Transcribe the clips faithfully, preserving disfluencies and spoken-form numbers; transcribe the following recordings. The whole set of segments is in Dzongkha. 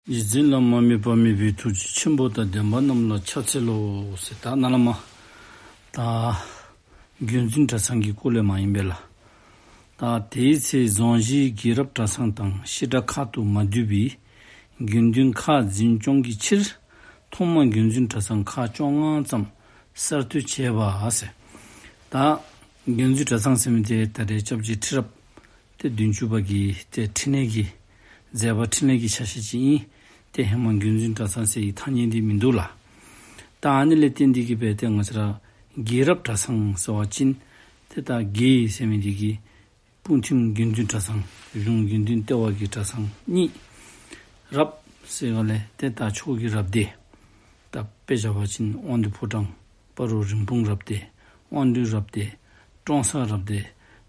རྗེ་བཙུན་བླ་མ་དམིགས་པ་མེད་པའི་ཐུགས་རྗེ་ཆེན་པོ་དང་ལྡན་པ་རྣམས་ལ་ཕྱག་འཚལ་ལོ་ཟེར། ད་ནཱ་ལས་མར་ད་བརྒྱུད་འཛིན་གྲྭ་ཚང་གི་སྐོར་ལས་མར་ཨིན་པས་ལགས། ད་དེའི་ཚེ་རྫོང་གཞིས་དགེ་རབ་གྲྭ་ཚང་དང་བཤད་གྲྭ་ཁག་ཏུ་མ་འདུས་པའི་དགེ་འདུན་ཁག་འཛིན་སྐྱོང་གི་ཕྱིར་ཐོག་མར་བརྒྱུད་འཛིན་གྲྭ་ཚང་ཁག་བཅོ་ལྔ་ཙམ་གསར་གཏོད་བྱས་པ་ཟེར། ད་བརྒྱུད་འཛིན་གྲྭ་ཚང་ཟེར་མི་འདི་ད་རེས་སྐྱབས་རྗེ་ཁྲི་རབས་ཏེ་བདུན་ཅུ་པ་གི་ཏེ་འཕྲིན་ལས་ཀྱི་མཛད་པ་འཕྲིན་ལས་ཀྱི་ཆ་ཤས་ཅིག་ཨིན། ཏེ་ཧེ་མ་བརྒྱུད་འཛིན་གྲྭ་ཚང་ཟེར་བའི་ཐ་སྙད་འདི་མིན་འདུག་ལགས། ད་ཨ་ནི་ལས་བརྟེན་ཏེ་གིས་སྦེ་ཏེ་ང་བཅས་ར་དགེ་རབ་གྲྭ་ཚང་ཟེར་བ་ཅིན་ཏེ་ད་དགེ་ཟེར་མི་འདི་གིས་སྤུངས་ཐིམ་བརྒྱུད་འཛིན་གྲྭ་ཚང་གཞུང་དགེ་འདུན་ལྟེ་བ་གི་གྲྭ་ཚང་གཉིས། རབ་ཟེར་བ་ལས་ཏེ་ད་ཆོས་ཀྱི་རབ་སྡེ། ད་དཔེ་བཞག་པ་ཅིན་དབང་འདུས་ཕོ་བྲང་སྤ་རོ་རིན་སྤུངས་རབ་སྡེ། དབང་འདུས་རབ་སྡེ། ཀྲོང་གསར་རབ་སྡེ།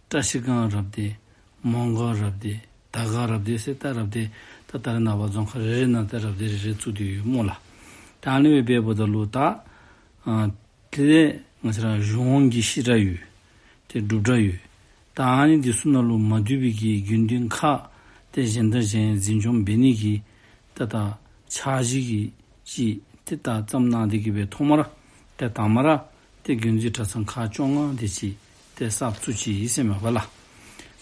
བཀྲ་ཤིས་སྒང་རབ་སྡེ། མོང་སྒར་རབ་སྡེ། དར་དཀར་རབ་སྡེ་ཟེར་ད་རབ་སྡེ་ད་ད་རེས་ནངས་པ་རྫོང་ཁག་རེ་རེ་ནང་ད་རབ་སྡེ་རེ་རེ་བཙུགས་ཏེ་ཡོད་སྨོ་ལགས། ད་ཨ་ནི་སྦེ་འབདཝ་ད་ལུ་ད་ཨ་དེ་ལས་ང་བཅས་ར་གཞུང་དབང་གི་བཤད་གྲྭ་ཡོད། ཏེ་སྒྲུབ་གྲྭ་ཡོད། ད་ཨ་ནི་འདི་ཚུ་ནང་ལུ་མ་འདུས་པའི་གི་དགེ་འདུན་ཁག་ཏེ་གཞན་དང་གཞན་འཛིན་སྐྱོང་འབད་ནི་གི་ཏེ་ད་འཆར་གཞི་གི་ཅིག་ཏེ་ད་བརྩམས་གནང་སྟེ་གིས་སྦེ་ཐོག་མར་ཏེ་དང་མར་ཏེ་བརྒྱུད་འཛིན་གྲྭ་ཚང་ཁག་བཅོ་ལྔ་དེ་ཅིག་ཏེ་གསར་བཙུགས་ཅི་ཟེར་མས་པ་ལགས།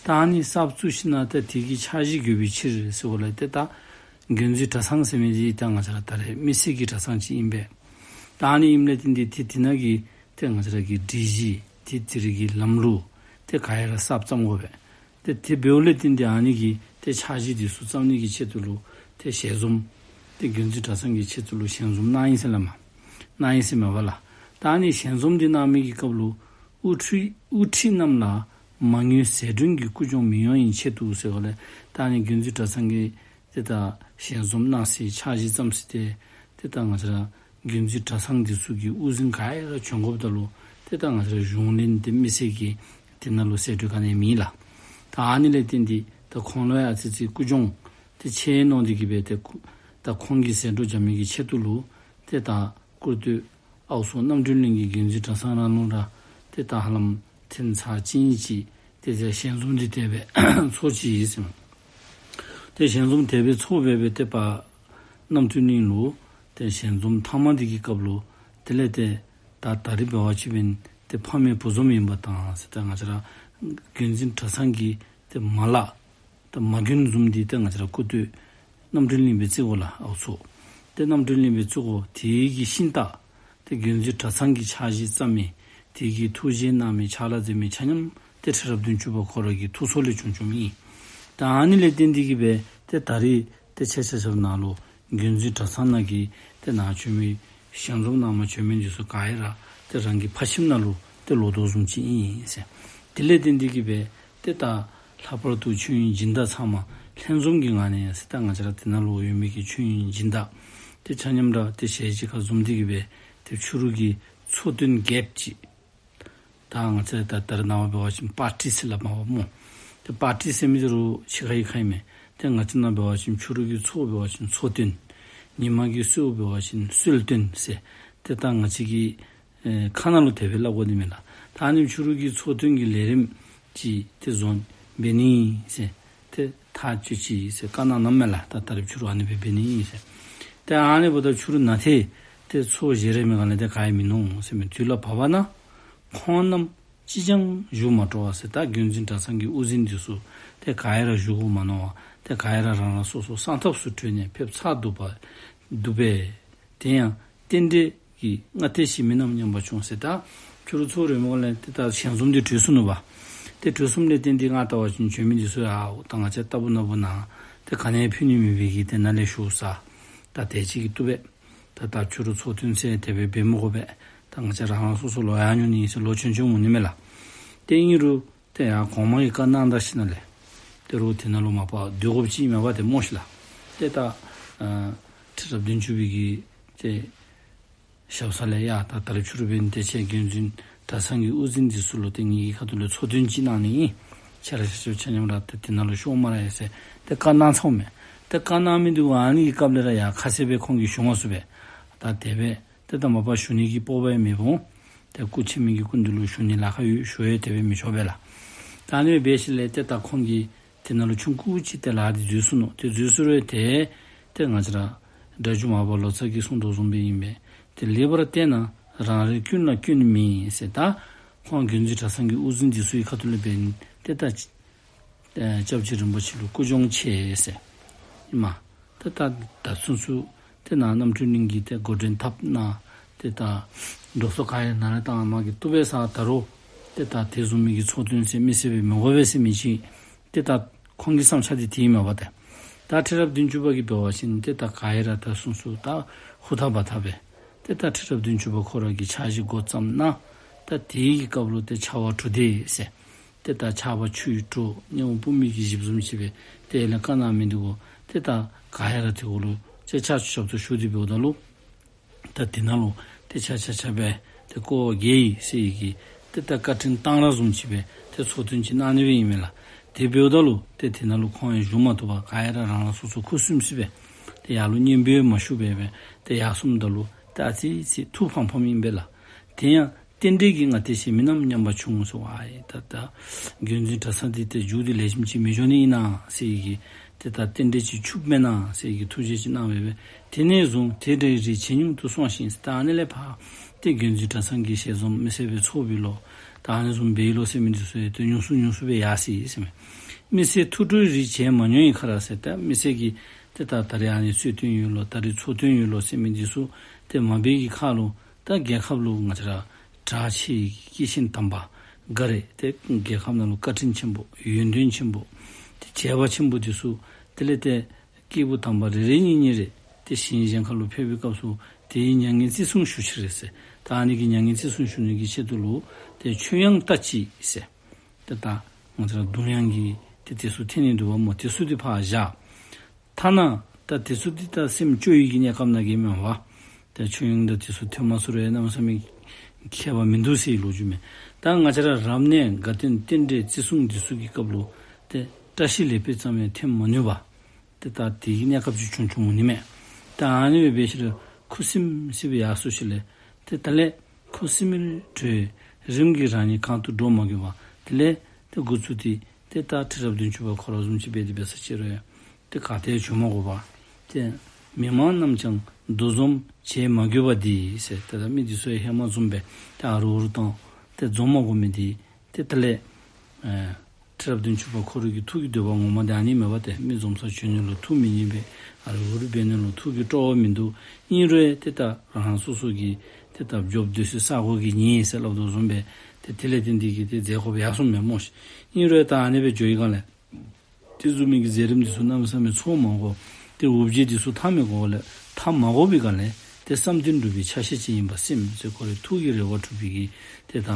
ད་ཨ་ནི་གསར་བཙུགས་ཞིནམ་ལས་ཏེ་དེ་གི་འཆར་གཞི་དགོ་པའི་ཕྱིར་ཟེརཝ་ལས་ཏེ་ད་བརྒྱུད་འཛིན་གྲྭ་ཚང་ཟེར་མི་འདི་ད་ང་བཅས་ར་ད་རེས་མི་སེར་གྱི་གྲྭ་ཚང་ཅིག་ཨིན་པས། ད་ཨ་ནི་ཨིནམ་ལས་བརྟེན་ཏེ་ཏེ་དེ་ནང་གི་ཏེ་ང་བཅས་ར་གི་སྒྲིག་གཞི་ཏེ་དེ་རིགས་ཀྱི་ལམ་ལུགས་ཏེ་ག་ར་གསར་བརྩམ་དགོ་པས། ཏེ་དེ་འབདཝ་ལས་བརྟེན་ཏེ་ཨ་ནི་གི་ཏེ་འཆར་གཞི་འདི་ཚུ་བརྩམ་ནི་གི་ཆེད་དུ་ལུ་ཏེ་ཞལ་འཛོམས་ཏེ་བརྒྱུད་འཛིན་གྲྭ་ཚང་གི་ཆེད་དུ་ལུ་ཞལ་འཛོམས་གནང་ཡི་ཟེར་ལགས་མས། གནང་ཡི་ཟེར་མས་པ་ལགས། ད་ཨ་ནི་ཞལ་འཛོམས་འདི་གནང་མི་གི་སྐབས་ལུ་དབུ་ཁྲིད་དབུ་ཁྲིད་རྣམས་ལ་མ་དངུལ་ཟད་གྲོན་གྱི་སྐུ་གྱོང་མི་ཡོང་བའི་ཆེད་དུ་ཟེརཝ་ལས་ད་ཨ་ནི་བརྒྱུད་འཛིན་གྲྭ་ཚང་གི་ཏེ་ད་ཞལ་འཛོམས་གནང་སའི་འཆར་གཞི་བརྩམས་ཟེར་ཏེ་ཏེ་ད་ང་བཅས་ར་བརྒྱུད་འཛིན་གྲྭ་ཚང་འདི་ཚུ་གི་དབུ་འཛིན་ག་ར་བྱོན་དགོཔ་ད་ལུ་ཏེ་ད་ང་བཅས་ར་གཞུང་ལས་ཏེ་མི་སེར་གྱི་དེ་ནང་ལུ་ཟད་གྲོན་ག་ནི་མེད་ལགས། ད་ཨ་ནི་ལས་བརྟེན་ཏེ་ད་ཁོང་ལུ་ཡང་ཨ་ཙི་ཅིག་སྐུ་གྱོང་ཏེ་ཆེ་མནོ་སྟེ་གིས་སྦེ་ཏེ་ཁོ་ད་ཁོང་གི་ཟད་འགྲོ་རྒྱག་མི་གི་ཆེད་དུ་ལུ་ཏེ་ད་སྐུར་སྟོད་ཨའུ་ཚོ་རྣམ་གྲོལ་གླིང་གི་བརྒྱུད་འཛིན་གྲྭ་ཚང་རང་ལུ་ར་ཏེ་ད་ཧ་ལམ་ཐེངས་ཚར་གཅིག་གཉིས་ཅིག་ཏེ་ཏེ་ཞལ་འཛོམས་འདི་དེ་སྦེ་ཚོགས་ཅི་ཟེར་མས། ཏེ་ཞལ་འཛོམས་དེ་སྦེ་ཚོགས་སྦེ་སྦེ་ཏེ་སྤ་རྣམ་གྲོལ་གླིང་ལུ་ཏེ་ཞལ་འཛོམས་མཐའ་མ་འདི་གི་སྐབས་ལུ་དེ་ལས་ཏེ་ད་ད་རེས་འབད་བ་ཅིན་ཏེ་ཕ་མེས་བུ་འཛོམས་ཨིན་པ་དང་ཟེར་ཏེ་ང་བཅས་ར་བརྒྱུད་འཛིན་གྲྭ་ཚང་གི་ཏེ་མ་ལག་ཏེ་མ་རྒྱུན་བཟུམ་འདི་ཏེ་ང་བཅས་ར་སྐུར་སྟོད་རྣམ་གྲོལ་གླིང་སྦེ་བརྩི་དགོ་ལགས། ཨའུ་ཚོ་ཏེ་རྣམ་གྲོལ་གླིང་སྦེ་བརྩི་དགོ། དེ་གི་ཤིང་རྟ་ཏེ་བརྒྱུད་འཛིན་གྲྭ་ཚང་གི་འཆར་གཞི་བརྩམ་མི་དེ་གི་ཐུགས་བཞེད་གནང་མི་ཕྱག་ལཱ་མཛད་མི་ཆ་མཉམ་ཏེ་ཁྲི་རབས་བདུན་ཅུ་པ་ཁོ་ར་གི་ཐུགས་ཚོགས་ལས་བྱུང་བྱུངམ་ཨིན། ད་ཨ་ནི་ལས་བརྟེན་ཏེ་གིས་སྦེ་ཏེ་ད་རེས་ཏེ་ཆ་ཆ་ཆ་ནང་ལུ་བརྒྱུད་འཛིན་གྲྭ་ཚང་ནང་གི་ཏེ་ནང་བྱོན་མི་ཞལ་འཛོམས་ནང་མ་བྱོན་མི་འདི་ཚུ་ག་ར་ཏེ་རང་གི་ཕ་ཁྱིམ་ནང་ལུ་ཏེ་ལོག་དོ་བཟུམ་ཅིག་ཨིན་ཟེར། དེ་ལས་བརྟེན་ཏེ་གིས་སྦེ་ཏེ་ད་ལྷག་པར་དུ་མཆོད་ཡོན་སྦྱིན་བདག་ཚང་མ་ལྷན་འཛོམས་ཀྱི་ངང་ནས་ཟེར་ད་ང་བཅས་ར་དེ་ནང་ལུ་ཡོད་མི་གི་མཆོད་ཡོན་སྦྱིན་བདག་ཏེ་ཆ་མཉམ་ར་ཏེ་ཞལ་གཅིག་ཁར་འཛོམས་ཏེ་གིས་སྦེ་ཏེ་ཕྱི་རུ་གི་ཚོགས་སྟོན་རྒྱསཔ་ཅིག། ད་ང་བཅས་ད་ད་རེས་ནངས་པ་འབད་བ་ཅིན་པར་ཊི་ཟེར་སླབ་མས་པ་སྨོ། ཏེ་པར་ཊི་ཟེར་མི་འདི་རུང་ཕྱི་ཁ་གི་ཁ་ཨིན་མས། ཏེ་ང་བཅས་ནང་འབད་བ་ཅིན་ཕྱི་རུ་གི་ཚོགས་འབད་བ་ཅིན་ཚོགས་སྟོན། ཉིན་མ་གི་གསོལཝ་འབད་བ་ཅིན་གསོལ་སྟོན་ཟེར། ཏེ་ད་ང་བཅས་ཀྱི་ཨེ་ཁ་ནང་ལུ་དེ་སྦེ་སླབ་དགོ་ནི་མས་ལགས། ད་ཨ་ནི་ཕྱི་རུ་གི་ཚོགས་སྟོན་གྱི་ལས་རིམ་ཅིག་ཏེ་བཟོ་འབད་ནི་ཟེར། ཏེ་ཐག་བཅད་ཅི་ཟེར་བཀའ་གནང་གནངམ་མས་ལགས། ད་ད་རེས་ཕྱི་རུ་ཨ་ནི་སྦེ་འབད་ནི་ཨིན་ཟེར། ཏེ་ཨ་ནི་འབདཝ་ད་ཕྱི་རུ་ནང་ཏེ་ཏེ་ཚོགས་བཞེས་རན་མི་ག་ལས་ཏེ་ག་ཡང་མིན་ནུག་ཟེར་མས། དུས་ལ་བབ་པ་ན་ཁོང་རྣམས་ཅིས་ཀྱང་བཞུགས་མ་སྤྲོ་བ་ཟེར། ད་བརྒྱུད་འཛིན་གྲྭ་ཚང་གི་དབུ་འཛིན་འདི་ཚུ་ཏེ་ག་ར་བཞུགས་དགོ་མ་མནོ་བར་ཏེ་ག་ར་རང་རང་སོ་སོ་གསང་ཐབས་སུ་བྲོས་ནས་ཕེབས་ཚར་འདུག་པ་འདུག་པས། དེ་ཡང་རྟེན་འབྲེལ་གྱི་སྔ་ལྟས་ཤིག་མིན་ནམ་སྙམ་པ་བྱུང་ཟེར། ད་ཕྱི་རུ་ཚོགས་རན་མི་ག་ལས་ཏེ་ད་ཞལ་འཛོམས་འདི་གྲོལ་སོ་ནུག་པ། ཏེ་གྲོལ་སོངམ་ལས་བརྟེན་ཏེ་ང་བལྟ་བ་ཅིན་བྱོན་མི་འདི་ཚུ་ཡང་ད་ང་བཅས་ལྟ་བུ་ན་བུ་ན་ཏེ་ག་ནི་ཡང་ཕུལ་ནི་མེད་པའི་གི་ཏེ་ནཱ་ལས་ཞུ་ས་ད་དེ་ཅིག་གིས་བཏུབ་པས། ད་ད་ཕྱི་རུ་ཚོགས་སྟོན་ཟེར་དེ་སྦེ་འབད་མི་དགོ་པས། ད་ང་བཅས་རང་རང་སོ་སོ་ལོག་ཡར་འགྱོ་ནི་ཟེར་ལོག་བྱོན་བྱོནམ་འོང་ནི་མས་ལགས། ཏེ་ཨིན་རུང་ཏེ་ཡར་གོང་མ་གིས་བཀའ་གནང་ད་ཞིནམ་ལས་ཏེ་རུང་དེ་ནང་ལུ་མ་པ་སྡོད་དགོཔ་ཅིག་མེད་པ་ཏེ་སྨོ་ཤི་ལགས། ཏེ་ད་ཨ་ཁྲི་རབས་བདུན་ཅུ་པའི་གི་ཏེ་ཞབས་ས་ལས་ཡ་ད་ད་རེས་ཕྱི་རུ་འབད་ནི་ཏེ་ཁྱེད་བརྒྱུད་འཛིན་གྲྭ་ཚང་གི་དབུ་འཛིན་འདི་ཚུ་ལུ་ཏེ་ངེ་གི་ཁ་ཐུག་ལས་ཚོགས་སྟོན་ཅིག་གནང་ནི་ཨིན། ཁྱེད་ར་ཆ་ཆ་ཆ་མཉམ་ར་ཏེ་དེ་ནང་ལུ་ཤོག་སྨ་རེ་ཟེར་ཏེ་བཀའ་གནང་ཚརཝ་མས། ཏེ་བཀའ་གནང་མི་འདི་ཨ་ནི་གི་སྐབས་ལས་ར་ཡ་ཁ་གསལ་སྦེ་ཁོང་གིས་ཞུ་མ་ཚུགས་པས། ད་དེ་སྦེ་ཏེ་ད་མ་པ་ཞུ་ནི་གི་སྤོབས་པ་ཡང་མེད་འོང་། ཏེ་སྐུ་ཆེན་མི་གི་སྐུ་མདུན་ལུ་ཞུ་ནི་ལཱ་ཁག་ཡོད། ཞུ་ཡང་དེ་སྦེ་མི་ཆོག་པས་ལགས། ད་ཨ་ནི་སྦེ་འབད་ཞིནམ་ལས་ཏེ་ད་ཁོང་གིས་དེ་ནང་ལུ་ཆུང་ཀུ་ཅིག་ཏེ་ལཱ་འདི་འཛོལ་སོ་ནུག། ཏེ་འཛོལ་སོ་རུང་ཏེ་ ཏེ་ང་བཅས་ར་སྒྲ་སྒྱུར་མར་པ་ལོ་ཙཱ་གིས་གསུངས་དོ་བཟུམ་སྦེ་ཨིན་པས། ཏེ་ལེགས་པར་བལྟས་ན་རང་རིག་ཀུན་ལ་སྐྱོན་ནི་མེད་ཟེར། ད་ཁོང་བརྒྱུད་འཛིན་གྲྭ་ཚང་གི་དབུ་འཛིན་འདི་ཚུ་གི་ཁ་ཐུག་ལས་འབད་ནི་ཏེ་ད་ཨེ་སྐྱབས་རྗེ་རིན་པོ་ཆེ་ལུ་སྐུ་གྱོང་ཆེ་ཟེར་ཨིན་མས། ཏེ་ད་ད་ཚུན་ཚོད་ཏེ་ནཱ་རྣམ་གྲོལ་གླིང་གི་ཏེ་འགོ་འདྲེན་འཐབ་གནང་། ཏེ་ད་འགྲོ་སོང་ག་ཡང་ནཱ་ལས་བཏང་མ་གི་བཏུབ་པས་ཟེར། ད་རུང་ཏེ་ད་དེ་བཟུམ་མའི་གི་ཚོགས་ཐུན་ཟེར་མི་ཟེར་སྦེ་མི་དགོ་པས་ཟེར་མི་ཅིག། ཏེ་ད་ཁོང་གི་བསམ་འཆར་འདི་དེ་ཨིན་མས་པ། ཏེ་ད་ཁྲི་རབས་བདུན་ཅུ་པ་གིས་འབད་བ་ཅིན་ཏེ་ད་ག་ཡང་ར་ད་ཚུན་ཚོད་ད་ཧུར་ཐག་འབད་ཐག་སྦེ་ཏེ་ད་ཁྲི་རབས་བདུན་ཅུ་པ་ཁོ་ར་གིས་ཕྱག་བཞེས་འགོ་བརྩམས་གནང་། ད་དེའི་གི་སྐབས་ལུ་ཏེ་ཕྱར་བ་གྲུ་འདེགས་ཟེར་ཏེ་ད་ཆར་པ་ཆུ་ཡི་གྲུ་སྙིང་པོ་བུད་མེད་ཀྱི་གཞི་བཟུམ་ཅིག་སྦེ་ཏེ་ལས་བཀའ་གནང་མི་འདི་གུ་ཏེ་ད་ག་ཡང་ར་དེ་གུ་ལུ་ཏེ་ཕྱག་ཕྱིད་ཕྱིད་དུ་ཞུ་སྟེ་འབདཝ་ད་ལུ་ད་དེ་ནང་ལུ་ཏེ་ཆ་ཆ་ཆ་སྦེ་ཏེ་སྐོར་བརྒྱད་ཡི་ཟེར་གྱི་ཏེ་ད་བཀའ་དྲིན་གཏང་རག་བཟུམ་ཅིག་སྦེ་ཏེ་ཚོགས་ཐུན་ཅིག་གནང་ནི་སྦེ་ཨིན་མས་ལགས། དེ་འབདཝ་ད་ལུ་ཏེ་དེ་ནང་ལུ་ཁོང་ཡང་བཞུགས་མ་བཏུབ་པར་ག་ཡང་ར་རང་རང་སོ་སོ་ཁུ་སིམ་སི་སྦེ་ཏེ་ཡར་ལུ་སྙན་འབུལ་མ་ཞུ་སྦེ་སྦེ་ཏེ་ཡར་སོངམ་ད་ལུ་ཏེ་ཨ་ཙི་ཙི་ཐུགས་ཕམ་ཕམ་ཨིན་པས་ལགས། དེ་ཡང་རྟེན་འབྲེལ་གྱི་ང་དེ་ཞེས་མིན་ནམ་སྙམ་པ་བྱུང་ཟེར་བ་ཨེ། ད་ད་བརྒྱུད་འཛིན་གྲྭ་ཚང་འདི་ཏེ་མཇུག་འདི་ལེགས་ཤོམ་ཅིག་མི་འགྱོ་ནི་ཨིན་ན་ཟེར་གྱི་ཏེ་ད་རྟེན་འབྲེལ་ཅིག་འཆུགཔ་མེན་ན་ཟེར་གྱི་ཐུགས་རྗེ་ཅིག་གནང་སྦེ་སྦེ། དེ་ནས་བཟུང་དེ་འདྲའི་རིགས་ཇེ་ཉུང་དུ་སོང་ཞིང་ཟེར། ད་ཨ་ནི་ལས་ཕར་ཏེ་བརྒྱུད་འཛིན་གྲྭ་ཚང་གི་ཞལ་འཛོམས་མི་སེར་སྦེ་ཚོགས་པའི་ལོ་ད་ཨ་ནི་བཟུམ་སྦེ་ཡི་ལོ་ཟེར་མི་འདི་ཚུ་ཡང་ཏེ་ཉུང་སུ་ཉུང་སུ་སྦེ་ཡར་སོ་ཡི་ཟེར་མས། མི་སེར་ཐུགས་སྤྲོའི་རིགས་བྱས་མ་མྱོང་ཡི་ཁར་ཟེར། ད་མི་སེར་གྱིས་ཏེ་ད་ད་རེས་ཨ་ནི་གསོལ་སྟོན་ཡོད་ལོ་ད་རེས་ཚོགས་ཐུན་ཡོད་ལོ་ཟེར་མི་འདི་ཚུ་ཏེ་མ་འབད་གི་ཁར་ལུ་ད་རྒྱལ་ཁབ་ལུ་ང་བཅས་ར་གྲགས་ཆེ་བའི་སྐྱེས་ཆེན་དམ་པ་འགའ་རེ་ཏེ་རྒྱལ་ཁབ་ནང་ལུ་བཀའ་དྲིན་ཆེན་པོ་ཡོན་ཏན་ཆེན་པོ་ཏེ་བྱས་པ་ཆེན་པོ་འདི་ཚུ་དེ་ལས་ཏེ་སྐྱེས་བུ་དམ་པ་རེ་རེ་གཉིས་གཉིས་རེ་ཏེ་ཞིང་གཞན་ཁར་ལུ་ཕེབས་པའི་སྐབས་སུ་དེའི་མྱ་ངན་བརྩི་སྲུང་ཞུ་ཕྱིར་ཟེར། ད་ཨ་ནི་གི་མྱ་ངན་བརྩི་སྲུང་ཞུ་ནི་གི་ཆེད་དུ་ལུ་ཏེ་མཆོད་དབྱངས་ལྟ་ཅི་ཟེར། ཏེ་ད་ང་བཅས་ར་གདུང་དབྱངས་ཀྱི་ཏེ་དེ་ཚུ་འཐེན་ནི་འདུག་པ་སྨོ། དེ་ཚུ་འདི་ཕར་བཞག། ཐ་ན་ད་དེ་ཚུ་འདི་ད་སེམས་སྐྱོ་བའི་གི་གནས་སྐབས་ནང་གི་མེན་པ། ད་མཆོད་དབྱངས་དང་དེ་ཚུ་འཐེན་མ་ཚུགས་རུང་གནམ་མེད་ས་མེད་ཁྱད་པར་མིན་འདུག་ཟེར་བའི་ལོ་རྒྱུས་མས། ད་ང་བཅས་ར་རབ་གནས་དགའ་སྟོན་རྟེན་འབྲེལ་བརྩི་སྲུང་འདི་ཚུ་གི་སྐབས་ལུ་ཏེ་བཀྲ་ཤིས་ལེགས་སྤེལ་ཙམ་ཡང་འཐེན་མ་ནུས་པ། ཏེ་ད་དེ་གི་གནས་སྐབས་ཅིག་བྱུང་བྱུངམ་འོང་ནི་མས། ད་ཨ་ནི་སྦེ་འབད་ཞིནམ་ལས་ཁུ་སིམ་སི་སྦེ་ཡར་སོ་ཞིནམ་ལས་ཏེ་ད་ལས་ཁུ་སིམ་མེར་གྲོལ། རིམ་གྱིས་རང་ཉིད་གང་དུ་འགྲོ་མ་དགོས་པ། དེ་ལས་ཏེ་འགོ་བཙུགས་ཏེ་ཏེ་ད་ཁྲི་རབས་བདུན་ཅུ་པ་ཁོ་ར་བཟུམ་ཅིག་འབད་དེ་འབད་ས་ཅིག་རུང་ཡང་ཏེ་ག་ཏེ་འགྱོ་མ་དགོ་པར་ཏེ་མི་མང་རྣམས་ཀྱང་འདུ་འཛོམས་བྱེད་མ་དགོས་པ་འདི་ཟེར། ཏེ་ད་མི་འདི་ཚུ་ཡང་ཧེ་མ་བཟུམ་སྦེ་ཏེ་ཨ་རུ་ཨ་རུ་བཏང་ཏེ་འཛོམས་མ་དགོ་མི་འདི་ཏེ་ད་ལས་ཨེ་ཁྲི་རབས་བདུན་ཅུ་པ་ཁོ་ར་གི་ཐུགས་ཀྱི་འདོད་པ་ངོ་མ་འདི་ཨ་ནི་མས་པ། ཏེ་མི་འཛོམས་སར་འགྱོ་ནི་ལུ་ཐུགས་མི་མཉེས་པས། ཨ་རུ་ཨ་རུ་འབད་ནི་ལུ་ཐུགས་ཀྱི་སྤྲོ་བ་མིན་འདུག། ཨིན་རུང་ཡང་ཏེ་ད་རང་སོ་སོ་གི་ཏེ་ད་འབྱོརཔ་སྡོད་སའི་ས་གོ་གིས་ཉེན་ཟེར་སླབ་དོ་བཟུམ་སྦེ་ཏེ་དེ་ལས་ཏེ་འདི་གིས་ཏེ་མཛད་དགོཔ་ཡར་སོངམ་མས་སྨོ་ཤིག། ཨིན་རུང་ཡང་ད་ཨ་ནི་སྦེ་འགྱོ་བའི་སྒང་ལས་དེ་བཟུམ་མའི་གི་མཛད་རིམ་འདི་ཚུ་གནམ་མེད་ས་མེད་ཚོགས་མ་དགོ། ཏེ་འོ་བརྒྱལ་འདི་ཚུ་མཐའ་མི་དགོ་ལས་མཐའ་མ་དགོ་པའི་སྒང་ལས་ཏེ་བསམ་དོན་འགྲུབ་པའི་ཆ་ཤས་ཅིག་ཨིན་པས་སེམས་ཟེར། ཁོ་རའི་ཐུགས་ཀྱི་རེ་བ་འགྲུབ་པའི་གི་ཏེ་ད་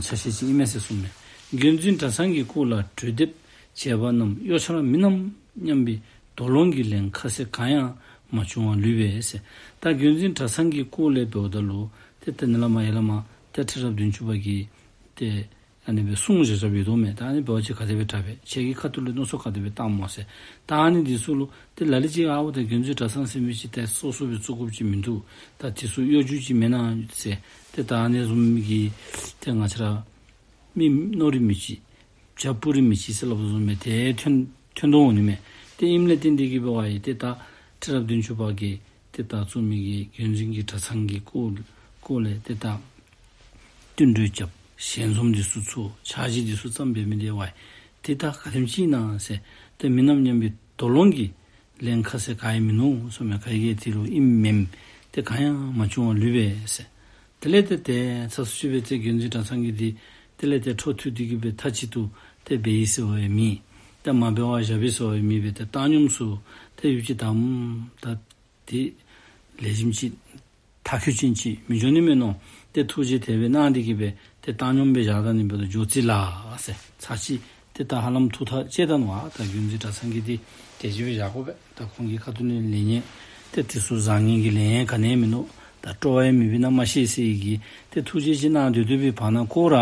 ཆ་ཤས་ཅིག་ཨིན་མས་ཟེར་གསུངས་མས། བརྒྱུད་འཛིན་གྲྭ་ཚང་གི་སྐོར་ལ་གྲོས་འདེབས་བྱས་པ་རྣམས་གཡོ་འཆར་མིན་ནམ་སྙམ་པའི་དོགས་སློང་གི་ལན་ཁ་གསལ་གང་ཡང་མ་བྱུང་བར་ལུས་པས་ཟེར། ད་བརྒྱུད་འཛིན་གྲྭ་ཚང་གི་སྐོར་ལས་འབདཝ་ད་ལུ་ཏེ་ད་ནཱ་ལས་མར་ཡར་ལས་མར་ཏེ་ཁྲི་རབས་བདུན་ཅུ་པ་གིས་ཏེ་ཨ་ནི་སྦེ་གསུངས་བཞག་བཞགཔ་ཡོད་དོ་མས། ད་ཨ་ནི་འབད་བ་ཅིན་ག་དེ་སྦེ་དྲག་པས། ཁྱེད་ཀྱི་ཁ་ཐུག་ལས་མནོ་བསམ་ག་དེ་སྦེ་བཏངམ་སྨོ་ཟེར། ད་ཨ་ནི་འདི་ཚུ་ལུ་ཏེ་ལ་ལུ་ཅིག་ཨའོ་ད་བརྒྱུད་འཛིན་གྲྭ་ཚང་ཟེར་མི་ཅིག་ཏེ་སོ་སོ་སྦེ་བཙུགས་དགོཔ་ཅིག་མིན་འདུག། ད་དེ་ཚུ་གཡོ་སྒྱུ་ཅིག་མེན་ན་ཟེར། ཏེ་ད་ཨ་ནི་བཟུམ་གྱི་ཏེ་ང་བཅས་ར་མི་མནོ་རིགས་མི་གཅིག་བྱ་སྤུ་རིས་མི་གཅིག་ཟེར་སླབ་དོ་བཟུམ་སྦེ་ཏེ་ཐོན་ཐོན་དོ་འོང་ནི་མས། ཏེ་ཨིནམ་ལས་ཏེ་འདི་གིས་འབད་བ་ཡི་ཏེ་ད་ཁྲི་རབས་བདུན་ཅུ་པ་གིས་ཏེ་ད་བཙུགས་མི་གི་བརྒྱུད་འཛིན་གྱི་གྲྭ་ཚང་གི་སྐོར་སྐོར་ལས་ཏེ་ད་བསྟུན་གྲོས་རྐྱབ། ཞལ་འཛོམས་འདི་ཚུ་ཚོགས། ཕྱག་བཞེས་འདི་ཚུ་བརྩམས་འབད་མི་འདི་བ་ཡི་ཏེ་ད་ག་དེམ་ཅིག་ཨིན་ན་ཟེར་ཏེ་མིན་ནམ་སྙམ་པའི་དོགས་སློང་གི་ལན་ཁ་གསལ་ག་ཡང་མིན་ནུག་གསུངས་མས། ག་གིས་དེ་ལུ་ཨིནམ་མེནམ་ཏེ་གང་ཡང་མ་བྱུང་བར་ལུས་པས་ཟེར། དེ་ལས་ཏེ་ཏེ་ཚ་སུ་ཅིག་སྦེ་ཏེ་བརྒྱུད་འཛིན་གྲྭ་ཚང་གི་འདི་དེ་ལས་ཏེ་འཕྲོ་མཐུད་དེ་གི་སྦེ་མཐའ་གཅིག་ཏུ་ཏེ་འབད་ཡི་ཟེར་བ་ཡང་མེད། ཏེ་མ་འབད་བར་བཞག་པས་ཟེར་བ་ཡང་མེད་པས། ཏེ་བཏང་སྙོམས་སུ་ཏེ་ཡུདཔ་ཅིག་ད་ད་ཏེ་ལེགས་ཤོམ་ཅིག་མཐའ་འཁྱོལ་ཅན་ཅིག་མི་འགྱོ་ནི་མས་མནོ། ཏེ་ཐུགས་རྗེ་དེ་སྦེ་གནང་སྟེ་གི་སྦེ་ཏེ་བཏང་སྙོམས་སྦེ་བཞག་ད་ནི་འབད་དོ་འགྱོ་རྩིས་ལགས་ཟེར། ཚར་གཅིག་ཏེ་ད་ཧ་ལམ་ཐུགས་ཐག་བཅད་ད་ནུག། ཨ་ད་བརྒྱུད་འཛིན་གྲྭ་ཚང་གི་འདི་དེ་ཅིག་སྦེ་བཞག་དགོ་པས། ད་ཁོང་གི་ཁ་ཐུག་ལས་ལེགས་ཉེས་ཏེ་དེ་ཚུ་བཟང་ངན་གྱི་ལན་ཡང་ག་ནི་ཡང་མིན་ནུག། ད་སྤྲོ་བ་ཡང་མེད་པས་ན་མ་ཤེས་ཟེར་གྱི་ཏེ་ཐུགས་རྗེ་ཅིག་གནང་སྡོད་སྡོད་པའི་བར་ན་ཁོ་ར་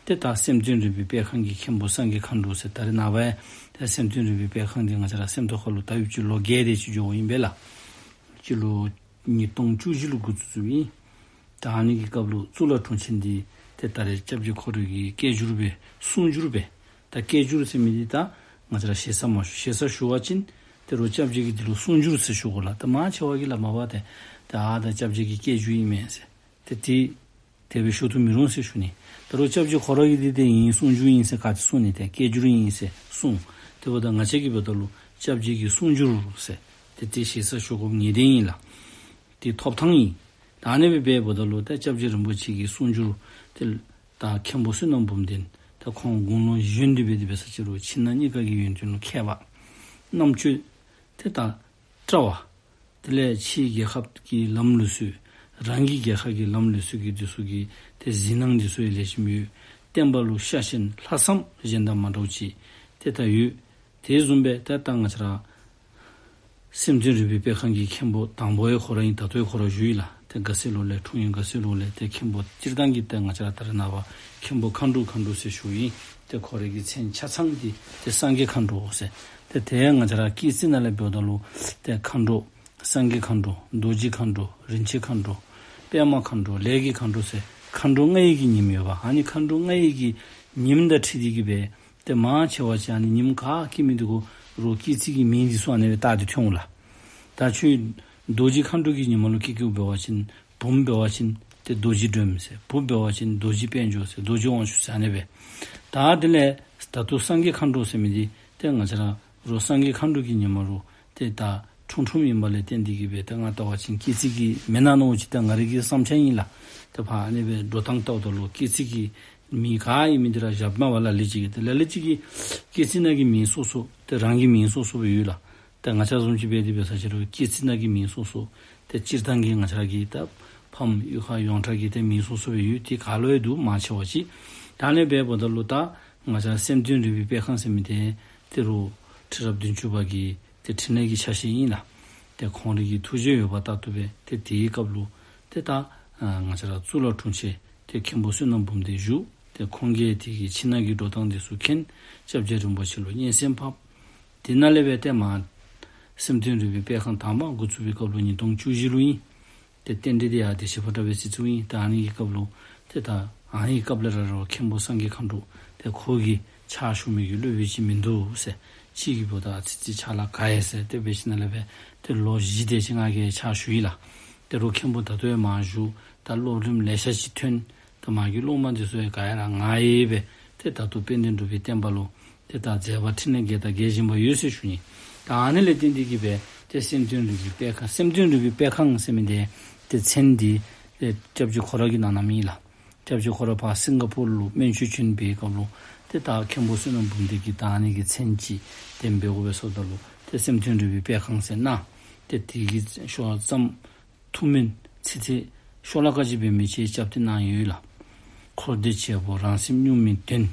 ཏེ་ད་སེམས་དོན་རིག་པའི་སྤེལ་ཁང་གི་མཁན་པོ་སངས་རྒྱས་མཁའ་འགྲོ་ཟེར། ད་རེས་ནངས་པ་ཡང་ཏེ་སེམས་དོན་རིག་པའི་སྤེལ་ཁང་འདི་ང་བཅས་ར་སེམས་རྟོགས་ཁ་ལུ་ད་ཡུདཔ་ཅིག་ལོ་བརྒྱད་དེ་ཅིག་འགྱོཝ་ཨིན་པས་ལགས། སྤྱི་ལོ་ཉིས་སྟོང་བཅུ་བཞི་ལུ་འགོ་བཙུགས་བཙུགསཔ་ཨིན། ད་ཨ་ནི་གི་སྐབས་ལུ་གཙུག་ལག་དྲུང་ཆེན་འདི་ཏེ་ད་རེས་སྐྱབས་རྗེ་ཁོ་ར་གི་སྐད་སྒྱུར་སྦེ་གསུང་སྒྱུར་སྦེ། ད་སྐད་སྒྱུར་ཟེར་མི་འདི་ད་ང་བཅས་ར་ཞེ་ས་མ་ཞུ། ཞེ་ས་ཞུ་བ་ཅིན་ ཏེ་རོགས་སྐྱབས་རྗེ་གིས་འདི་ལུ་གསུང་སྒྱུར་ཟེར་ཞུ་དགོ་ལགས། ཏེ་མང་ཆེ་བ་གིས་སླབ་མ་པ་ཏེ་ཏེ་ཨ་ད་སྐྱབས་རྗེ་གི་སྐད་སྒྱུར་ཨིན་མས་ཟེར། ཏེ་དེ་དེ་སྦེ་ཞུ་དུ་མི་རུང་ཟེར་ཞུ་ནི། ད་རུང་སྐྱབས་རྗེ་ཁོ་ར་གིས་འདི་དེ་ཨིན་གསུང་སྒྱུར་ཨིན་ཟེར་ག་ཏེ་གསུང་ནི། ཏེ་སྐད་སྒྱུར་ཨིན་ཟེར་གསུང་། དེ་འབདཝ་ད་ང་བཅས་ཀྱིས་འབདཝ་ད་ལུ་སྐྱབས་རྗེ་གི་གསུང་སྒྱུར་ཟེར་ཏེ་དེ་ཞེ་ས་ཞུ་དགོཔ་ངེས་བདེན་ཨིན་ལགས། དེ་ཐོབ་ཐང་ཨིན། ད་ཨ་ནི་སྦེ་འབདཝ་ད་ལུ་ད་སྐྱབས་རྗེ་རིན་པོ་ཆེ་གི་གསུང་སྒྱུར་ཏེ་ད་མཁན་པོ་བསོད་ནམས་འབུམ་ལྡན་ད་ཁོང་དགུང་ལོ་གཞོན་ཏེ་འབད་དེ་འབད་ས་ཅིག་རུང་ཕྱི་ནང་གཉིས་ཀ་གི་ཡོན་ཏན་ལུ་མཁས་པ། རྣམ་དཔྱོད་ཏེ་ད་བཀྲ་བ། དེ་ལས་ཕྱིའི་རྒྱལ་ཁབ་ཀྱི་ལམ་ལུགས་སྲོལ། རང་གི་རྒྱལ་ཁབ་ཀྱི་ལམ་ལུགས་སྲོལ་གྱི་འདི་ཚུ་གི་ཏེ་གཟིགས་སྣང་འདི་ཚུ་ཡང་ལེགས་ཤོམ་ཡོད། བསྟན་པ་ལུ་ཤ་ཞེན་ལྷག་བསམ་གཞན་དང་མ་འདྲཝ་ཅིག་ཏེ་ད་ཡོད། དེ་བཟུམ་སྦེ་ཏེ་ད་ང་བཅས་ར་སེམས་དོན་རིག་པའི་སྤེལ་ཁང་གི་མཁན་པོ་དང་པོ་ཡང་ཁོ་ར་ཨིན། ད་ལྟོ་ཡང་ཁོ་ར་བཞུགས་ཡི་ལགས། ཏེ་དགའ་སེ་ལོ་ལས་འཁྲུངས་ཡི། དགའ་སེ་ལོ་ལས་ཏེ་མཁན་པོ་སྤྱིར་བཏང་གི་ཏེ་ང་བཅས་ར་ད་རེས་ནངས་པ་མཁན་པོ་མཁའ་འགྲོ་མཁའ་འགྲོ་ཟེར་ཞུཝ་ཨིན། ཏེ་ཁོ་རའི་གི་མཚན་ཆ་ཚང་འདི་ཏེ་སངས་རྒྱས་མཁའ་འགྲོ་ཟེར། ཏེ་དེ་ང་བཅས་ར་སྐྱེས་རྩིས་ནང་ལས་འབདཝ་ད་ལུ་ཏེ་མཁའ་འགྲོ་སངས་རྒྱས་མཁའ་འགྲོ། རྡོ་རྗེ་མཁའ་འགྲོ། རིན་ཆེན་མཁའ་འགྲོ། པདྨ་མཁའ་འགྲོ། ལས་ཀྱི་མཁའ་འགྲོ་ཟེར་མཁའ་འགྲོ་ལྔ་ཡི་གི་ཉིམ་ཡོདཔ། ཨ་ནི་མཁའ་འགྲོ་ལྔ་ཡི་གི་ཉིམ་དང་འཁྲིལ་ཏེ་གི་སྦེ་ཏེ་མང་ཆེ་བ་ཅིག་ཨ་ནི་ཉིམ་ག་སྐྱེ་མི་འདི་གུ་རོགས་སྐྱེས་རྩིས་ཀྱི་མིང་འདི་ཚུ་ཨ་ནི་སྦེ་བཏགས་ཏེ་ཐོན་འོང་ལགས། ད་ཁྱོད་རྡོ་རྗེ་མཁའ་འགྲོ་གི་ཉི་མ་ལུ་སྐྱེས་སྐྱེསཝ་འབད་བ་ཅིན་བུམོ་འབད་བ་ཅིན་ཏེ་རྡོ་རྗེ་སྒྲོལམ་ཟེར། བུ་འབད་བ་ཅིན་རྡོ་རྗེ་དཔལ་འབྱོར་ཟེར། རྡོ་རྗེ་དབང་ཕྱུག་ཟེར་ཨ་ནི་སྦེ། ད་དེ་ལས་ད་ལྟོ་སངས་རྒྱས་མཁའ་འགྲོ་ཟེར་མི་འདི་ཏེ་ང་བཅས་ར་རོགས་སངས་རྒྱས་མཁའ་འགྲོ་གི་ཉི་མ་ལུ་ཏེ་ད་འཁྲུངས་འཁྲུངསམ་ཨིན་པ་ལས་བརྟེན་ཏེ་གི་སྦེ་ཏེ་ང་བལྟ་བ་ཅིན་སྐྱེས་རྩིས་ཀྱི་མེན་ན་མནོ་ཅི། ད་ང་རའི་གི་བསམ་འཆར་ཨིན་ལགས། ཏེ་ཕར་ཨ་ནི་སྦེ་འགྲོ་སྟངས་བལྟཝ་ད་ལུ་སྐྱེས་རྩིས་ཀྱི་མིང་ག་ཨིན་མི་འདི་ར་བཞག་མ་པ་ལ་ལུ་ཅིག་གིས་ཏེ་ལ་ལུ་ཅིག་གིས་སྐྱེས་རྩིས་ནང་གི་མིང་སོ་སོ་ཏེ་རང་གི་མིང་སོ་སོ་སྦེ་ཡོད་ལགས། ཏེ་ང་བཅས་བཟུམ་ཅིག་འབད་དེ་འབད་ས་ཅིག་རུང་སྐྱེས་རྩིས་ནང་གི་མིང་སོ་སོ་ཏེ་སྤྱིར་བཏང་གི་ང་བཅས་ར་གི་ད་ཕམ་གཡུས་ཁ་ཡོངས་གྲགས་ཀྱི་ཏེ་མིང་སོ་སོ་སྦེ་ཡོད། ཏེ་ག་ལུ་ཡང་འདུག་མང་ཆེ་བ་ཅིག། ད་ཨ་ནི་སྦེ་འབདཝ་ད་ལུ་ད་ང་བཅས་སེམས་དོན་རིག་པའི་སྤེལ་ཁང་ཟེར་མི་འདི་ཏེ་རོགས་ཁྲི་རབས་བདུན་ཅུ་པ་གི་ཏེ་འཕྲིན་ལས་ཀྱི་ཆ་ཤས་ཨིན་ལགས། ཏེ་ཁོང་རའི་གི་ཐུགས་བཞེད་ཡོད་པ་ལྟར་དུ་སྦེ་ཏེ་དེའི་སྐབས་ལུ་ཏེ་ད་ང་བཅས་ར་གཙུག་ལག་དྲུང་ཆེན་ཏེ་མཁན་པོ་བསོད་ནམས་འབུམ་ལྡན་བཞུགས། ཏེ་ཁོང་གིས་དེ་གི་ཕྱི་ནང་གི་འགྲོ་སྟངས་འདི་ཚུ་མཁྱེན། སྐྱབས་རྗེ་རིན་པོ་ཆེ་ལུ་སྙན་སེང་ཕབ། དེ་ནང་ལས་སྦེ་ཏེ་མར་སེམས་དོན་རིག་པའི་སྤེལ་ཁང་དང་པ་འགོ་བཙུགས་པའི་སྐབས་ལུ་ཉིས་སྟོང་བཅུ་བཞི་ལུ་ཨིན། ཏེ་རྟེན་འབྲེལ་འདི་ཡང་བདེ་ཆེན་ཕོ་བྲང་སྦེ་རྩིས་ཚུགས་ཨིན། ཏེ་ཨ་ནི་གི་སྐབས་ལུ་ཏེ་ད་ཨ་ནི་གི་སྐབས་ལས་ར་རོགས་མཁན་པོ་སངས་རྒྱས་མཁའ་འགྲོ་ཏེ་ཁོ་གིས་ཕྱག་ཞུ་མི་གི་སློབ་དཔོན་ཅིག་མིན་འདུག་ཟེར། ཅིག་གིས་འབདཝ་ད་ཨ་ཙི་ཙི་ཕྱག་ལཱ་དཀའ་ཡི་ཟེར། ཏེ་འབད་ཞིནམ་ལས་སྦེ་ཏེ་ལོ་བཞི་དེ་ཅིག་ང་གིས་ཕྱག་ཞུ་ཡི་ལགས། ཏེ་རོགས་མཁན་པོ་ད་ལྟོ་ཡང་མར་བཞུགས། ད་སློབ་རིམ་ལེ་ཤ་ཅིག་ཐོན། ད་མ་གི་སློབ་མ་འདི་ཚུ་ཡང་ག་ཡ་ར་ང་ཡི་སྦེ་ཏེ་ད་ལྟོ་དཔལ་ལྡན་འབྲུག་པའི་བསྟན་པ་ལུ་ཏེ་ད་མཛད་པ་འཕྲིན་ལས་རྒྱས་དང་རྒྱས་བཞིན་པ་ཡོད་ཟེར་ཞུ་ནི། ད་ཨ་ནི་ལས་བརྟེན་ཏེ་གི་སྦེ་ཏེ་སེམས་དོན་རིག་པའི་སྤེལ་ཁང་སེམས་དོན་རིག་པའི་སྤེལ་ཁང་ཟེར་མི་འདི་ཏེ་མཚན་འདི་ཏེ་སྐྱབས་རྗེ་ཁོ་ར་གིས་གནང་གནངམ་ཨིན་ལགས། སྐྱབས་རྗེ་ཁོ་ར་ཕར་སིང་ག་པུར་ལུ་སྨན་བཅོས་བྱོན་པའི་སྐབས་ལུ་ཏེ་ད་མཁན་པོ་བསོད་ནམས་འབུམ་ལྡན་གྱིས་ད་ཨ་ནི་གི་མཚན་ཅིག་འདེམས་འབད་དགོ་པས་ཟེརཝ་ད་ལུ་ཏེ་སེམས་དོན་རིག་པའི་སྤེལ་ཁང་ཟེར་གནང་། ཏེ་དེ་གི་ཤོག་ཙམ་ཐུགས་སྨོན་ཚིག་ཚིག་ཤོ་ལོ་ཀ་ཅིག་འབད་མི་ཅིག་རྐྱབ་སྟེ་གནང་ཡོད་ལགས། འཁོར་འདས་བྱེད་པོ་རང་སེམས་གཉུག་མའི་དོན།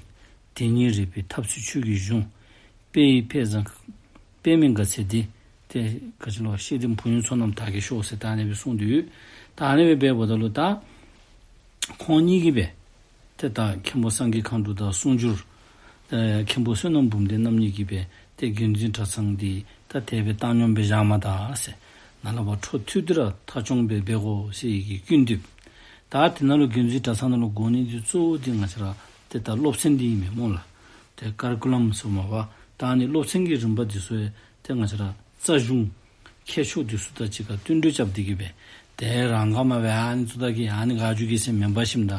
དེ་ཉིད་རིག་པའི་ཐབས་ཚུལ་ཆོས་ཀྱི་གཞུང་། དཔེ་ཡི་དཔེ་བཟང་དཔེ་མེད་དགའ་ཚལ་འདི། ཏེ་ག་ཅི་ལོ་ཤེས་ལྡན་བུ་ཡོན་ཚོགས་རྣམས་དག་གིས་ཤོག་ཟེར་ད་ཨ་ནི་སྦེ་གསུངས་ཏེ་ཡོད། ད་ཨ་ནི་སྦེ་འབདཝ་ད་ལུ་ད་ཁོང་གཉིས་ཀྱིས་སྦེ་ཏེ་ད་མཁན་པོ་སངས་རྒྱས་མཁའ་འགྲོ་དང་གསུང་སྒྱུར་ཨེ་མཁན་པོ་བསོད་ནམས་འབུམ་ལྡན་རྣམ་གཉིས་ཀྱིས་སྦེ་ཏེ་དགོན་འཛིན་གྲྭ་ཚང་འདི་ད་དེ་སྦེ་བཏང་སྙོམས་སྦེ་བཞག་མ་ད་ཟེར། ནཱ་ལས་ཕར་འཕྲོ་མཐུད་དེ་ར་ཐ་སྐྱོང་སྦེ་འབད་དགོ་ཟེར་བའི་གི་སྐུལ་འདེབས། ད་དེ་ནང་ལུ་དགོན་འཛིན་གྲྭ་ཚང་ནང་ལུ་དགོ་ནི་འདི་གཙོ་བོ་འདི་ང་བཅས་ར་ཏེ་ད་སློབ་ཚན་འདི་ཨིན་མས་སྨོ་ལགས། ཏེ་ཀར་ཀུ་ལམ་ཟེར་མ་པ་ད་ཨ་ནི་སློབ་ཚན་གྱི་རིམ་པ་འདི་ཚུ་ཡང་ཏེ་ང་བཅས་ར་རྩ་གཞུང་མཁས་མཆོག་འདི་ཚུ་དང་གཅིག་ཁར་བསྟུན་གྲོས་རྐྱབ་སྟེ་གི་སྦེ་ཏེ་རང་ག་མ་སྦེ་ཨ་ནི་ཚུ་དང་གི་ཨ་ནི་ག་འགྱོ་གེ་ཟེར་མེན་པར་ཞིནམ་ད་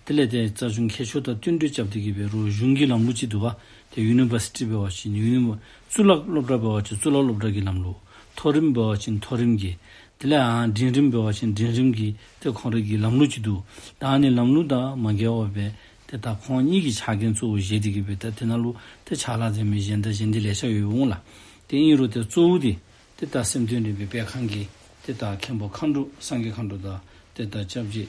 དེ་ལས་ཏེ་རྩ་གཞུང་མཁས་མཆོག་དང་བསྟུན་གྲོས་རྐྱབ་སྟེ་གི་སྦེ་རོགས་གཞུང་གི་ལམ་ལུགས་ཅིག་འདུག་པ། ཏེ་ཡུ་ནི་བར་སི་ཊི་འབད་བ་ཅིན་ཡུ་ནི་བར་གཙུག་ལག་སློབ་གྲྭ་འབད་བ་ཅིན་གཙུག་ལག་སློབ་གྲྭ་གི་ལམ་ལུགས། མཐོ་རིམ་འབད་བ་ཅིན་མཐོ་རིམ་གྱི། དེ་ལས་ཨ་འབྲིང་རིམ་འབད་བ་ཅིན་འབྲིང་རིམ་གྱི་ཏེ་ཁོང་རའི་གི་ལམ་ལུགས་ཅིག་འདུག། ད་ཨ་ནི་ལམ་ལུགས་དང་མ་འགལ་བར་སྦེ་ཏེ་ད་ཁོང་གཉིས་ཀྱི་ཕྱག་འགན་གཙོ་བོ་བཞེས་ཏེ་གི་སྦེ་ད་དེ་ནང་ལུ་ཏེ་ཕྱག་ལཱ་མཛད་མི་གཞན་དང་གཞན་འདི་ལེ་ཤ་ཡོད་འོང་ལགས། ཏེ་ཨིན་རུང་ཏེ་གཙོ་བོ་འདི་ཏེ་ད་སེམས་དོན་རིག་པའི་སྤེལ་ཁང་གི་ཏེ་ད་མཁན་པོ་མཁའ་འགྲོ་སངས་རྒྱས་མཁའ་འགྲོ་དང་ཏེ་ད་སྐྱབས་རྗེ་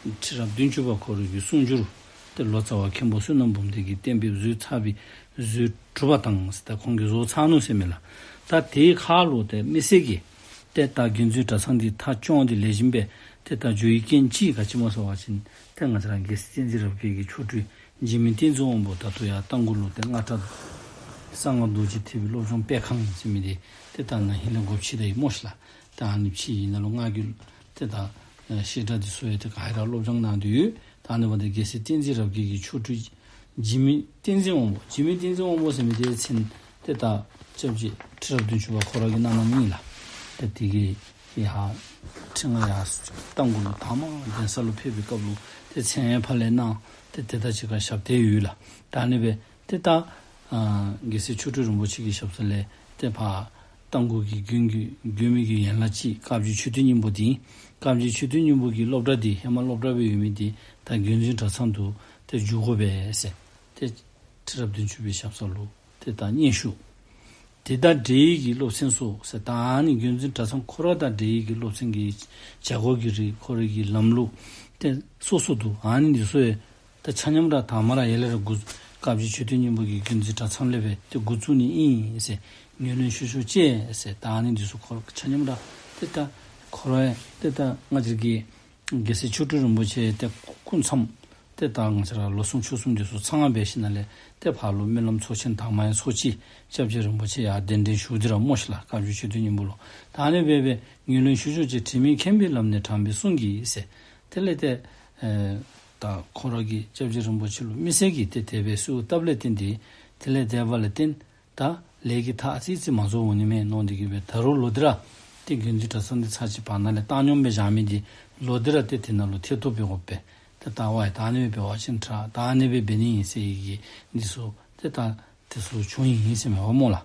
ཁྲི་རབས་བདུན་ཅུ་པ་ཁོ་རའི་གི་གསུང་སྒྱུར་ཏེ་ལོ་ཙཱ་བ་མཁན་པོ་བསོད་ནམས་འབུམ་ལྡན་གྱིས་གཏན་འབེབས་བཟོ་ཚར་བའི་བཟོ་གྲུབ་པ་དང་ཟེར་ད་ཁོང་གིས་བཟོ་ཚར་ནུག་ཟེར་མས་ལགས། ད་དེའི་ཁར་ལུ་ཏེ་མི་སེར་གྱིས་ཏེ་ད་དགོན་འཛིན་གྲྭ་ཚང་འདི་ཐ་སྐྱོང་སྟེ་ལེགས་ཤོམ་སྦེ་ཏེ་ད་འགྱོ་བའི་རྐྱེན་ཅིག་ག་ཅི་སྨོ་ཟེར་བ་ཅིན་ཏེ་ང་བཅས་ར་རྒྱལ་སྲས་བསྟན་འཛིན་རབ་རྒྱས་ཀྱི་མཆོག་སྤྲུལ་འཇིགས་མེད་བསྟན་འཛིན་དབང་པོ་ད་ལྟོ་ཡར་རྟ་མགོ་ལུ་ཏེ་སྔགས་གྲྭ་གསང་སྔགས་རྡོ་རྗེ་ཐེག་པའི་སློབ་སྦྱོང་སྤེལ་ཁང་ཟེར་མི་འདི་ཏེ་ད་ན་ཧིང་ལས་སྒོ་ཕྱེ་ད་ཡི་སྨོ་ཤི་ལགས། ད་ཨ་ནི་ཕྱི་ཡི་ནང་ལུ་སྔགས་ཀྱི་ཏེ་ད་ཨེ་བཤད་གྲྭ་འདི་ཚུ་ཡང་ཏེ་ག་ར་སློབ་སྦྱོང་གནང་སྟེ་ཡོད། ད་ཨ་ནི་འབདཝ་ད་རྒྱལ་སྲས་བསྟན་འཛིན་རབ་རྒྱས་ཀྱི་མཆོག་སྤྲུལ་འཇིགས་མེད་བསྟན་འཛིན་དབང་པོ་འཇིགས་མེད་བསྟན་འཛིན་དབང་པོ་ཟེར་མི་འདི་མཚན་ཏེ་ད་ སྐྱབས་རྗེ་ཁྲི་རབས་བདུན་ཅུ་པ་ཁོ་ར་གིས་གནང་གནངམ་ཨིན་ལགས། ཏེ་དེ་གིས་ཡར་ཁྲི་མངའ་ཡར་རྟ་མགོ་ལུ་དང་པ་གདན་ས་ལུ་ཕེབས་པའི་སྐབས་ལུ་ཏེ་མཚན་ཡང་ཕར་ལས་གནང་། ཏེ་དེ་དང་གཅིག་ཁར་ཞབས་ཏེ་ཡོད་ལགས། ད་ཨ་ནི་སྦེ་ཏེ་ད་ཨ་རྒྱལ་སྲས་མཆོག་སྤྲུལ་རིན་པོ་ཆེ་གི་ཞབས་ས་ལས་ཏེ་ཕར་རྟ་མགོ་གི་དགོན་གྱི་དགོན་མི་གི་ཡན་ལག་ཅིག་བཀའ་བརྒྱུད་མཆོད་རྟེན་སྙིང་པོ་འདི་ཨིན། བཀའ་བརྒྱུད་མཆོད་རྟེན་སྙིང་པོ་གི་སློབ་གྲྭ་འདི་ཧེ་མ་སློབ་གྲྭ་སྦེ་ཡོད་མི་འདི་ད་བརྒྱུད་འཛིན་གྲྭ་ཚང་དུ་ཏེ་བསྒྱུར་དགོ་པས་ཟེར་ཏེ་ཁྲི་རབས་བདུན་ཅུ་པའི་ཞབས་ས་ལུ་ཏེ་ད་སྙན་ཞུ། དེ་དང་འབྲེལ་ཡོད་ཀྱི་སློབ་ཚན་སོགས་ཟེར་ད་ཨ་ནི་བརྒྱུད་འཛིན་གྲྭ་ཚང་ཁོ་ར་དང་འབྲེལ་ཡོད་ཀྱི་སློབ་ཚན་གྱི་བྱ་སྒོ་གི་རིགས་ཁོ་རའི་གི་ལམ་ལུགས་ཏེ་སོ་སོ་འདུག། ཨ་ནི་འདི་ཚུ་ཡང་ད་ཆ་མཉམ་ར་དང་པ་ར་ཡར་ལས་ར་འགོ་བཀའ་བརྒྱུད་མཆོད་རྟེན་སྙིང་པོ་གི་བརྒྱུད་འཛིན་གྲྭ་ཚང་ལས་སྦེ་ཏེ་འགོ་བཙུགས་ནི་ཨིན་ཟེར་ངོས་ལེན་ཞུ་ཞུ་ཅི་ཟེར་ད་ཨ་ནི་འདི་ཚུ་ཁོ་ར་ཆ་མཉམ་ར་ཏེ་ད་ཁོ་ར་ཡང་ཏེ་ད་ང་བཅས་ཀྱི་རྒྱལ་སྲས་མཆོག་སྤྲུལ་རིན་པོ་ཆེ་ཏེ་སྐུ་མཚམས་ཏེ་ད་ང་བཅས་ར་ལོ་གསུམ་ཕྱོགས་གསུམ་འདི་ཚུ་ཚང་སྦེ་ཞིནམ་ལས་ཏེ་ཕར་ལུ་སྨོན་ལམ་ཚོགས་ཆེན་དང་པ་ཡང་ཚོགས་ཅི། སྐྱབས་རྗེ་རིན་པོ་ཆེ་ཡར་གདན་འདྲེན་ཞུ་སྟེ་ར་སྨོ་ཤིག་ལགས། བཀའ་བརྒྱུད་མཆོད་རྟེན་སྙིང་པོ་ལུ་ད་ཨ་ནི་སྦེ་སྦེ་ངོས་ལེན་ཞུ་ཞུ་ཅི། དྲི་མེད་མཁྱེན་པའི་ལམ་ནས་དྲངས་པའི་གསུང་གིས་ཟེར། དེ་ལས་ཏེ་ཨེ་ད་ཁོ་ར་གིས་སྐྱབས་རྗེ་རིན་པོ་ཆེ་ལུ་དམིགས་བསལ་གྱིས་ཏེ་དེ་སྦེ་གསོལཝ་བཏབ་ལས་བརྟེན་ཏེ་དེ་ལས་འདས་པ་ལས་བརྟེན་ད་ལས་ཀྱི་མཐའ་ཨ་ཙི་ཙི་མ་རྫོགས་འོང་ནི་མས་མནོ་སྟེ་གིས་སྦེ་ད་རུང་ལོག་སྟེ་ར་ཏེ་བརྒྱུད་འཛིན་གྲྭ་ཚང་འདི་ཚར་གཅིག་བར་ན་ལས་བཏང་སྙོམས་སྦེ་བཞག་མི་འདི་ལོག་སྟེ་ར་ཏེ་དེ་ནང་ལུ་ཐེ་གཏོགས་འབད་དགོ་པས། ཏེ་ད་ཝའི་ད་ཨ་ནི་སྦེ་འབད་བ་ཅིན་ད་ཨ་ནི་སྦེ་འབད་ནི་ཨིན་ཟེར་བའི་གི་འདི་ཚུ་ཏེ་ད་དེ་ཚུ་བྱུང་ཡི་ཟེར་མས་པ་སྨོ་ལགས།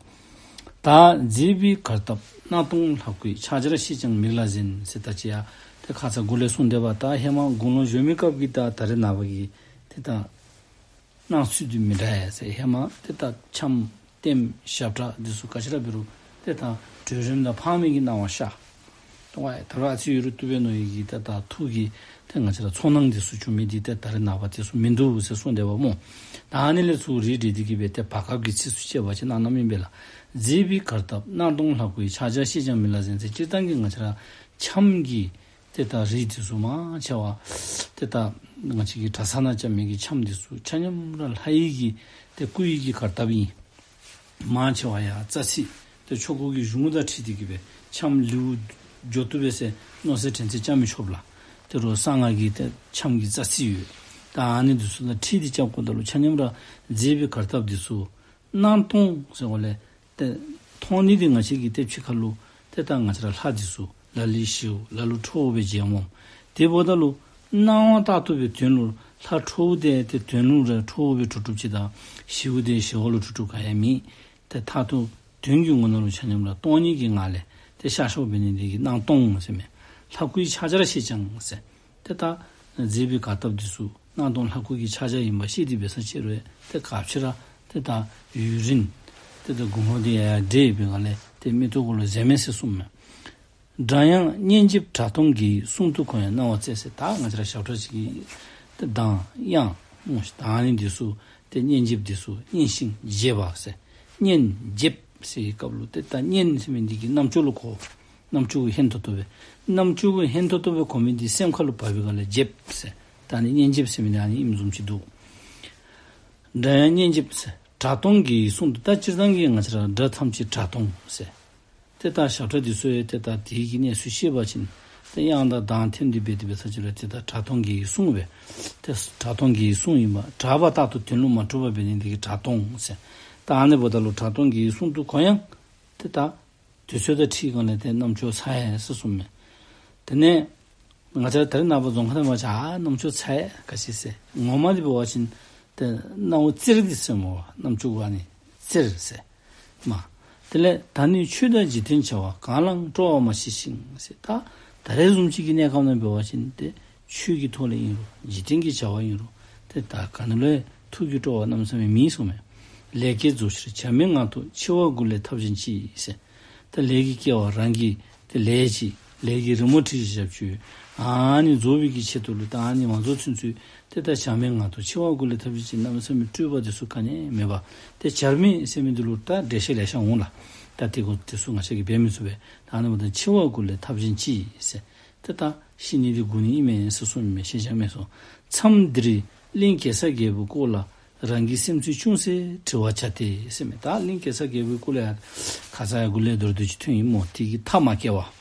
ད་མཛེས་པའི་གར་སྟབས་སྣང་སྟོང་ལྷ་སྐུའི་ཕྱག་རྒྱར་ཤེས་ཀྱང་མིག་ལ་གཟན་ཟེར་ད་ཅི་ཡང་ཏེ་ཁ་ཙ་འགོ་ལས་གསུངས་ཏེ་འབདཝ་ད་ཧེ་མ་དགུང་ལོ་གཞོན་མི་སྐབས་ཀྱི་ད་ད་རེས་ནངས་པ་གི་ཏེ་ད་སྣང་ཚུལ་འདི་མི་འདྲ་ཡ་ཟེར། ཧེ་མ་ཏེ་ད་འཆམ་ལྟདམོ་ཞབས་ཁྲ་འདི་ཚུ་ག་ཅི་ར་འབད་རུང་ཏེ་ད་གྲོས་རིམ་དང་ཕངས་མི་གི་སྣང་བ་ཤར། ཏེ་ཝའི་ད་རུང་ཨ་ཙི་ཡོད་རུང་བཏུབ་པས་མནོ་བའི་གི་ཏེ་ད་ཐུགས་ཀྱི་ཏེ་ང་བཅས་ར་ཚོར་སྣང་འདི་ཚུ་བྱུང་མི་འདི་ཏེ་ད་རེས་ནངས་པ་དེ་ཚུ་མིན་འདུག་ཟེར་གསུངས་ཏེ་འབདཝ་སྨོ། ད་ཨ་ནི་ལས་ཚུར་རིགས་འགྲེ་སྟེ་གིས་སྦེ་ཏེ་བར་སྐབས་ཀྱི་ཚིགས་སུ་བཅད་པ་ཅིག་གནང་གནངམ་ཨིན་པས་ལགས། མཛེས་པའི་གར་སྟབས་སྣང་སྟོང་ལྷ་སྐུའི་ཕྱག་རྒྱར་ཤེས་ཀྱང་མིག་ལ་གཟན་ཟེར། སྤྱིར་བཏང་གི་ང་བཅས་ར་འཆམ་གྱི་ཏེ་ད་རིགས་འདི་ཚུ་མང་ཆེ་བ་ཏེ་ད་ང་བཅས་ཀྱི་གྲྭ་ཚང་ནང་རྐྱབ་མི་གི་འཆམ་འདི་ཚུ་ཆ་མཉམ་ར་ལྷ་ཡི་གི་ཏེ་སྐུ་ཡི་གི་གར་སྟབས་ཨིན། མང་ཆེ་བ་ཡང་རྩ་ཚིག་ཏེ་ཆོ་ག་གི་གཞུང་དང་འཁྲིལ་ཏེ་གིས་སྦེ་འཆམ་ལེའུ་འགྱོ་བཏུབ་པས་ཟེར་མནོ་ཚད་དྲན་ཚད་རྐྱབ་མི་ཆོགཔ་ལགས། ཏེ་རོགས་གསང་སྔགས་ཀྱི་ཏེ་འཆམ་གྱི་རྩ་ཚིག་ཡོད། ད་ཨ་ནི་འདི་ཚུ་དང་འཁྲིལ་ཏེ་རྐྱབ་དགོཔ་ད་ལུ་ཆ་མཉམ་ར་མཛེས་པའི་གར་སྟབས་འདི་ཚུ་སྣང་སྟོང་ཟེར་བ་ལས་ཏེ་མཐོང་ནི་འདི་ང་བཅས་ཀྱིས་ཏེ་ཕྱི་ཁ་ལུ་ཏེ་ད་ང་བཅས་ར་ལྷ་འདི་ཚུ་ལ་ལུ་ཞིཝ་ལ་ལུ་ཁྲོ་བོ་སྦེ་མཇལཝ་སྨོ། དེ་འབདཝ་ད་ལུ་སྣང་བ་ལྟར་དུ་སྦེ་དོན་ལུ་ལྷ་ཁྲོ་བོ་དེ་ཏེ་དོན་ལུ་ར་ཁྲོ་བོ་སྦེ་གྲུབ་གྲུབ་ཅིག་དང་ཞིཝ་དེ་ཞི་བ་ལུ་གྲུབ་གྲུབ་ག་ཡང་མེད། ཏེ་མཐར་ཐུག་དོན་གྱི་ངོ་ན་ལུ་ཆ་མཉམ་ར་སྟོང་ཉིད་ཀྱི་ངང་ལས་ཏེ་ཤར་ཤརཝ་འབད་ནི་འདི་གིས་སྣང་སྟོང་ཟེར་མས། ལྷ་སྐུའི་ཕྱག་རྒྱར་ཤེས་ཀྱང་ཟེར། ཏེ་ད་མཛེས་པའི་གར་སྟབས་འདི་ཚུ་སྣང་སྟོང་ལྷ་སྐུ་གི་ཕྱག་རྒྱ་ཨིན་པ་ཤེས་ཏེ་འབད་ས་ཅིག་རུང་ཏེ་ག་ཅི་ར་ཏེ་ད་ཡུན་རིང་ཏེ་ད་དགུང་ལོ་འདི་ཡར་ཡར་བགྲེས་པའི་སྒང་ལས་ཏེ་མིག་ཏོ་གུ་ལུ་གཟན་མས་ཟེར་གསུངམ་མས། སྒྲ་དབྱངས་སྙན་འཇེབས་གྲགས་སྟོང་གི་གསུང་དུ་གོ་ཡང་སྣང་བ་རྩེ་ཟེར། ད་ང་བཅས་ར་ཞབས་ཁྲ་ཅིག་གི་ཏེ་གདངས་དབྱངས་སྨོ་ཤིག། ད་ཨ་ནི་འདི་ཚུ་ཏེ་སྙན་འཇེབས་འདི་ཚུ་སྙན་ཞིང་འཇེབས་པ་ཟེར། སྙན་འཇེབས་ཟེར་བའི་སྐབས་ལུ་ཏེ་ད་སྙན་ཟེར་མི་འདི་གིས་རྣམ་ཅོ་ལུ་གོ། རྣམ་ཅོ་གུ་ཧན་ཏོང་ཏོ་སྦེ། རྣམ་ཅོ་གུ་ཧན་ཏོང་ཏོ་སྦེ་གོ་མི་འདི་སེམས་ཁ་ལུ་བབས་པའི་སྒང་ལས་འཇེབས་ཟེར། ད་ཨ་ནི་སྙན་འཇེབས་ཟེར་མི་འདི་ཨ་ནི་ཨིནམ་བཟུམ་ཅིག་འདུག། སྒྲ་དབྱངས་སྙན་འཇེབས་ཟེར། གྲགས་སྟོང་གི་གསུང་དུ། ད་སྤྱིར་བཏང་གི་ང་བཅས་ར་སྒྲ་ཐམས་ཅད་གྲགས་སྟོང་ཟེར། ཏེ་ད་ཞབས་ཁྲ་འདི་ཚུ་ཡང་ཏེ་ད་དེ་གི་གནས་ཚུལ་ཤེས་པ་ཅིན་ཏེ་དབྱངས་དང་གདངས་ཐིམ་སྟེ་འབད་དེ་འབད་ས་ཅིག་རུང་ཏེ་ད་གྲགས་སྟོང་གི་གསུང་སྦེ་ཏེ་གྲགས་སྟོང་གི་གསུང་ཨིན་པ། གྲགས་པ་ལྟར་དུ་དོན་ལུ་མ་གྲུབ་པ་འབད་ནི་འདི་གིས་གྲགས་སྟོང་ཟེར། ད་ཨ་ནི་འབདཝ་ད་ལུ་གྲགས་སྟོང་གི་གསུང་དུ་གོ་ཡང་ཏེ་ད་དུས་ཚོད་དང་འཁྲིལ་སྒང་ལས་ཏེ་རྣམ་ཅོ་ཚ་ཡི་ཟེར་གསུངམ་མས། དེ་ནས་ང་བཅས་ད་རེས་ནངས་པ་རྫོང་ཁ་ནང་མ་ཆ་ཨ་རྣམ་ཅོ་ཚ་ཡི་ག་ཅི་ཟེར། ངོ་མ་འདི་འབད་བ་ཅིན་ཏེ་སྣང་བ་བཙིར་ཏེ་ཟེར་སྨོ། རྣམ་ཅོ་གུ་ཨ་ནི་བཙིར་ཟེར་མས། དེ་ལས་ད་ནི་ཆོས་དང་འཇིག་རྟེན་བྱ་བ། གང་ལའང་སྤྲོ་བ་མ་མཆིས་ཤིང་ཟེར། ད་ད་རེས་བཟུམ་ཅིག་གི་གནས་སྐབས་ནང་འབད་བ་ཅིན་ཏེ་ཆོས་ཀྱི་ཐོག་ལས་ཨིན་རུང་འཇིག་རྟེན་གྱི་བྱ་བ་ཨིན་རུང་ཏེ་ད་ག་ནི་ལུ་ཡང་ཐུགས་ཀྱི་སྤྲོ་བ་གནམ་མེད་ས་མེད་མེད་གསུངམ་མས། ལས་སྐལ་རྫོགས་ཕྱིར་བྱར་མེད་ངང་དུ། འཆི་བ་སྒུག་ལས་ཐབས་གཞན་ཅི་ཟེར། ད་ལས་ཀྱི་སྐལ་བ་རང་གི་ཏེ་ལས་ཅིག་ལས་ཀྱི་རི་མོ་བྲིས་ཤིག་བཞག་བཅུག། ཨ་ནི་རྫོགས་པའི་གི་ཆེད་དུ་ལུ་ད་ཨ་ནི་མ་རྫོགས་ཚུན་ཚོད་ཏེ་ད་བྱར་མེད་ངང་དུ། འཆི་བ་སྒུག་ལས་ཐབས་གཞན་ཅི། གནམ་མེད་ས་མེད་སྤྲོས་པ་འདི་ཚུ་ག་ནི་ཡང་མེད་པར་ཏེ་བྱར་མེད་ཟེར་མི་འདི་ལུ་ད་འགྲེལ་བཤད་ལེ་ཤ་འོང་ལགས། ད་དེ་གུ་དེ་ཚུ་ང་བཅས་ཀྱིས་འབད་མི་ཚུགས་པས། ད་ཨ་ནི་འབདཝ་ད་འཆི་བ་སྒུག་ལས་ཐབས་གཞན་ཅི་ཟེར། ཏེ་ད་ཤི་ནི་འདི་སྒུག་ནི་ཨིན་མས་ཟེར་གསུངམ་མས། ཤེས་བྱ་མེད་སོང་། མཚམས་འདིར་གླིང་གེ་སར་རྒྱལ་པོའི་སྐོར་ལ་རང་གི་སེམས་ཚུལ་ཅུང་ཟད་དྲི་བར་བྱ་སྟེ་ཟེར་མས། ད་གླིང་གེ་སར་རྒྱལ་པོའི་སྐོར་ལས་ཡང་ཁ་ཙ་ཡང་འགོ་ལས་མདོར་བསྡུས་ཅིག་ཐོན་ཡི་སྨོ། དེ་གི་མཐའ་མ་བསྐྱལ་བ།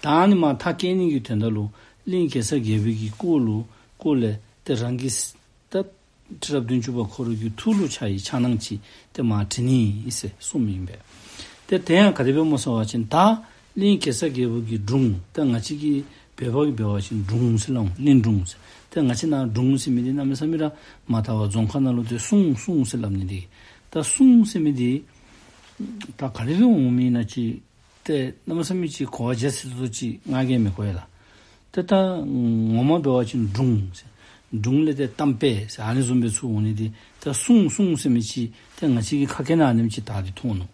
ད་ཨ་ནི་མར་མཐའ་བསྐྱལ་ནི་གི་དོན་དག་ལུ་གླིང་གེ་སར་རྒྱལ་པོའི་གི་སྐོར་ལུ་སྐོར་ལས་ཏེ་རང་གི་ད་ཁྲི་རབས་བདུན་ཅུ་པ་ཁོ་ར་གི་ཐུགས་ལུ་འཆར་བའི་འཆར་སྣང་ཅིག་ཏེ་མར་བྲི་ནི་ཨིན་ཟེར་གསུངམ་ཨིན་པས། ཏེ་དེ་ཡང་ག་དེ་སྦེ་སྨོ་ཟེར་བ་ཅིན་ད་གླིང་གེ་སར་རྒྱལ་པོ་གི་སྒྲུང་ད་ང་བཅས་ཀྱི་བོད་པ་གིས་འབད་བ་ཅིན་སྒྲུང་ཟེར་སླབ་འོང་། གླིང་སྒྲུང་ཟེར། ཏེ་ང་བཅས་ནཱ་སྒྲུང་ཟེར་མི་འདི་གནམ་མེད་ས་མེད་ར་མ་དག་པར་རྫོང་ཁ་ནང་ལུ་ཏེ་སྲུང་སྲུང་ཟེར་སླབ་ནི་འདི། ད་སྲུང་ཟེར་མི་འདི་ད་ག་དེ་སྦེ་འོང་མི་ཨིན་ན་ཅིག་ཏེ་གནམ་མེད་ས་མེད་ཅིག་གོ་བ་འཇའ་ཚོན་ཚོན་ཅིག་ང་གིས་མི་གོ་ཡ་ལགས། ཏེ་ད་ངོ་མ་འབད་བ་ཅིན་སྒྲུང་ཟེར། སྒྲུང་ལས་ཏེ་གཏམ་དཔེ་ཟེར་ཨ་ནི་བཟུམ་སྦེ་ཚུར་འོང་ནི་འདི། ད་སྲུང་སྲུང་ཟེར་མི་ཅིག་ཏེ་ང་བཅས་ཀྱི་ཁ་སྐད་ནང་ཨ་ནེམ་ཅིག་བཏགས་ཏེ་འཐོན་ནུག།